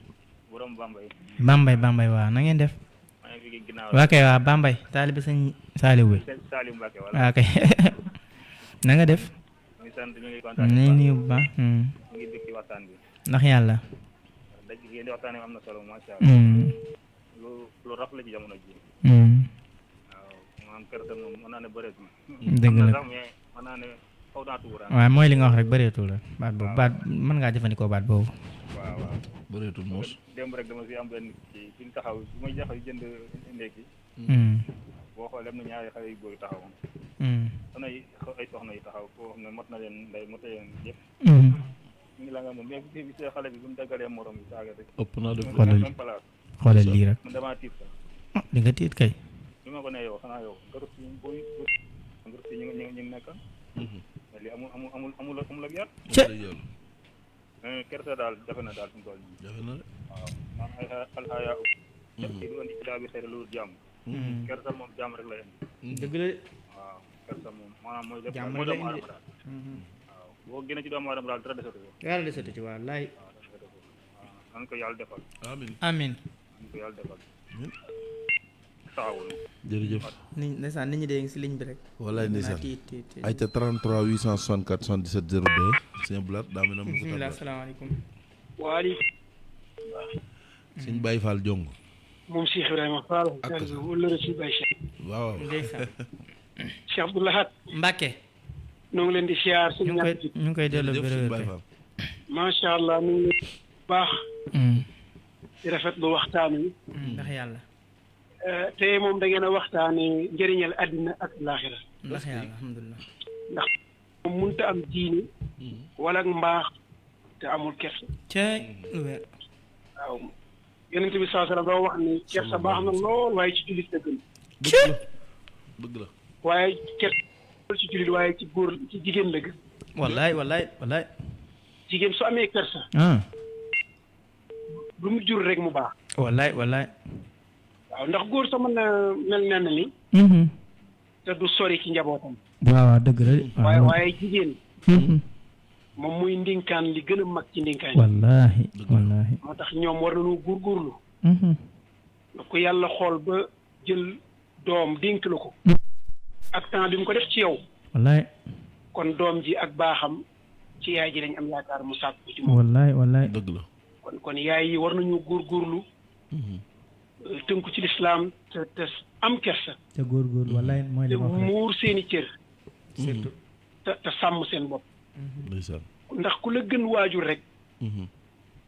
borom Bambey. Bambey waaw na ngeen def. maa ngi fi ginnaaw waa kay waa Bambey taalibe sëñ Saliou bi. Saliou Mbacke wala. waa kay na nga def. ñu ngi sant ñu ngi kontaan. ñu ngi nuyu bu baax. ñu ngi dëkk ci waxtaan bi. ndax yàlla. dëgg ngeen di waxtaanee am na solo macha allah. lu raf la ci jamono ji. waaw maanaam kersa moom mën naa ne bëreetul. dëgg la sax mais mën naa ne xaw naa tuura. waaw mooy li nga wax rek bëreetul la baat boobu baat mën ngaa jëfandikoo baat boobu. waaw waaw. bëreetul moos. démb rek dama fi am benn kii fi ñu taxaw bu may jaxaw jënd ndekki. boo xoolee am na ñaari xale yu góor yu taxaw. am na ay soxna yu taxaw koo xam ne mot na leen ndey mot na leen yëpp. ñu ngi la nga moom mais bi see xale bi bu mu daggalee morom bi saaga rek. ëpp naa def xoolal lii rek. man damaa tiit sax. di nga tiit kay. bi ma ko nee yow xanaa yow nga rus si booy nga rus si ñu ngi nekkan. mais lii amul ak yar. Kersa daal jafe na daal fi mu toll nii. jafe na de. waaw man ay alxayaa kii du andi daa bi xëy na loolu jàmm. Kersa moom jàmm rek la indi. dëgg la de. waaw kersa moom maanaam mooy lépp jàmm mooy rek doomu la indi aadama daal. waaw boo génnee ci doomu aadama daal dara desatu ko. yàlla desatu ci wallaay. waaw dara desatu ko waaw nan ko yàlla defal. amiin amiin. nan ko yàlla defal. taxawul. jërëjëf. ndeysaan nit ñi dee ngi si ligne bi rek. wallaay ndeysaan tiit. ay ca 33 864 77 02 sëñ Blaat daa mel ne mu ngi ko bismillah tàggatoo. asalaamaaleykum. waaleykum sëñ Baye Fall Jong. moom Cheikh Ibrahima Fall. ak jërëjëf wala la si Baye Cheikh. waaw. ndeysaan. Cheikh Abdou Lahad. Mbacke. ñoo ngi leen di siyaar ñu suñu ngi koy ñàkk ñu ngi koy delloo jërëjëf sëñ bërëb Baye kay. Fall. macha allah ñu ngi baax di rafetlu waxtaan wi. ndax yàlla. te moom da ngeen a waxtaanee njëriñal àddina ak laaxira ndax yàlla alhamdulilah. ndax moom mënta am diine wala ak mbaax te amul kersa. cee lu wér. waaw yonent bi saa sallam doo wax ni kersa baax na lool waaye ci jullit la gën. bëgg la. waaye kersa lool ci jullit waaye ci góor ci jigéen la gën. wallaay. jigéen su amee kersa lu mu jur rek mu baax. wallaay. waaw ndax góor sa mën na mel na ni te du sori ci njabootam. waaw dëgg la de. waaye jigéen moom muy ndinkaan li gën a mag ci ndinkaan yi. wallaahi. moo tax ñoom war nañu góorgóorlu. ndax ko yàlla xool ba jël doom dénk la ko. ak temps bi mu ko def ci yow. wallaay. kon doom ji ak baaxam ci yaay ji lañ am yaakaar mu sàkk ci moom. wallaay. dëgg la. kon yaay yi war nañu góorgóorlu. tënku ci lislaam te am kersa. te góorgóorlu wallaay mooy te li ma wax. muur seeni cër. surtout. te sàmm seen bopp. ndeysaan. ndax ku la gën waajur rek.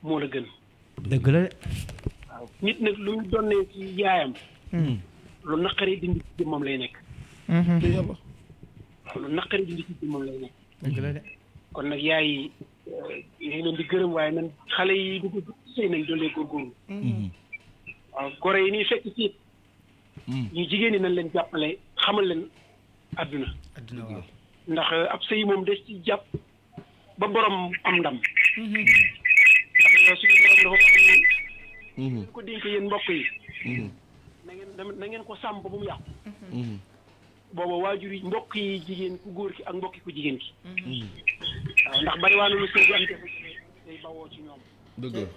moo la gën. dëgg la de. waaw nit nag lu ñu donnee ci yaayam. lu naqari dindi ci jëmmam lay nekk. te yàlla. waaw lu naqari dindi ci jëmmam lay nekk. dëgg la de. kon nag yaay yi ñu leen di gërëm waaye nan xale yi dugg sëy nañ doolee góorgóorlu. waaw gore yi nii fekk ci ñu jigéen ñi nañ leen jàppale xamal leen adduna waaw. ndax ab sëy moom des ci jàpp ba borom am ndam. ndax suñu borom dafa wax ni ko dénk yéen mbokk yi na ngeen ko sàmm ba mu yàqu. booba waajur yi mbokk yi jigéen ku góor ki ak mbokki ku jigéen ki. waaw ndax bari waa na lu sëy bu am jafe-jafe day bawoo ci ñoom. dëgg la.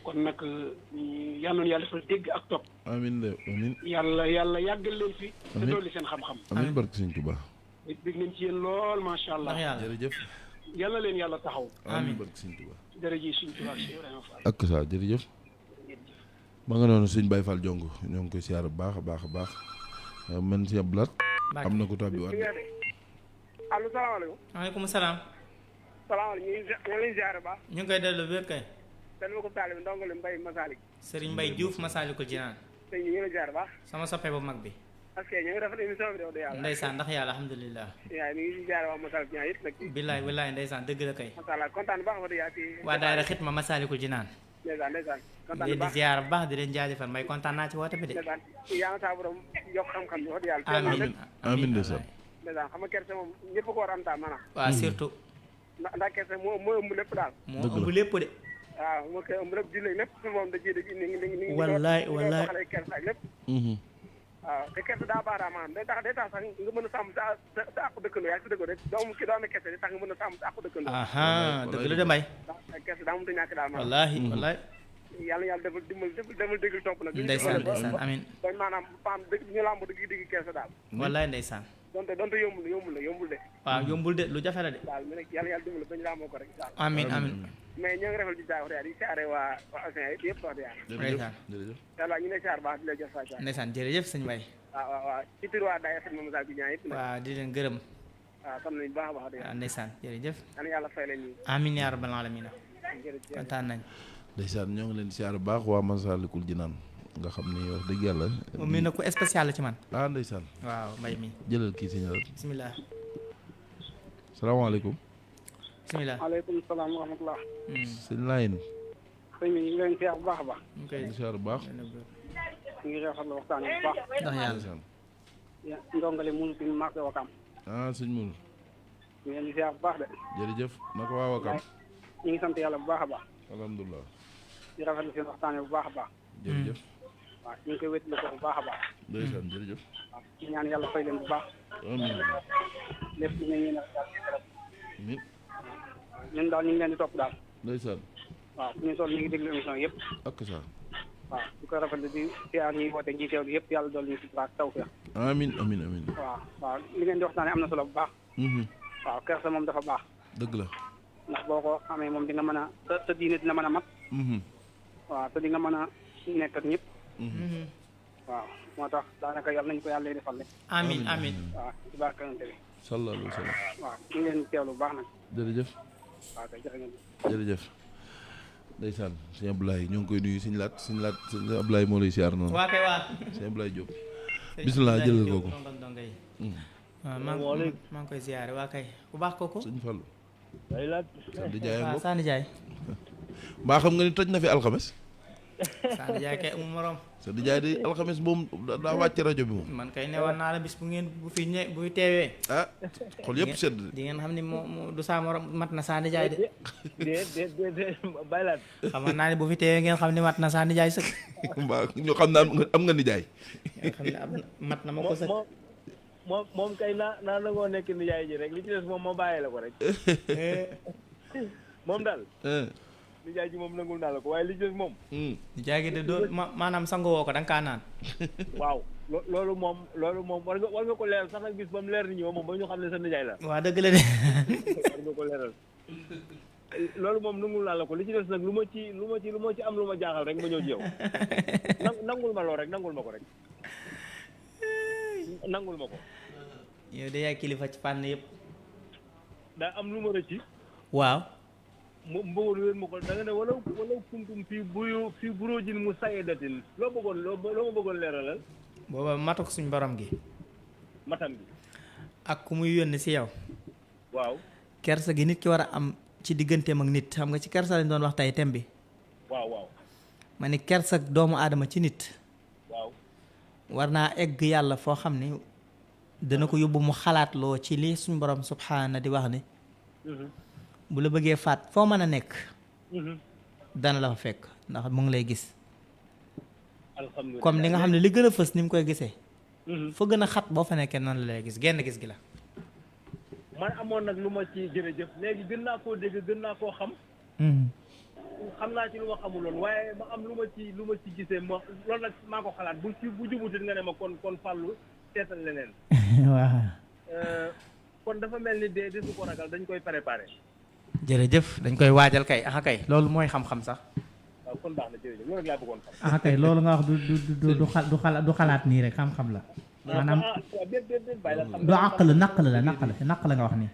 kon nag yal na yàlla defal dégg ak topp. amiin de amiin. yàlla yàggal leen fi. te dolli seen xam-xam. amiin barke sëñ Tuubaa. dégg nañ ci yéen lool macha allah. ndax yàlla. jërëjëf. yal na leen yàlla taxaw. amiin barke sëñ Tuubaa. jërëjëf suñu tubaab si Ibrahima Fall. ak saa jërëjëf. ma nga noonu sëñ Baye Fall Jong ñoo ngi koy siyaar bu baax a baax man si Blaat. am na ko tàbbi waat. allo salaamaaleykum. maaleykum salaam. salaamaaleykum ñu ngi leen ziar baax. ñu ngi koy delloo wér kay. seen mbokku taalibe ndongole Mbaye Masalik. Serigne Mbaye Diouf Masalikul Jinaan. te ñu ngi leen ziar baax. sama soppe bu mag bi. parce que ñu ngi rafet émission bi de yàlla. ndeysaan ndax yàlla alhamdulilah. yaa mi ngi ziar waa Masalik Jinaan yëpp nag. billaay wallaay ndeysaan dëgg la kay. macha allah kontaan bu baax wax dëgg yàlla ci. waa daayira xitma Masalikul Jinaan. ndeysaan kontaan leen bu di baax ziar bu baax di leen jaajëfal may kontaan naa ci woote bi de. ndeysaan yàlla saa borom yokk xam-xam bi wax dëgg yàlla. amiin amiin ndeysaan. ndeysaan xam nga kersa moom ñëpp ko war a am taal maanaam. waaw surtout. ndax kersa moo ëmb lépp daal. moo ëmb lépp de. waaw moo koy ëmb lépp jullit lépp su moom da ciy dëgg ni wallaay wallaay xale kersa ak lépp. waaw te kersa daa baax daal maanaam day tax sax nga mën a sàmm sa àqu dëkkandoo yaa ngi si dëkkandoo rek doomu ki doo amee kersa di tax nga mën a sàmm sa àqu dëkkandoo. dëgg la de mbay. ndax kersa daa mënut a ñàkk daal maanaam. wallaay. yàlla defal defal déglu topp nag. ndeysaan amiin. kon maanaam PAM dëgg ñu làmb dëgg kersa daal. wallaay ndeysaan. donte yombul de. waaw yombul de lu jafe la de. daal mu nekk yàlla dimbali ba ñu laamoo ko rek daal. amiin mais ñoo ngi rafetlu di jaay wax dëgg di siyaare waa Océan yëpp wax dëgg yàlla. jërëjëf yàlla ñu ngi lay siyaar baax di la jox saa ndeysaan jërëjëf sëñ Baye. waaw ci tur waa Daaya Sëñ Moussa bi ñaa yëpp nag. waaw di leen gërëm. waaw xam nañu baax a baax. waaw ndeysaan jërëjëf. yàlla fay leen nii. amiin yaa rabbal aalamiin. kontaan nañ. ndeysaan ñoo ngi leen di siyaar baax waa Massalikul Jinaan nga xam ni wax dëgg yàlla. moom mi na ko spécial ci man. ndeysaan. waaw mbay mi. jëlal kii si ñaar. bisimilah. salaamaaleykum. bisimilah. maaleykum salaam wa rahmatulah. sëñ Layen. sëñ bi ñu ngi leen siyaar bu baax a baax. ñu koy siyaar bu baax. ñu ngi rafetlu waxtaan bu baax. ndax yàlla. ndongale munu fi marché Wakam. sëñ Moul. ñu ngi leen di siyaar bu baax de. jërëjëf naka waa Wakam. ñu ngi sant yàlla bu baax a baax. alhamdulilah. di rafetlu seen waxtaan bu baax a baax. jërëjëf. waaw ñu ngi koy wétlu ko bu baax a baax. ndeysaan jërëjëf. waaw ci ñaan yàlla fay leen bu baax. amiin. lépp lu ne ñu amiin. ñun daal ñu ngi leen di topp daal. ndeysaan. waaw fu ñu toll ñu ngi déglu émission yëpp. ak sa. waaw di ko rafetlu di siyaar ñuy woote ñi teew yëpp yàlla dool ñu si baax taw feex. amiin amiin amiin. waaw li ngeen di waxtaanee am na solo bu baax. waaw kersa moom dafa baax. dëgg la. ndax boo ko xamee moom di nga mën a sa diine dina mën a mat. waaw te di nga mën a nekk ak ñëpp. waaw moo tax daanaka yàlla nañu ko yàlla lay defal rek. amiin amiin. waaw ci barkante bi. sallallahu alayhi wa sallam. waaw ñu ngi leen di teewlu bu baax nag. jërëjëf. waaw kay jërë ngeen. jërëjëf. ndeysaan sëñ Abdoulaye ñoo ngi koy nuyu sëñ Laat sëñ Abdoulaye moo lay siyaar noonu. waa kay waa. sëñ Abdoulaye Diop. bisimilah jëlal kooku. waaw maa ngi koy ziyaare waa kay bu baax kooku. sëñ Fallou. Sandi Ndiaye waaw Sandi Ndiaye. mbaa xam nga ni toj na fi alxames. Sandi Ndiaye kay amul morom. Sandi Ndiaye di alxames moom daa wàcc rajo bi moom. man kay newoon naa la bis bu ngeen bu fi teewee. xol yëpp sedd. di ngeen xam ni du saa morom mat na Sandi Ndiaye de. baylaat. xamoon naa ne bu fi teewee ngeen xam ni mat na Sandi Ndiaye sëkk. mbaa ñu xam naa am nga nijaay. ngeen xam ne mat na ma ko sëkk. moom kay naa nangoo nekk nijaay ji rek li ci des moom moo bàyyee la ko rek. moom daal. nijaay ji moom nangul naa la ko waaye li ci des moom. nijaay gi de doo maanaam sangu woo ko da nga kaa naan. waaw loolu moom war nga ko leeral sax nag bis ba mu leer ni ñëw moom ba ñu xam ne sa nijaay la. waaw dëgg la de. war nga ko leeral. loolu moom nangul naa la ko li ci des nag lu ma ci am lu ma jaaxal rek ma ñëw ci yow. nangul ma lool rek nangul ma ko rek. nangul ma ko. yow de yaay kilifa ci fànn yëpp. daa am lu ma rëcc. waaw. mu bëggoon wér ma ko da nga ne wala kuntum fii buróojin mu saye datin loo ma bëggoon leeralal. booba matuk suñ borom gi. matam gi. ak ku muy yónni si yow. waaw. kersa gi nit ki war a am ci digganteem ak nit xam nga ci kersa lañ doon wax tey thème bi. waaw. ma ni kersa doomu aadama ci nit. waaw. war naa egg yàlla foo xam ne dana ko yóbbu mu xalaat loo ci li suñ borom subhaana di wax ni. bu la bëggee faat foo mën a nekk. dana la fa fekk ndax mu ngi lay gis. alhamdulilah comme ni nga xam ne li gën a fës ni mu koy gisee. fa gën a xat boo fa nekkee noonu la lay gis genn gis gi la. man amoon nag lu ma ci jërëjëf léegi gën naa koo dégg gën naa koo xam. xam naa ci lu ma xamuloon waaye ma am lu ma ci gisee ma loolu nag maa ko xalaat bu jubutit nga ne ma kon fàllu seetal leneen. waaw. kon dafa mel ni de su ko ragal dañ koy préparé. jërëjëf dañ koy waajal kay axa kay loolu mooy xam-xam sax. waaw kon baax na jërëjëf loolu rek laa bëggoon xam. axa kay loolu nga wax du xalaat nii rek xam-xam la. maanaam du àqal naq la nga wax nii.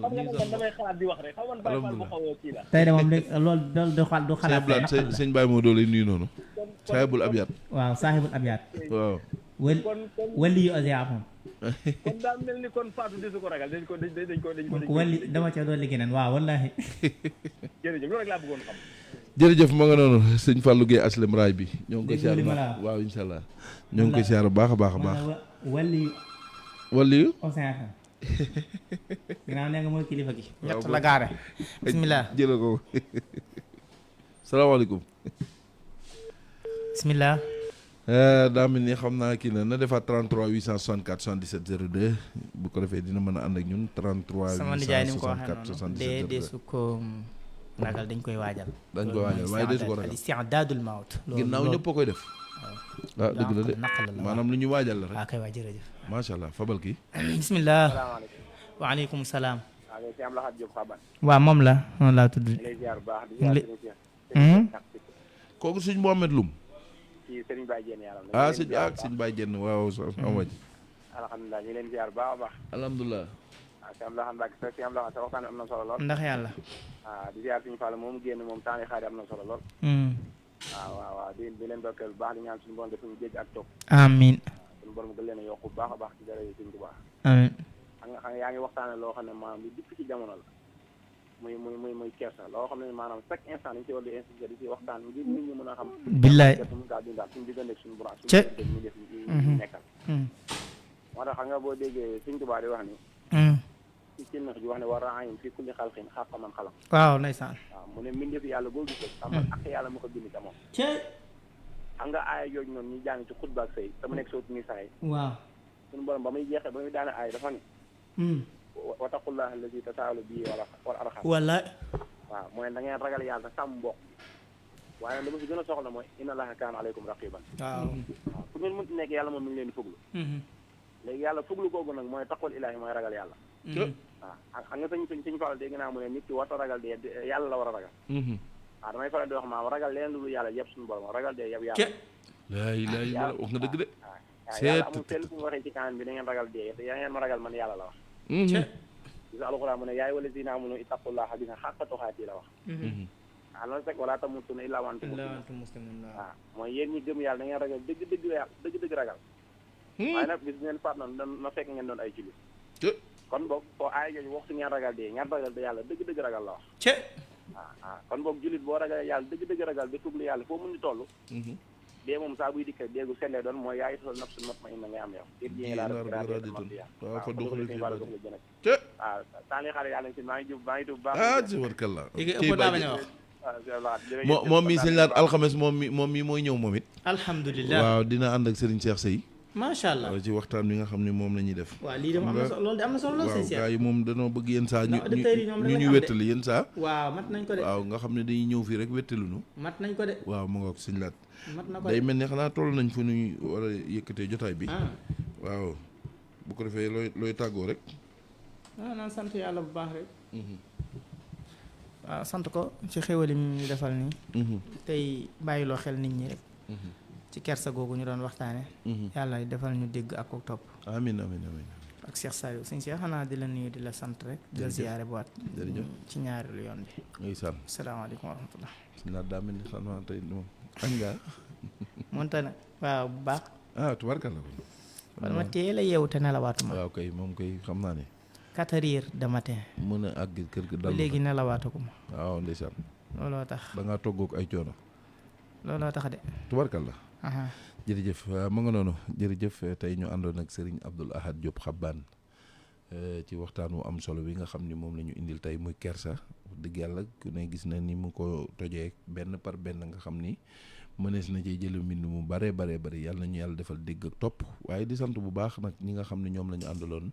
xam nga man damay xalaat di wax rek xam nga Baye Fall bu xaw a kii la. tey de moom loolu du xalaat kay naq la. sëñ Baye moo doole nuyu noonu. saahibul abyaat. waaw saahibul abyaat. waaw. wali yu asiya moom. kon daa mel ni kon Fatou di su ko ragal dañ ko wali dama ca doon liggéey waaw wallaahi. jërëjëf loolu rek laa bëggoon xam. jërëjëf ma nga noonu sëñ Fallou Guèye Aslem raay bi ñoo ngi koy siyaar waaw incha allah ñoo ngi koy siyaar bu baax a baax a baax. wali yu océan ginnaaw nee nga mooy kilifa gi. ñett la gaare. bismillah jëla ko. salaamaaleykum. bismillah. daa mel ni xam naa kii na defaat 33 864 77 02 bu ko defee dina mën a ànd ak ñun 33 sama nijaay ni mu ko waxee 864 noonu dee su ko ragal dañ koy waajal. dañ koy waajal waaye dee su ko ragal al-isti'daadul mawt. ginnaaw ñëpp a koy def. ah dëgg la de maanaam lu ñu waajal la rek. waaw kay waa jërëjëf. macha allah fabal kii. bisimilah. salaamaaleykum. waaleykum salaam. waaw si am la xat Diop xaban. waaw moom la noonu laa tudd. lay ziar bu baax di ziar kooku sëñ Mohamed Loum. ci Serigne Baye Diène yàlla. ah sëñ Baye Diène waaw sama ji. alhamdulilah ñu leen ziar bu baax a baax. alhamdulilah. waaw si am la xam Mbacke si am la xam sa waxtaan am na solo lool. ndax yàlla. waaw di ziar suñu Fall moom génn moom temps yi xaari am na solo lool. waaw di leen dokkeel bu baax di ñaan suñu borom def ñu dégg ak topp. amiin. suñu borom gën leen a yokk bu baax a baax ci dara yi suñu bu baax. amiin. xam nga yaa ngi waxtaane loo xam ne maanaam lu dikk ci jamono la muy kersa loo xam ne maanaam chaque instant dañ ci war di insister di ci waxtaan ngir nit ñi mën a xam. billaay kersa mun kaa dundaal suñu diggante ak suñu borom suñu ca diggante ñu def ñu nekkal. moo tax xam nga boo déggee suñ Tuubaa di wax ni ci nax ji wax ne war a ayin fii kulli xalqin xaqa man xalam. waaw ndeysaan. waaw mu ne mbindeef yàlla boo gisee xamal ak yàlla mu ko bind ca moom. xam nga aaya jooju noonu ñu jàng ci xutba ak sëy sama nekk sootu ni saay. waaw. suñu borom ba muy jeexee ba muy daane aaya dafa ni wa taqullaha allazi tasaalu bii wal arham. wallaay. waaw mooy da ngeen ragal yàlla sàmm mbokk waaye li ma si gën a soxla mooy inna allaha kaana aleykum raqiban. waaw. waaw fu ngeen mënti nekk yàlla moom mi ngi leen di fuglu. léegi yàlla fuglu googu nag mooy taqwal ilaahi mooy ragal yàlla. waaw xam nga sëñ Fall dégg naa mu ne nit ki warta ragal dee yàlla la war a ragal. waaw damay faral di wax maam ragal leen lu yàlla yëpp suñu borom ragal dee yëpp yàlla. laa ilaaha illallaah wax nga dëgg de. waaw yàlla amul fenn fu mu waxee ci kanam bi da ngeen ragal dee te yaa ngeen ma ragal man yàlla la wax. gis nga alxuraan mu ne yaay wala zina amanu ittaqullaha bi nga xàqa tuqaati la wax. waaw loolu rek wala tamutunna illaa wa antum muslimuun. waaw mooy yéen ñi gëm yàlla da ngeen ragal dëgg ragal. waaye nag bis ngeen faat na fekk ngeen doon ay jullit. kon boog foo aay jooju waxtu ngeen ragal dee ngeen ragal de yàlla dëgg ragal la wax. waaw kon boog jullit boo ragal yàlla dëgg ragal ba tuglu yàlla foo mun di toll. dee moom saa buy dikk déegu sellee doon mooy yaay toll nafsul mutmainna ngay am yow. waaw fa doxalee fii waaw taali xaar yàlla si maa ngi jub baax. warkalla. waaw moom mi sëñ laat alxames moom mi mooy ñëw moom it. alhamdulilah. waaw dina ànd ak Serigne Cheikh Sey. macha allah ci waxtaan bi nga xam ne moom la ñuy def. waaw lii de am na solo loolu de am na solo lool. waaw gars yi moom danoo bëgg yenn saa ñu wettali yenn saa. waaw mat nañ ko de. waaw nga xam ne dañuy ñëw fii rek wettaluñu. mat nañ ko de. waaw mu ngoog sëñ laat. mat na ko day mel ni xanaa toll nañ fu ñuy war a yëkkatee jotaay bi. waaw bu ko defee looy tàggoo rek. naan sant yàlla bu baax rek. waaw sant ko ci xéwali mi ñu defal nii. tey bàyyiloo xel nit ñi rek. ci kersa googu ñu doon waxtaane yàlla defal ñu dégg ak ko topp. amiin ak Cheikh Saliou sëñ Cheikh xanaa di la nuyu di la sant rek. di la ziyaare bu waat ci ñaareelu yoon bi. ndeysaan. asalaamaaleykum wa rahmatullah. si naat daa mel ni xanaa tey moom añ nga. monta na waaw bu baax. tubarkalla ko. wala ma teel a yeewu te nelawaatuma. waaw kay moom kay xam naa ne. 4 heures de matin. mën a àgg kër ga dal léegi nelawaatuma. waaw ndeysaan. looloo tax. da ngaa toggoog ay coono. looloo tax de. tubarkalla. jërëjëf ma nga noonu jërëjëf tey ñu àndoon ak Serigne Abdoul Ahad Diop Xabbaan ci waxtaan wu am solo bi nga xam ni moom la ñu indil tey muy kersa dëgg yàlla ku ne gis na ni mu ko tojee benn par benn nga xam ni mënees na cee jële mbind mu bare yàlla nañu yàlla defal dégg ak topp waaye di sant bu baax nag ñi nga xam ne ñoom la ñu àndaloon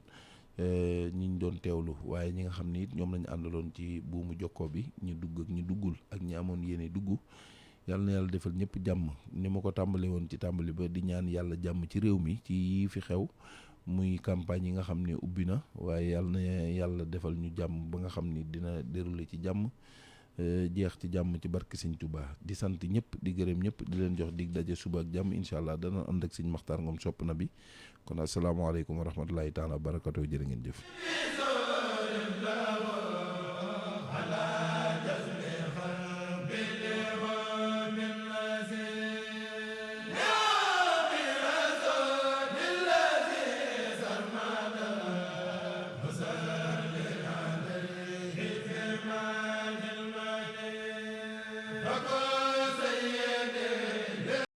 ñi ñu doon teewlu waaye ñi nga xam ni it ñoom la ñu àndaloon ci buumu jokkoo bi ñu dugg ak ñu duggul ak ñi amoon yéene dugg yàlla na yàlla defal ñëpp jàmm ni ma ko tàmbale woon ci tàmbali ba di ñaan yàlla jàmm ci réew mi ci yii fi xew muy campagne yi nga xam ne ubbi na waaye yàlla na yàlla defal ñu jàmm ba nga xam ni dina déroulé ci jàmm jeex ci jàmm ci barke Sëñ Tuubaa di sant ñëpp di gërëm ñëpp di leen jox dig daje suba ak jàmm incha allah dana ànd ak Sëñ Maxtaar Ngom sopp na bi kon asalaamaaleykum wa rahmatulahi taala wa barakatuh jërë ngeen jëf